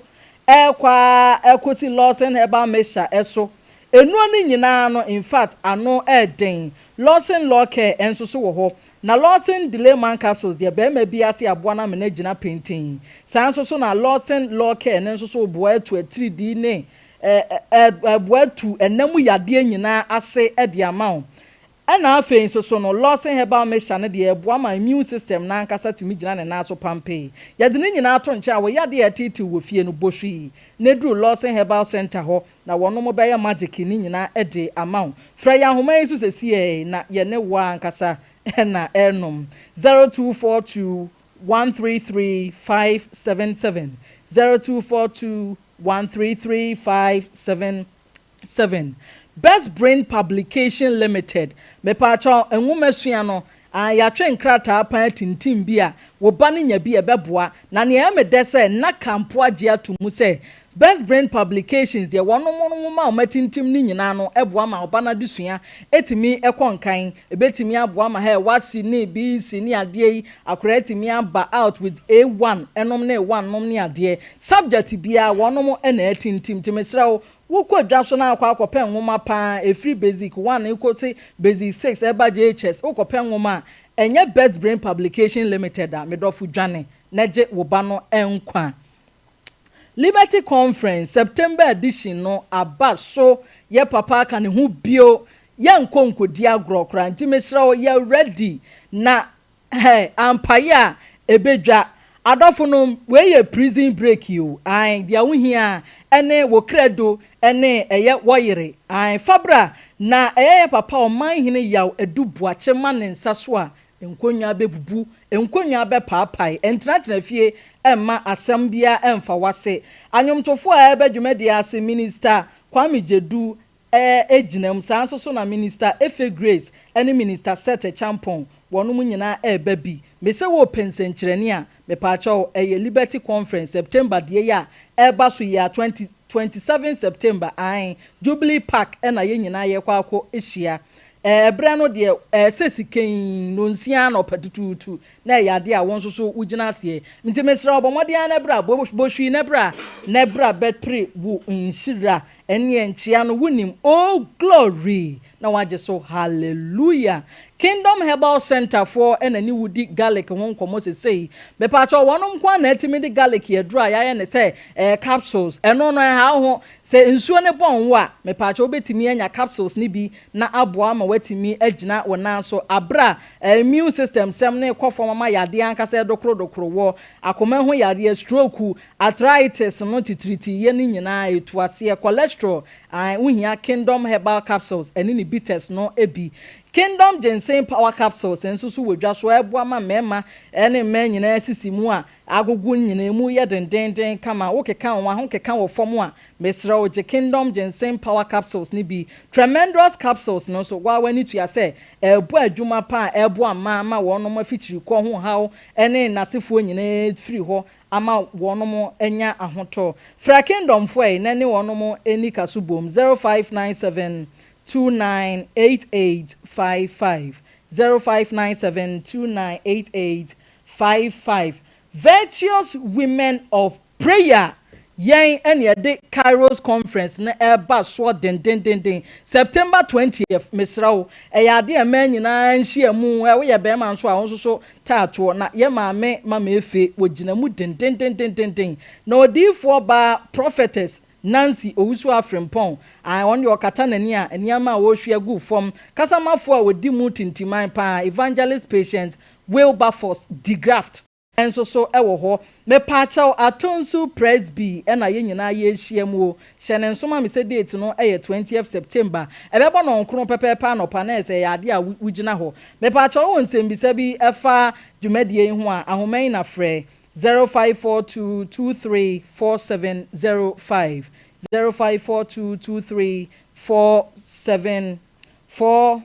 ɛrekɔ ara ɛrekɔsi Lawson Herbal Mixture so. Nnuro no nyinaa no in fact ano ɛreden. Lawson Law Care nso so wɔ hɔ. Na Lawson Delayman Capsules deɛ barima biara se aboa no ama no agyina pintinn. Saa nso so na Lawson Law Care no nso so boa atu atiridii ne ɛboa atu ɛna mu yadeɛ nyinaa ase de ama wo. Ɛna afei nso so no, Lawson Herbal Mixture no deɛ ɛboa ma immune system no ankasa tumi gyina ne nan so pampee. Yɛde ne nyinaa to nkyɛn a, wo yadeɛ a ɛteetew wɔ fie no, bɔ hwii na duru Lawson Herbal Centre hɔ na wɔnom bɛyɛ magic no nyinaa de ama wo. Frɛ yɛn ahoma yi so sesiei na yɛne wo ankasa na ɛrenom. 0242 133 577, 0242 133 577. 7. Best Brain Publication Limited, Mepaakyɛw, nwomasua no, ah, yɛatwe nkrataa paa tintim bi a wo ba no nya bi a ɛbɛboa. Na nea ɛyɛ me dɛ sɛ na Kampo agye ato mu sɛ Best Brain Publications deɛ wɔnom nwoma a wɔatintim no nyinaa no boa ma ɔba no adesua tumi kɔ nkan. Ɛbɛtumi aboa ma hɛ, WASSCE ne BEC ne adeɛ yi, akwadaa atumi aba out with A1 nom ne 1 nom ne adeɛ. Subject biara wɔnom na atintim. Nti mesrɛ wo, Wokɔ dwa so na akɔ akɔpɛ nwoma paa, ɛfiri basic one kɔsi basic six ɛba JHS, wokɔpɛ nwoma a, ɛnyɛ Best Brain Publication Limited a, me dɔfo dwane na gye wo ba no nkwa. Liberty Conference, September edition no aba so, yɛ papa aka ne ho bio, yɛnkɔ nkɔdi agorɔ koraa, nti mesrɛ wo yɛ ready na Hey, ampaye a ɛbɛdwa. Adɔfonom, wei yɛ prison break o, ae, deɛ wo hia ɛne wo credo ɛne ɛyɛ wɔyere, ae, fa bra, na ɛyɛ yɛn papa Ɔmanhene Yaw Adu Boakye ma ne nsa so a, nkonnwa bɛbubu, nkonnwa bɛpaapae, ɛntenatena fie ɛmma asɛm biara ɛmfa w'ase. Anwomtofoɔ a ɛreba dwumadie ase, Minister Kwame Gyedu, gyina mu. Saa nso so na Minister Efe Grace ne Minister Seth Acheampong wɔnom nyinaa reba bi. Mese worepɛ nsɛnkyerɛnne a, mepaakyɛw ɛyɛ Liberty Conference September deɛ yi a ɛreba so yi a, 27 September, ae, Jubilee Park na yɛn nyinaa yɛrekɔ akɔ hyia. Ɛberɛ no deɛ ɛsɛ sikann, nnɔnsia anɔpa tutuutu na ɛyɛ adeɛ a wo nso so wogyina aseɛ. Nti mesrɛ wo bɔ mmɔden ara na bra, bɔ hwii na bra, na bra bɛpere wo nhyira. Ɛneɛ nkyea no wonim oh glory na wagye so hallelujah Kingdom Herbal Centre foɔ na ne wo di garlic ho nkɔmɔ sesei mepaakyɛw wɔnom nko ara na atumi de garlic aduro a yayɛ ne sɛ ɛyɛ capsules ɛno no ɛnha wo ho sɛ nsuo no bɔn wo a mepaakyɛw wobɛtumi anya capsules no bi na aboa ama watumi agyina wo nan so aberɛ a immune system sɛm no rekɔ fam ama yadeɛ ankasa ɛdokoro dokoro wɔ akoma ho yadeɛ stroke Arthritis no titiritii yɛ no nyinaa ɛtu aseɛ. Cholesterol. cholesterol, ae, wohia Kingdom Herbal Capsules ɛne ne bitters no bi. Kingdom Ginseng Power Capsules nso so wɔ dwa so, ɛboa ma mmarima ne mmaa nyinaa sisi mu a agogo nyinaa mu yɛ dendeenden kama. Wokeka wo ahokeka wɔ fam a, mesrɛ wo gye Kingdom Ginseng Power Capsules no bi. Tremendous Capsules no nso, wo ara w'ani tua sɛ ɛrebɔ adwuma pa a ɛreboa mmaa ma wɔnom afikyirikɔ ho haw ne n'asefoɔ nyinaa firi hɔ ama wɔnom anya ahotɔ. Frɛ Kingdomfoɔ ɛ na ne wɔnom nni kaso bom, 0597 2988 55, 0597 2988 55. Virtuous Women of Prayer, yɛn na yɛde Kairos Conference no reba soɔ dendendenden September 20th, mesrɛ wo, ɛyɛ adeɛ a mmaa nyinaa nhyiamu, ɛ, woyɛ barima nso a, wo nso so taa toɔ, na yɛn maame Mama Efe, wɔgyina mu dendendendenden, na odiyifoɔ baa Prophetess Nancy Owusu-Afrimpong, ae, ɔno deɛ ɔkata n'ani a nneɛma a ɔrehwie agu fam, kasamafoɔ a wɔdi mu tintiman paa, Evangelist Patience Wilberforce Degraft, nso so wɔ hɔ. Mepaakyɛw Atonsu Presby na yɛn nyinaa yɛrehyia mu o. Hyɛ no nso ma me sɛ date no yɛ twentieth September. Ɛbɛbɔ nɔnkron pɛpɛɛpɛ anɔpa na ɛsɛ ɛyɛ adeɛ a wogyina hɔ. Mepaakyɛw wowɔ nsɛmbisa bi ɛfa dwumadie yi ho a, ahoma yi na frɛ, 0542 23 4705, 0542 23 47 4.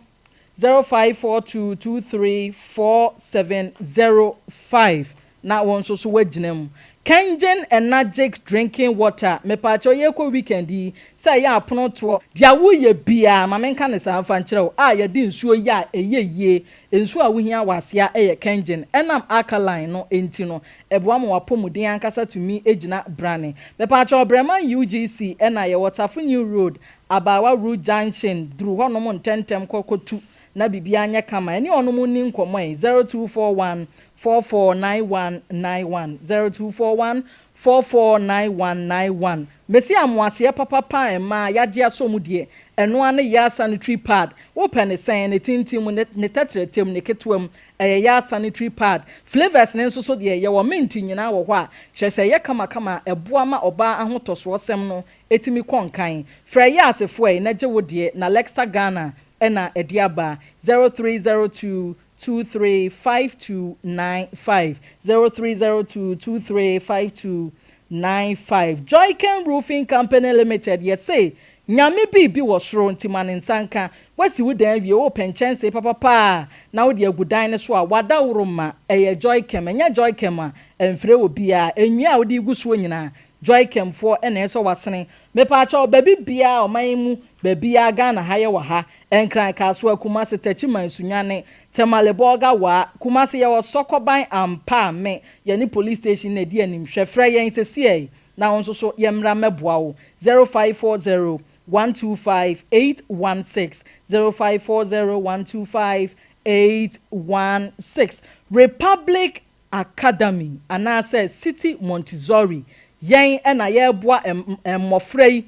0542234705 na wo nso so woagyina mu. Kengen Enagic Drinking Water, mepaakyɛw yɛrekɔ weekend yi, sɛ ɛyɛ apono toɔ, deɛ woyɛ biara, ma menka no saa mfa nkyerɛ wo, a yɛde nsuo yɛ a ɛyɛ yie, nsuo a wohia wɔ asea yɛ Kengen, ɛnam alkaline no nti no, ɛboa ma w'apɔmuden ankasa tumi gyina brane. Mepaakyɛw Breman UGC ɛna yɛwɔ Tafo New Road, Abaawa Road Junction duru hɔnom ntɛmntɛm kɔ kɔtu na biribiara nyɛ kama. Ɛne ɔnom nni nkɔmmɔ ɛ, 0241 449191, 0241 449191. Mese amoaseɛ papapa a mmaa yɛagye asɔ mu deɛ, ɛno ara ne Yaa Sanitary Pad. Wopɛ ne sɛn? Ne tenten mu, ne tɛtrɛtɛ mu, ne ketewa mu, ɛyɛ Yaa Sanitary Pad. Flavours no nso so deɛ, yɛwɔ mint nyinaa wɔ hɔ a, kyerɛ sɛ ɛyɛ kamakama a ɛboa ma ɔbaa ahotɔsoɔsɛm no Ɛtumi kɔ nkan. Frɛ yɛ asefoɔ ɛ na gye wo deɛ na Lexta Ghana na ɛde aba 0302 235295 0302 235295 Joyken Roofing Company Limited yɛse Nyame biribi wɔ soro nti ma ne nsa nka Woasi wo dan awie wopɛ nkyɛnsee papapa a na wode agu dan no so a wadaworo ma ɛyɛ Joykem ɛnyɛ Joykem a ɛmfrɛ obiara nnua a wode regu soɔ nyinaa Joycam foɔ na ɛsɔ wasene. Mepaakyɛw baabi biaa ɔman yi mu baabiaa Ghana ha yɛwɔ ha Nkran Kasoa Kumasi Techiman Sunyani Tamale Bolga waa Kumasi yɛwɔ Sɔkɔban ampa me yɛne police station na ɛdi anim hwɛ frɛ yɛn sesiɛi na wo nso so yɛmmra mmɛboa wo 0540 125 816 0540 125 816 Republic Academy anaasɛ City Montessori, yɛn na yɛreboa mmɔfra yi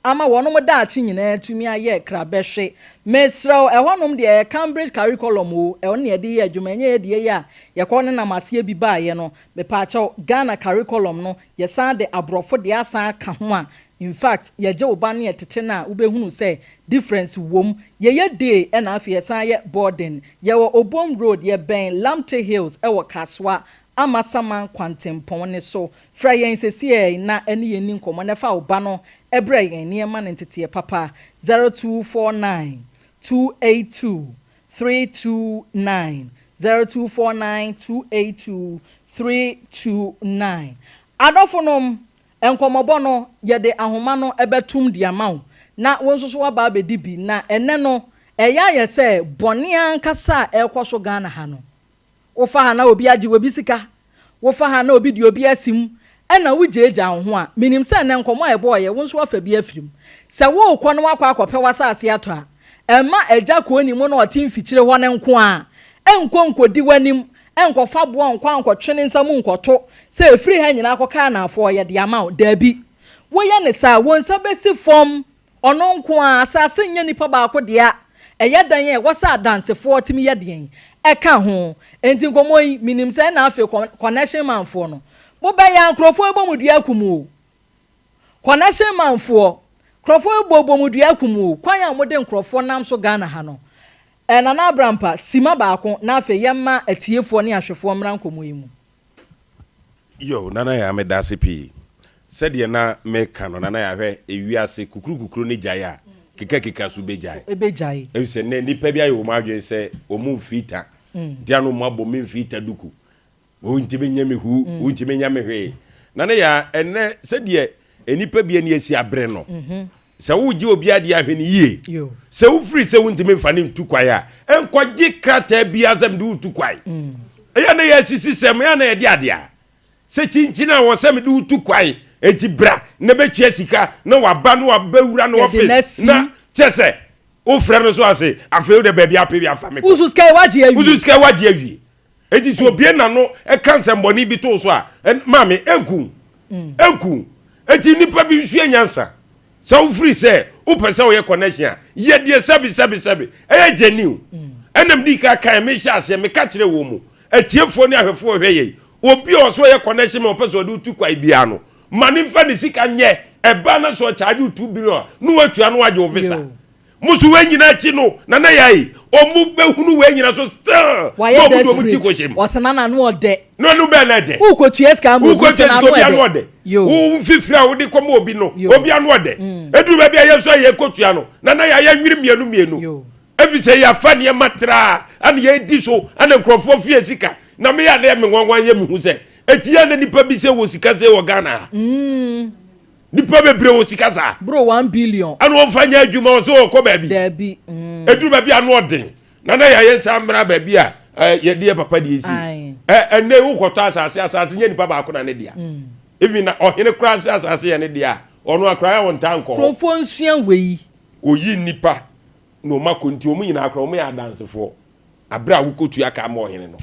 ama wɔnom daakye nyinaa atumi ayɛ krabɛhwe. Mesrɛ wo, ɛhɔnom deɛ ɛyɛ Cambridge Curriculum o, ɛno na yɛde yɛ adwuma, ɛnyɛ yɛ deɛ yi a yɛkɔ nenam aseɛ bi baeɛ no. Mepaakyɛw, Ghana Curriculum no, yɛsan de aborɔfo deɛ asan aka ho a, In fact yɛgye wo ba no yɛ tete no a wobɛhunu sɛ difference wom. Yɛyɛ day ɛna afei yɛsan yɛ boarding. Yɛwɔ Obom road yɛbɛn Lamptey hills ɛwɔ Kasoa Amasaman kwantempɔn no so. Frɛ yɛn sesiei na ɛne yɛn nni nkɔmmɔ na fa wo ba no brɛ yɛn na yɛmma no nteteɛ papa. 0249 282 329 0249 282 329 Adɔfonom, Nkɔmmɔbɔ no, yɛde ahoma no bɛtom de ama wo na wo nso so woaba abɛdi bi. Na ɛnnɛ no, ɛyɛ ayɛ sɛ bɔne ankasa a ɛrekɔ so Ghana ha no. Wofa ha na obi agye obi sika, wofa ha na obi de obi asi mu, ɛna wogyaagyaa wo ho a, menim sɛ ɛnnɛ nkɔmmɔ a yɛbɔeɛ, wo nso woafa bi afiri mu. Sɛ worekɔ na woakɔ akɔpɛ w'asase atɔ a, Mma agya kooni mu na ɔte mfikyire hɔ no nko ara nkɔ nkɔdi w'anim nkɔfa boɔ nkɔ ankɔtwe ne nsa mu nkɔto sɛ ɛfiri ha nyinaa kɔka anaafoɔ yɛde ama wo. Dabi. Woyɛ no saa a, wo nsa bɛsi fam ɔno nko ara. Asase nyɛ nipa baako dea. Ɛyɛ dan a ɛwɔ sɛ adansefoɔ tumi yɛ deɛn? Ɛka ho. Enti nkɔmmɔ yi, menim sɛ ɛna afei connection man foɔ no, mobɛyɛ a nkurɔfoɔ bɛbɔ mo dua akum o. Connection man foɔ, Nkurɔfoɔ bɔ bɔ mu dua kum o. Kwan a wɔde nkurɔfoɔ nam so Ghana ha no. Nana Abrampa, sima baako na afei yɛmma atiefoɔ ne ahwɛfoɔ mmra nkɔmmɔ yi mu. Yo, Nana Yaa medase pii. Sɛdeɛ na meka no, Nana Yaa hwɛ, ewiase kukuru kukuru no gyae a, keka keka so bɛgyae. Ɛbɛgyae. Efisɛ nnɛ nnipa bi ayɛ wɔn adwene sɛ wɔn mfii ta, nti ano wɔn abɔ me mfii ta duku. Wontumi nyɛ me hu, wontumi nyɛ me hwee. Nana Yaa, ɛnnɛ sɛdeɛ nnipa bi ani asi abere no, sɛ wogye obi adeɛ a hwɛ no yie. Sɛ wofiri sɛ wontumi mfa no ntu kwan a, nkɔgye krataa biara sɛ mede wotu kwan. Ɛyɛ na yɛasisi sɛm, ɛyɛ na yɛde adeɛ a. Sɛ kyinkyin a wɔ sɛ mede wotu kwan, enti bra na bɛtua sika na waba na wabɛwura na ɔfis na kyɛ sɛ wofrɛ no so ase afei wode baabi apɛ bi afa me kɔ. Wosu sika yi wagye awie. Wosu sika yi wagye awie. Enti sɛ obie n'ano ka nsɛmbɔne bi to so a, maame, ɛnku wo. Ɛnku wo. Enti nnipa bi nsua nyansa. Sɛ wofiri sɛ wopɛ sɛ woyɛ connection a, yɛ deɛ sɛbi sɛbi sɛbi. Ɛyɛ genuine. Ɛna medi kan kae, mehyɛ aseɛ, meka kyerɛ wɔn mu, atiefoɔ ne ahwɛfoɔ hwɛ yɛn. Obi a ɔsɛ ɔyɛ connection ma ɔpɛ sɛ ɔde wo tu kwan biara no, ma ne mfa ne sika nyɛ. Ɛbaa na sɛ ɔcharge wo 2 billion a, na watua na wagye wo visa. Mo so wei nyina akyi no nana yai ɔmo bɛ hunu wei nyina so still na Wayɛ ɔmo de ɔmo ti desperate kɔ hyɛ mu. ɔsena n'ano ɔdɛ. Na ɔno bɛn na ɛdɛ. Wo kɔ tua sika ama obi Wo kɔ sɛ tua sika n'ano obi ano ɛdɛ. ɔdɛ. Yo. Wo fifiri a wode kɔ ma obi no Yo. obi ano ɔdɛ. Eduru baabi a yɛn nso a yɛ kɔ tua no nana yai yɛ nwiri mmienu mmienu. Yo. Efisɛ yɛ afa nneɛma traa ɛna yɛ di so ɛna nkorɔfoɔ fie sika na me yɛ adeɛ me nwanwa yɛ me hu sɛ eti yɛ na nipa bi sɛ wɔ sika sɛ wɔ Ghana ha. Nipa bebree wɔ sika saa. Bro 1 billion. Ɛna wɔn fa nyɛ adwuma wɔn sɛ wɔkɔ baabi. Daabi. Eduru baabi ano ɔden. Nana yɛ ayɛ nsa mmra baabi a yɛde yɛ papa deɛ esi. Ɛ ɛnɛ wokɔtɔ asase, asase nyɛ nipa baako na ne dea. Even na ɔhene koraa sɛ asase yɛ ne dea a, ɔno akora yɛ wɔn ntaa nkɔ hɔ. Kuromfoɔ nsua wei. Oyi nipa na wɔn akɔ nti wɔn nyinaa koraa wɔn yɛ adansefoɔ. Abere a wokɔtua ka ama ɔhene no.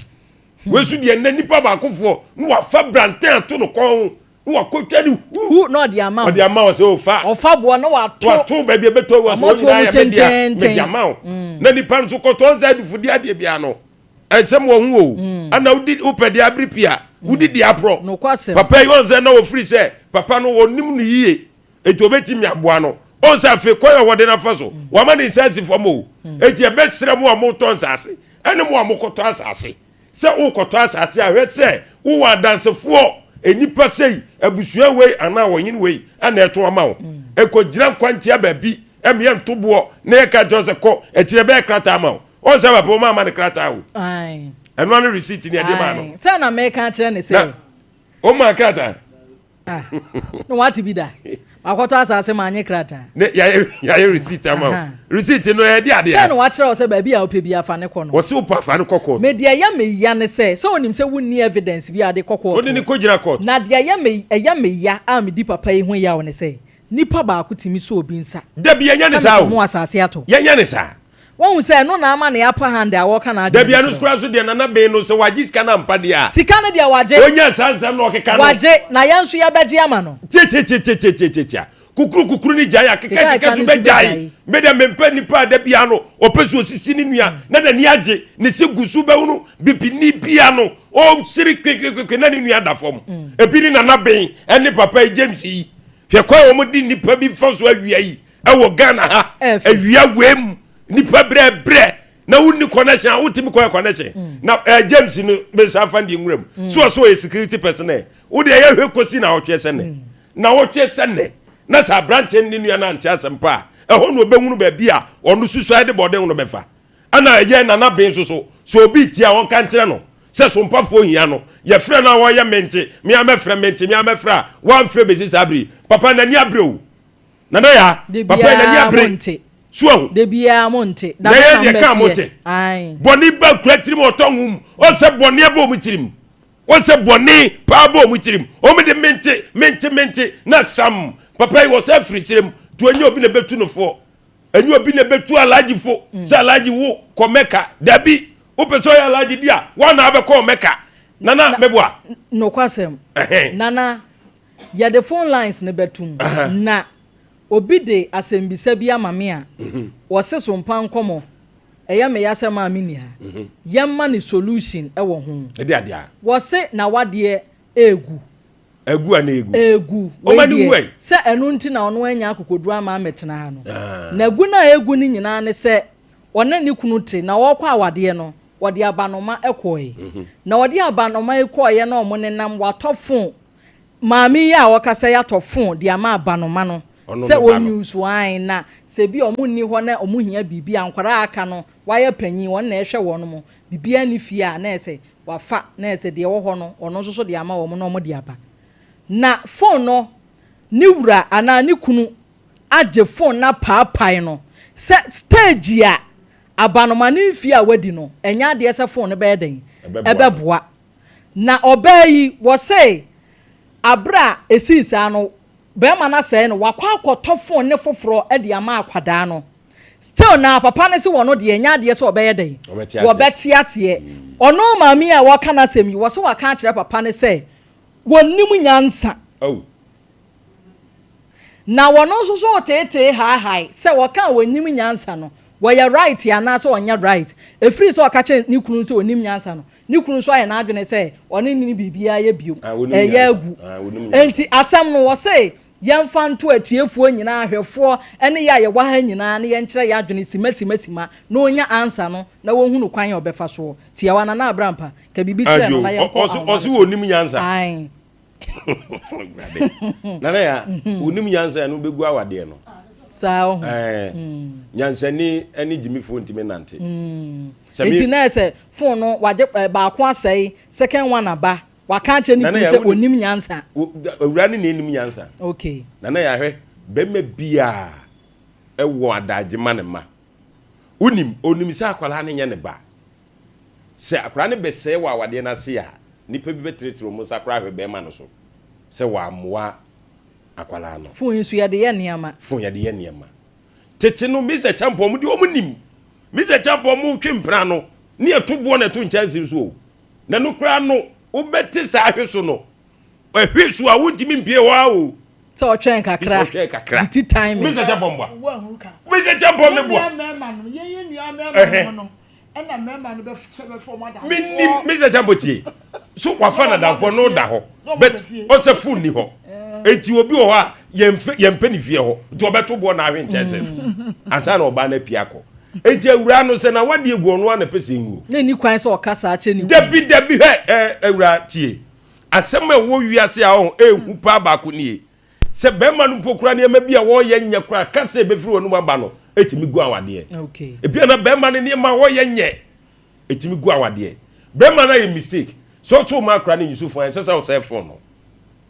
Wei so deɛ nnɛ nipa baakofoɔ na wafa branten ato no kɔn ho na wakɔtwa ne hu. Hu na ɔde ama wo. Ɔde ama wo sɛ ofa. Ɔfa boɔ na wato. Wato baabi ɛbɛtɔ wɔ so wɔn nyinaa yɛ me dea mede ama wo. Na nipa nso kɔtɔ nsa adufudeɛ adeɛ biara no ɛnsɛm wɔ ho o. Ɛna wodi wopɛ deɛ abere pii a wodi deɛ aporɔ. Nokwasɛm. Papa yi wɔn sɛ na wɔfiri sɛ papa no wɔnim no yie eti obetumi aboa no. Wɔn sɛ afei kwan a wɔde n'afa so wɔama ne nsa asi fam o. Eti ɛbɛsrɛ mo a motɔ nsaase ɛne mo a mokɔtɔ asase. Sɛ worekɔtɔ asase a, hwɛ sɛ wowɔ adansefoɔ, nnipa sei, abusua wei anaa ɔhene wei na ɛto ama wo. Nkɔgyina nkwantia baabi mmea nto boɔ na yɛka kyerɛ wo sɛ kɔ, akyire ɛbɛyɛ krataa ama wo. Ɔn sɛ papa wɔn ama no krataa o. Ɛno ano receipt ni ɛde maa no. Sɛ na meka kyerɛ ne sɛ. Na wɔn maa krataa. Ah, na wate bi da. Makɔtɔ asase ma anye krataa. Ne yɛayɛ yɛayɛ receipt ama wo. Receipt no ɛyɛ de adeɛ. Sɛ na wakyerɛ wo sɛ baabi a wopɛ bi afa ne kɔ no. Wɔsi wopɛ afa ne kɔ court. Me deɛ ɛyɛ me ya ne sɛ sɛ onim sɛ wonni evidence bi a de kɔ court. Wode ne kɔ gyina court. Na deɛ ɛyɛ me ɛyɛ me ya a medi papa yi ho yaw ne sɛ nipa baako tumi sɔ obi nsa. Dabi yɛnyɛ ne saa o. Sɛ mekɔmo asase atɔ. Yɛnyɛ ne saa. Wahu sɛ ɛno na ama ne upper hand a wɔka n'adwene Dabi ɛno koraa nso deɛ Nana Bee no sɛ wagye sika no ampa deɛ a. Sika no deɛ wagye. Ɔnya saa nsɛm na ɔkeka no. Wagye na yɛn nso yɛbɛgye ama no. Tiatiatiatiatiatia kukuru kukuru no gyae a keka keka nso bɛgyae. Me deɛ mempɛ nipa a da biara no ɔpɛ sɛ ɔsisi ne nua na n'ani agye ne se gu so bɛhunu bibini bia no ɔsere kwekwekwe na ne nua da fam. Ebi ne Nana Bee ɛne papa yi James yi. Hwɛ kwan a wɔde nnipa bi fa so awia yi. Ɛwɔ Ghana ha awia wei mu nipa brɛ brɛ na wonni connection a wotumi kɔyɛ connection mm. na eh, James no bɛsa afa deɛ nwura mu mm. so ɔsɛ ɔyɛ security person ɛ wode ɛyɛ hwɛ kɔsi na ɔtweɛ sɛ nnɛ mm. na ɔtweɛ sɛ nnɛ na sɛ aberanteɛ ne nua no ante asɛm pa a ɛhɔ na ɔbɛhunu baabi a ɔno susuae de bɔden no bɛfa ɛna ɛyɛ nana ben so so sɛ obi tie a ɔnka nkyerɛ no sɛ sompafoɔ hia no yɛfrɛ no a wɔyɛ mente mea mɛfrɛ mente mea mɛfrɛ a wɔamfrɛ bɛsi saa bere papa n'ani abere o Nana yaa, De papa yi n'ani biara abere. monte. So ahu? De biara monte. Da Na bɛn yɛn na deɛ kaa mobɛteɛ? mote. Ae. Bɔne ba kura tirim ɔtɔ ngo mu. Ɔnsɛ bɔne abɔ wɔn tirim. Ɔnsɛ bɔne paa bɔ wɔn tirim. Wɔn de mente, mente, mente na sam. Papa yi wɔsɛ afiri serɛ mu. To ɛnyɛ obi na ɛbɛtu no foɔ. Ɛnyɛ obi na ɛbɛtu Alhaji fo. Sɛ Alhaji wo kɔ Mecca. Dabi. Wopɛ sɛ ɔyɛ Alhaji di a, woa na abɛkɔ Mecca. Nana, meboa. Nokwasɛm. Ɛhɛn. Nana, Yɛde phone lines no bɛtom na obi de asɛmbisa bi ama me a, ɔse so mpa nkɔmɔ, ɛyɛ me ya sɛ maa me nni ha. Yɛmma no solution wɔ ho. Ɛde adeɛ a. Wɔse na wadeɛ ɛɛgu. Egu a na egu. Egu. Wei deɛ, sɛ ɛno nti na ɔno anya akokoduru ama amɛtena ha no. Ah. Na gu no a egu no nyinaa ne sɛ ɔne ne kunu te na ɔrekɔ awadeɛ no, ɔde abanoma kɔe. Mhm. Na ɔde abanoma yi kɔeɛ na ɔmo nenam watɔ fon. Maame yi a ɔkasa yi atɔ fon de ama abanoma no sɛ ɔnyusu ae na sɛ bi a ɔmo nni hɔ na ɔmo hia biribi a nkwadaa a aka no wayɛ panyin wɔn na ɛhwɛ wɔn mo biribiara nni fie a na ɛsɛ Wafa na ɛsɛ deɛ ɛwɔ hɔ no ɔno nso so de ama wɔn na wɔde aba. Na phone no ne wura anaa ne kunu agye phone no apaapae no sɛ stage a abanoma ne mfie a wadi no ɛnyɛ adeɛ sɛ phone no bɛyɛ dɛn ɛbɛboa. Na ɔbaa yi wɔse aberɛ a ɛsii saa no barima no asɛe no wakɔ akɔtɔ phone no foforɔ de ama akwadaa no. Still naa papa no se wɔno deɛ ɛnyɛ adeɛ sɛ ɔbɛyɛ dɛn? Wɔbɛte aseɛ. Ɔno maame yi a wɔka n'asɛm yi, wɔse waka akyerɛ papa no sɛ wɔnnim nyansa. Na wɔno nso so reteetee haahae sɛ wɔka a wɔnnim nyansa no, wɔyɛ right anaasɛ ɔnyɛ right. Ɛfiri sɛ ɔka kyerɛ ne kunu sɛ ɔnnim nyansa no, ne kunu nso ayɛ n'adwene sɛ ɔne ne biribiara yɛ bio. Ɛyɛ agu. Enti asɛm no wɔse Yɛmfa nto atiefoɔ nyinaa, ahwɛfoɔ ne yɛ a yɛwɔ ha nyinaa na yɛnkyerɛ yɛn adwene sima sima sima na ɔnya answer no na wɔhunu kwan a ɔbɛfa soɔ. Tiawa Nana Abrampa, ka biribi kyerɛ no na yɛnkɔ ahoma no so. Ɔse ɔnim nyansa. Ae. Awurade. Nana ya, ɔnim nyansa ɛno bɛgu awadeɛ no. Saa ɔho. Ɛɛ. Nyansani ne gyimifoɔ ntumi nante. Nti na ɛsɛ phone no wagye baako asɛe, second one aba. Waka akyerɛ ne kunu sɛ ɔnim nyansa. Awura ne na ɛnim nyansa. Okay. Nana yɛahwɛ bɛrima biara ɛwɔ adagye ma ne ma. Wonim, onim sɛ akwadaa no nyɛ ne ba. Sɛ akwadaa no bɛsɛe wɔ awadeɛ no ase a, nnipa bi bɛtenetene wɔn nsa koraa ahwɛ bɛrima no so sɛ wammoa akwadaa no. Phone nso yɛde yɛ nneɛma. Phone yɛde yɛ nneɛma. Tete no, Mr. Champɔn, mo deɛ wɔn nim. Mr. Champɔn mo twe mpena no, ne ɛto boɔ na ɛto nkyɛnse nso o. Na no koraa no, wobɛte saa hwe so no, ɛhwe so a wontumi mpie hɔ ara o. Sɛ ɔtwɛn kakra. Sɛ ɔtwɛn kakra. Ne ti timing. Mr. Champɔn boa. Mr. Champɔn me boa. Menim Mr. Champɔn tie. So wafa n'adamfoɔ no da hɔ. But ɔsɛ phone ni hɔ. Eti obi wɔ hɔ a yɛmpɛ ne fie hɔ. Nti ɔbɛto boɔ na ahwe nkyɛnse so. Ansa na ɔbaa no apue akɔ. Enti awuraa no sɛ n'awadeɛ gu ɔno ara na ɛpɛ sɛ ɛnguo. Na ɛnni kwan sɛ ɔka saa kyerɛ ne kunu. Dabi, dabi, hwɛ, ɛ, awuraa, tie. Asɛm a ɛwɔ wiase a ɔho, ɛhu paa baako nie. Sɛ bɛrima no mpo koraa nneɛma bi a wɔreyɛ nyɛ koraa, kasa a ɛbɛfiri w'anom aba no, ɛtumi gu awadeɛ. Okay. Ebia na bɛrima no nneɛma a wɔreyɛ nyɛ, ɛtumi gu awadeɛ. Bɛrima no ayɛ mistake. Sɛ ɔsɛ ɔma akora no nyusu fon a, ɛnsɛ sɛ ɔsɛe fon no.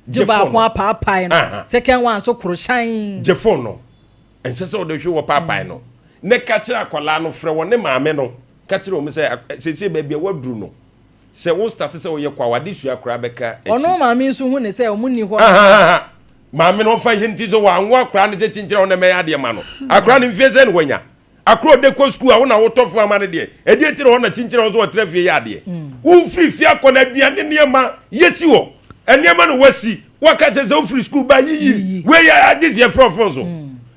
Gye Gye fon baako no. apaapae no, Aha. second one nso koro hyɛn. Gye fon no. Ɛnsɛ sɛ wode hwe wɔ paapae no na ka kyerɛ akwadaa no, frɛ wɔne maame no ka kyerɛ wɔn sɛ seesei baabi a woaduru no, sɛ wo starte sɛ woyɛ kɔ a, w'adesua koraa bɛka akyi. Ɔno maame nso hu ne sɛ wɔn nni hɔ. Ahahaha. Maame no ɔmfa nhyɛ ne ti sɛ wanwo akwadaa no sɛ kyenkyere a ɔna mɛyɛ adeɛ ma no. Akwadaa no mfeɛ sɛn na wanya? Akora ɔde kɔ sukuu a wo na wotɔ fon ama no deɛ, ɛdeɛ nti na hɔ na kyinkyini a wo nso ɔtra fie yɛ adeɛ? Wofiri fie akɔ no aduane nneɛma yɛsi hɔ, nneɛma na wasi, waka kyerɛ sɛ wofiri sukuu ba yiyi, wei yɛ agye sɛ yɛfrɛ fon so.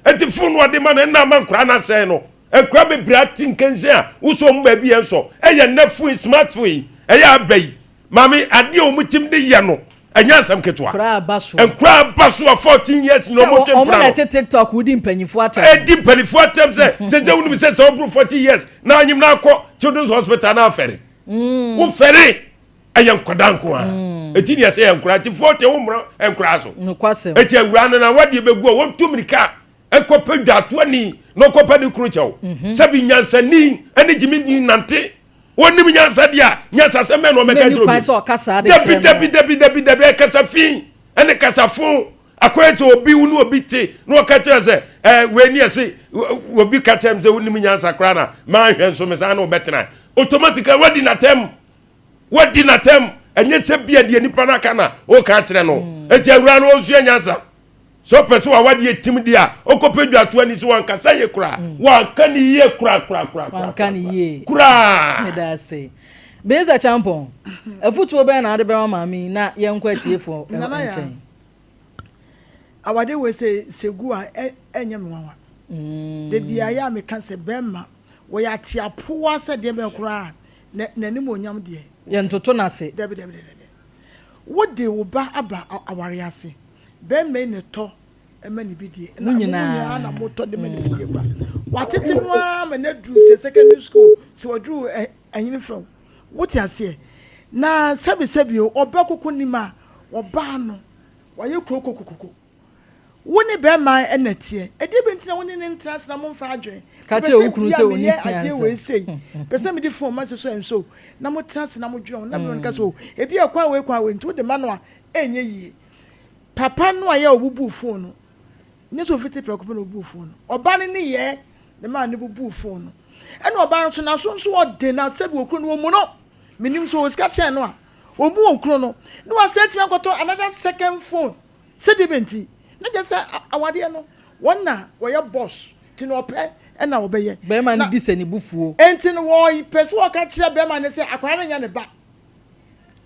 Nti fon no ɔde ma no ɛna ama nkora no asɛe no. Nkora bebree ate nkansin a wosɔ wɔn baabi yɛ nsɔ. Ɛyɛ nnɛ fon yi, smart phone yi, ɛyɛ aba yi. Maame, adeɛ a wɔn tim de yɛ no, ɛnyɛ asɛm ketewa. Nkura aba so. Nkura aba so a 14 years nyina ɔmo twe mpena no. Sɛ ɔmo na ɛte TikTok wodi mpanyinfoɔ atɛm. Ɛdi mpanyinfoɔ atɛm sɛ sɛ sɛ wonim sɛ sɛ ɔboro 40 years na anyim na akɔ children's hospital na afɛre. Mm. Wo fɛre ɛyɛ nkwadaa nko ara. Mm. Eti deɛ sɛ yɛ nkura nti 40 wo mmara nkura so. Nokwasɛm. Eti awura no na wadeɛ bɛgu a wɔntu mirika nkɔpɛ dwatoani na ɔkɔpɛ ne kunu kyɛw. Mhm. Sɛbi nyansani ɛne gyimi nante. Wɔnim nyansa deɛ a, nyansasɛm bɛn na ɔbɛka kyerɛ obi? Dabi, dabi, dabi, dabi, dabi, ɛkasa fi ɛne kasa fo. Akɔyɛ sɛ obi wo ne obi te na ɔka kyerɛ sɛ ɛɛ wei ni ɛse obi ka kyerɛ m sɛ wonim nyansa koraa na manhwɛ nso me saa na ɔbɛtena. Automatically wadi n'atɛm. Wadi n'atɛm. Ɛnyɛ sɛ bia deɛ nipa no aka na ɔka akyerɛ no. Enti awura no ɔnsua nyansa. Sɛ ɔpɛ sɛ w'awadeɛ tim deɛ a, ɔkɔpɛ dwatoa ani sɛ wankasa yie koraa. Mm. Wanka ne yie koraa koraa koraa koraa. Wanka ne yie. Koraa. Meda ase. Benza Champon, afutuo bɛn na ade bɛma maame yi na yɛnkɔ atiefoɔ nkyɛn? Awadeɛ wei sɛ sɛ gu a ɛnyɛ me nwanwa. Mm. Da biara yɛ a meka sɛ bɛrima wɔyɛ ateapoa sɛ deɛ bɛn koraa n'anim onyam deɛ. Yɛntoto n'ase. Dabi dabi dabi. Wode wo ba aba aware ase, bɛrima yi na ɛtɔ ma no bi die, Mo na mo nyinaa nyinaa na motɔ de ma no bi die kora. Watete no ara ma no aduru sɛ secondary school, sɛ waduru ɛhene fam. Wote aseɛ? Na sɛbesɛbe o, ɔba koko nim a, ɔbaa no, wayɛ kuro kokokoko. Wo ne bɛrima na ɛteɛ. Ɛdeɛ bɛ nti na wo ne no ntena ase na momfa adwene? Ka Mepɛ kyerɛ sɛ wo kunu bia sɛ ɔnni meyɛ adeɛ nyansa. wei sei. Pɛ sɛ mede phone ma sɛ so and so na motena ase na modwene ho na bɛrima no ka sɛ o, ebia kwan wei kwan wei nti wode ma no a ɛnyɛ yie. Papa no a yɛ a ɔbubuu phone no, nyɛ sɛ ɔfiti prɛko pɛ na ɔbubuu phone no. Ɔba no nneyɛɛ na ɛmaa no bubuu phone no. Ɛna ɔbaa no nso n'aso nso ɔden na sɛbi okunu no ɔmmu no. Menim sɛ ɔwɔ sika kyɛn no a, ɔmmu okunu no. Na wasan atumi akɔtɔ another second phone. Sɛdeɛ bɛ nti, na kyerɛ sɛ awadeɛ no, wɔn na wɔyɛ boss, nti na ɔpɛ na wɔbɛyɛ. Bɛrima no Na di sɛ ne bo fuo. enti no wɔpɛ sɛ wɔka kyerɛ bɛrima no sɛ akwadaa no nyɛ ne ba.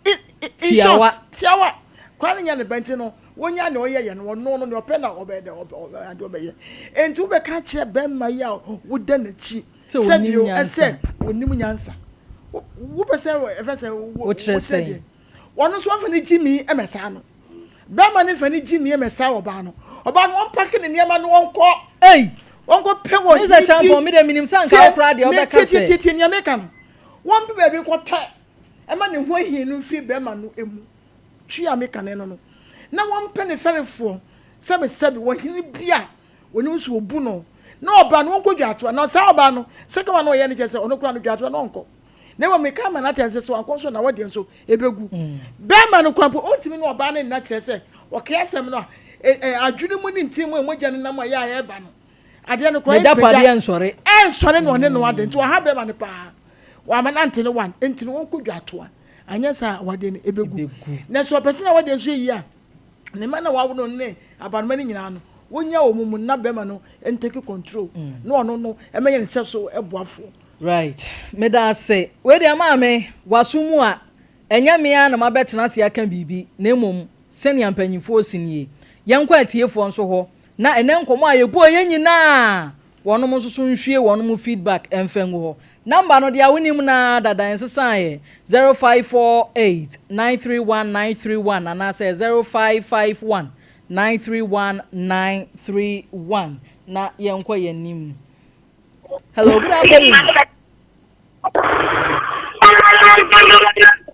In, in, in Tiawa. short, tiawa, akwadaa no nyɛ ne ba nti no, wɔnya nea ɔyɛ yɛ no, ɔno no, nea ɔpɛ na ɔbɛyɛ dɛ, ɔbɛ, ɔbɛ, adeɛ ɔbɛyɛ. Enti wobɛka akyerɛ bɛrima yi a woda n'akyi Sɛ sɛ ɔnim bio nyansa. sɛ ɔnim nyansa. Wo, wopɛ sɛ ɛfɛ sɛ wo, Wokyerɛ wokyerɛ sɛn? deɛ? Ɔno nso ɔmfa ne gyimii mmɛsaa no. Bɛrima no mfa ne gyimii mmɛsaa ɔbaa no. Ɔbaa no ɔmpake ne nneɛma no ɔnkɔ. Ei! Ɔnkɔ pɛ wɔ Mr. Champon, me deɛ menim sɛ anka wo koraa deɛ me wobɛka sɛ. tie tie nea meka no. Wɔmpɛ baabi nkɔtɛ ɛma ne ho ahi no mfiri bɛrima no mu. Twi a meka no ɛno no. Na wɔmpɛ ne fɛrefoɔ sɛbe sɛbe ɔhene bi a wɔnim sɛ ɔbu no. Na ɔbaa no ɔnkɔ dwaatoa. Na saa ɔbaa no second one a ɔyɛ no kyerɛ sɛ ɔno koraa no dwaatoa no ɔnkɔ. Na mmom meka ama no ate ase sɛ wankɔ nso na wɔdeɛ nso ɛbɛgu. Bɛrima no koraa mpo ɔntumi ne ɔbaa no nna kyerɛ sɛ ɔkae asɛm no a adwene mu ne ntini mu a mogya no nam a ɛyɛ a ɛreba no adeɛ no koraa N'agyapadeɛ ɛmpagya nsɔre. ɛnsɔre na ɔne no ade nti ɔha bɛrima no paa wama no ante ne one nti no wɔnkɔ dwatoa anyɛ saa a awadeɛ no ɛbɛgu. Ɛbɛgu. Na sɛ ɔpɛ sɛ na awadeɛ nso yɛ yie a ne mma no a wawo no ne abanoma no nyinaa no wɔnya wɔn mu na bɛrima no ntake control na ɔno no ɛmɛyɛ ne sɛ so boafoɔ. Right meda ase. Wei deɛ maame waso mu a ɛnyɛ me ara na mabɛtena ase aka biribi na mmom sɛnea mpanyinfoɔ si nie. Yɛnkɔ atiefoɔ nso hɔ na ɛnɛ nkɔmmɔ a yɛbɔɔ yɛn nyinaa wɔnom nso so nhwie wɔnom feedback mfa ngu hɔ. Number no deɛ wonim no ara dada ɛnsesaeɛ 0548 931 931 anaasɛ 0551 931 931 na yɛnkɔ yɛn anim. Hello, good afternoon.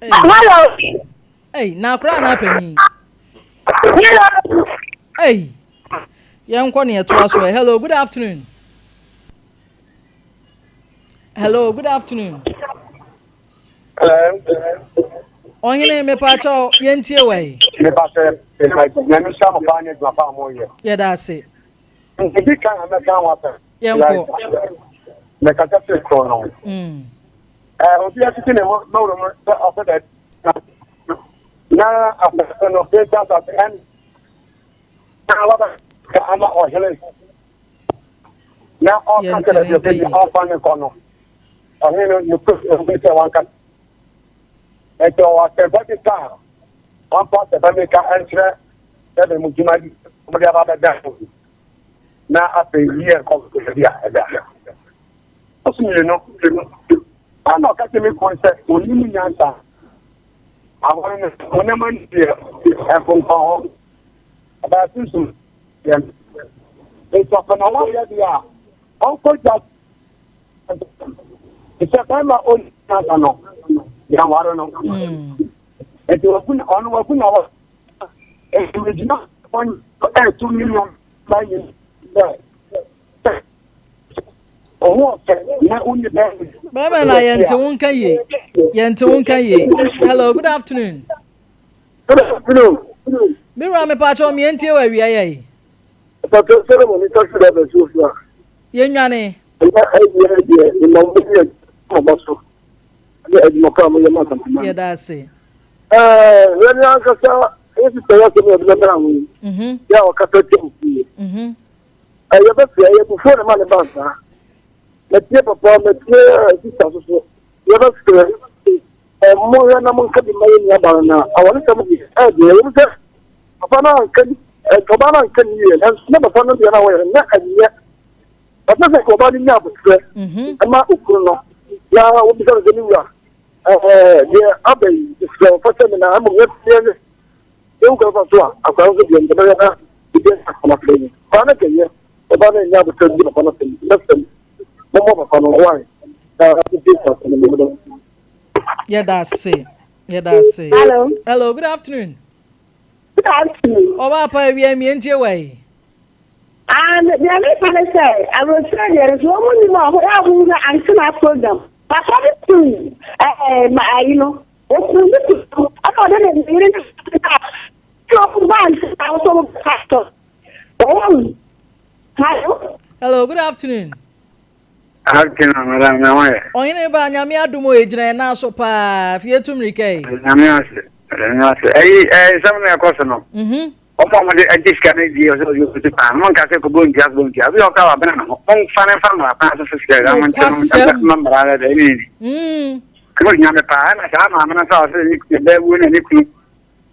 Hey. Hello. Hey, na akora na panyin. Hello. Hey. Yɛn kɔ ne ɛtoa so. Hello, good afternoon. Hello, good afternoon. Hello. Ɔhene mepaakyɛw yɛntie wɔ yi. Mepaakyɛw nyame nhyira mo paa ne adwuma paa mo yɛ. Yɛda ase. Ebi kan na mɛka ho asɛm. Yɛnkɔ. Mɛkasa firi korɔ no. Ɛɛ obi atete ne ho mɛwuro mu sɛ ɔpɛ bɛ na asase no bɛgya asase ɛn na waba ka ama ɔhene na ɔka sɛ baabi ɔpɛ bi ɔmfa ne kɔ no ɔhene no ne kɔ ɔhene sɛ wanka ɛnti ɔwɔ asɛmpa bi ka a ɔmfa asɛmpa bi ka ɛnkyerɛ sɛ mu dwuma bi wɔde aba abɛda ho na afei yie nkɔ baabi a ɛda. Ɔso mmienu, ana ɔka kyerɛ me kɔn sɛ onim nyansa. Awɔre no, honam ani deɛ ɛmfonkɔn hɔ. Ɛbɛyɛ sunsum deɛ. Nti ɔpɛ na ɔyɛ deɛ a, ɔnkɔ gya. Sɛ bɛrima ɔnni nyansa no, yɛnware no. Nti wagu na ɔno wagu na wɔ. Ɛgyina wɔn ɛɛto ne nua ba yi sɛ ɔho ɔfɛ na wonni bɛn. Bɛrima na yɛnte wo nka yie. Yɛnte wo nka yie. Hello, good afternoon. Good afternoon. Me wura mepaakyɛw me yɛntie wɔ awia yɛ yi. Pàtó Solomon ní tọ́sí dàbẹ̀ sí òfin a. Yɛnwane. Ɛnna ɛdeɛ deɛ mmɔ mo bi adwuma bɔ so ne adwuma pa a moyɛ ma asantuma. Yɛda ase. Ɛɛ yɛn ankasa yɛ sista yɛ asɛm yɛ de bɛbɛn ho yi. Yɛ a ɔkasa tia ofi yi. Ɛyɛ bɛfɛ ɛyɛ bufuo na ma ne ba saa. Mɛtie papa mɛtie sista soso. Yɛbɛfrɛ ɛmmɔ yɛ na mo nka bi ma yɛ nua ba no na awaresɛm deɛ ɛdeɛ ɛwɔ mu sɛ papa no anka ɔbaa no anka ne yie nanso na papa no deɛ na wɔyɛ na ɛnyɛ papa sɛ ɔbaa no nya abotrɛ ɛma okunu no na wɔbisa no sɛ ne wura ɛɛ deɛ aba yi mesrɛ wo fa kyɛ me na mmom yɛ Yɛhu kwan fa so a akwadaa no nso deɛ nka bɛyɛ na ebi akɔla frɛ yi. Akwadaa no kɛyɛ ɔba no nyɛ abotire di papa no sɛm mɛsɛm mommɔ papa no why na ebi asɛm no mo Yɛda ase. Yɛda ase. Hello. Hello, good afternoon. Good afternoon. Ɔba apa awia mi ntie wa yi. Ah, deɛ mefa ne sɛ aburokyerɛ deɛ no so wɔn nim a wɔn a wɔn wura antena program. Papa no kum ɛɛ ma ayi no. Okun ne kunu ɛna ɔde ne yere ne na ɛna ɔmo ba antena a wɔsɔ wɔn pastor. Wɔn hello. Hello, good afternoon. Afternoon, madam, na wɔyɛ. Ɔhene ba nyame adom o egyina yɛn nan so paa fi etu mmirika yi. Nyame ase, nyame ase. Ɛyi ɛɛ nsɛm na ɛkɔ so no. Mhm. Wɔn a wɔde agye sika no die ɔsɛ ɔde obi paa mo nka sɛ kɔbɔ ntua kɔbɔ ntua obi a ɔka wabena ne ho momfa ne mfa mmara paa so so sika na mo nkyɛn no ma mmara no dɛ ɛne ni ɛno hia me paa ɛna saa maame no nso a ɔsɛ ne bɛ wuo na ne kunu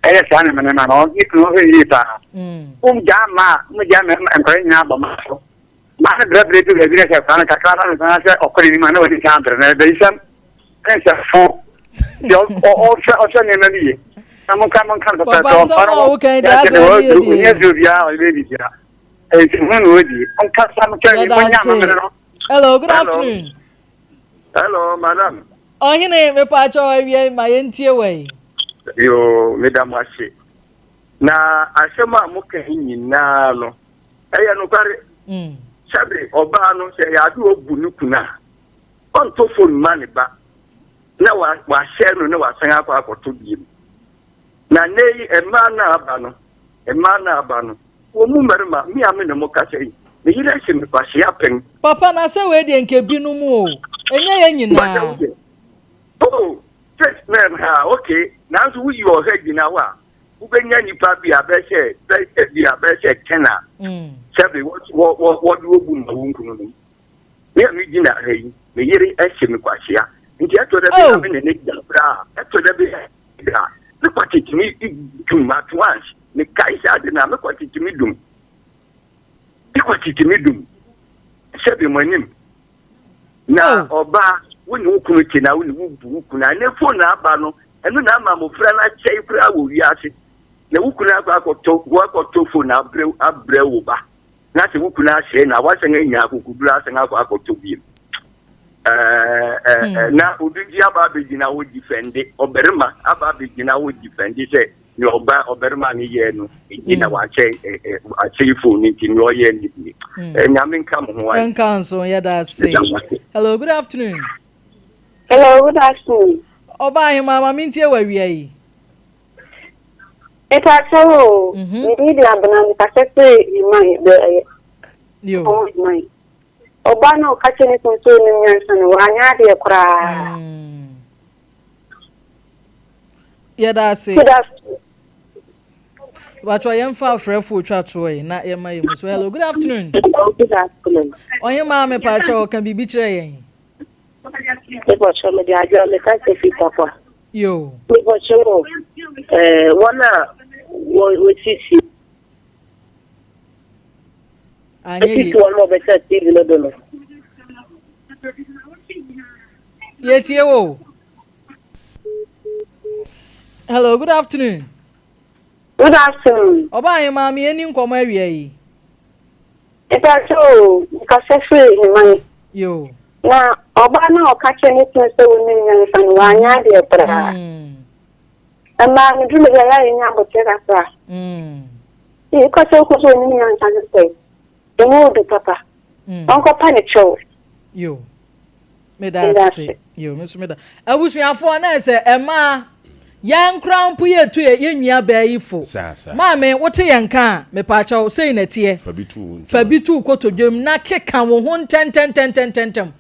ɛyɛ saa ne mene ma no ne kunu ɔhwɛ yie paa mo gyaa mmaa mo gyaa mmarima nkɔyɛ nyinaa bɔ ma so maa no brɛbrɛ bi baabi na sɛ akora no kakra na no sɛ ɔkɔ n'anim a na wɔde san brɛ no ɛbɛyisɛm nsɛfo deɛ ɔhwɛ ɔhwɛ nneɛma bi yie na mo nka mo nka no pɛpɛɛpɛ ɔmfa no hɔ yɛsɛ ne wɔ onyɛ duro biara ɔyɛ bɛbi biara ɛnti ho na ɔdi ɔnka sa mo kyɛ mo nya amammerɛ no. Hello, good afternoon. Hello, madam. Ɔhene mepaakyɛw awia ma yɛntie wɔ yi. Yoo, meda mo ase. Na asɛm a moka yi nyinaa no, ɛyɛ nokware. Sɛbe ɔbaa no sɛ ɛyɛ ade obu ne kunu a, ɔntɔ fon mma ne ba na wasɛe no na wasan akɔ akɔtɔ biem. Na nnɛ yi mmaa no a aba no, mmaa no a aba no, wɔn mu mmarima, me a me ne mo kasa yi, me yere asi me kwasea pɛn. Papa na sɛ wei deɛ nka ebinom o, ɛnyɛ yɛn nyinaa. Oh, sɛ mɛm ha, okay, nanso woyi ɔha gyina hɔ a, wobɛnya nnipa bi a bɛsɛ bɛsɛ bi a bɛsɛ ten a, sɛbe wɔde obu ma wɔn kununom. Me a migyina ha yi, me yere ahyɛ me kwasea. Nti ɛtɔ da bi na me ne no da koraa a, ɛtɔ da bi a, me kwate tumi dum at once. Mekae saa ade no a, me kwate tumi dum. Me kwate tumi dum. Sɛbe mo anim. Na ɔbaa, wo ne wo kunu te na wo ne wo bu wo kunu. Ɛnɛ fon na aba no, ɛno na ama mmofra no akyɛe koraa wɔ wiase. Na wo kunu akɔ akɔtɔ, akɔtɔ fon abrɛ abrɛ wo ba. na sɛ wo kunu asɛe no a wasan anya akokoduru asan akɔ akɔtɔ bio ɛɛ na obi nso aba abɛgyina hɔ difɛnde ɔbarima aba abɛgyina hɔ difɛnde sɛ nea ɔba ɔbarima no yɛɛ no nti na wakyɛ akyɛ fon no nti nea ɔyɛ no bi nyame nka mo ho ayɛ nka nso yɛda ase. Hello, good afternoon. Hello, good afternoon. Ɔba ahema ma mentie wɔ awia yi. Mepakyɛw o, me din de Abena, mekasa firi Himan, bɛ ɛyɛ Ɔmo Himan. Ɔbaa no a ɔka kyerɛ ne kunu sɛ ɔnim nyansa no, wanyɛ adeɛ koraa. Yɛda ase. Batwa yɛmfa afrɛfo otwa toɔ yi na yɛma yɛ mu so. Hello, good afternoon. Good afternoon. Ɔhemaa mepakyɛw ka biribi kyerɛ yɛn. Mepɔkyɛ mede adwene meka sɛ fi papa. Yo. Mepɔkyɛ wɔ ɛɛ wɔn a wɔ wɔsisi. Anyɛ yie. Wɔsisi wɔn a wɔbɛhyɛ TV no do no. Yɛtie wo. Hello, good afternoon. Good afternoon. Ɔbaa yɛn maame yɛn ni nkɔmɔ awia yi. Mepakyɛ o, mekasa firi Heman. Yoo. Na ɔbaa no a ɔka kyerɛ ne kunu sɛ ɔnim nyansa no, wanyɛ adeɛ koraa. Mmaa no, duru baabi a yɛ a yɛnya aboterɛ kakra. Ee, woka kyerɛ wo kunu sɛ ɔnim nyansa no sɛ, emu odu papa. Ɔnkɔpa ne kyɛw. Yoo. Meda ase. Yo, me nso meda. Abusuafoɔ na ɛsɛ ɛmaa yɛn koraa mpo yɛtu yɛ yɛn nua baa yi fo. Maame, wote yɛn nka a, mepaakyɛw, sei na ɛteɛ. Fa bi to kotodwam na keka wo ho ntɛntɛntɛntɛntɛm.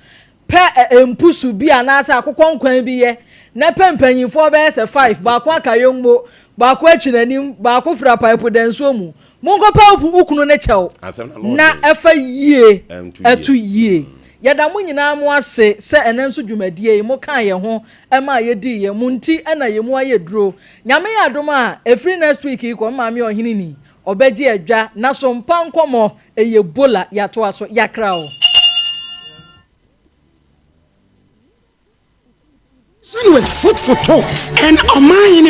Pɛ mpusu bi anaasɛ akokɔ nkwan bi yɛ na pɛ mpanyinfoɔ bɛyɛ sɛ five, baako aka yɔnmo, baako atwi n'anim, baako fira paepo da nsuo mu. Monkɔpɛ wo kunu no kyɛw na ɛfa yie ɛto yie. Yɛda mo nyinaa mo ase sɛ ɛnɛ nso dwumadie yi mo kaa yɛn ho maa yɛdii yɛ. Mo nti na yɛn mu ayɛ duro. Nyame yɛ adom a ɛfiri next week yi kɔ me maame ɔhene ni ɔbɛgye adwa na so mpa nkɔmɔ ɛyɛ bola yɛatoa so. Yakra o. With food for thought and Ɔmanhene.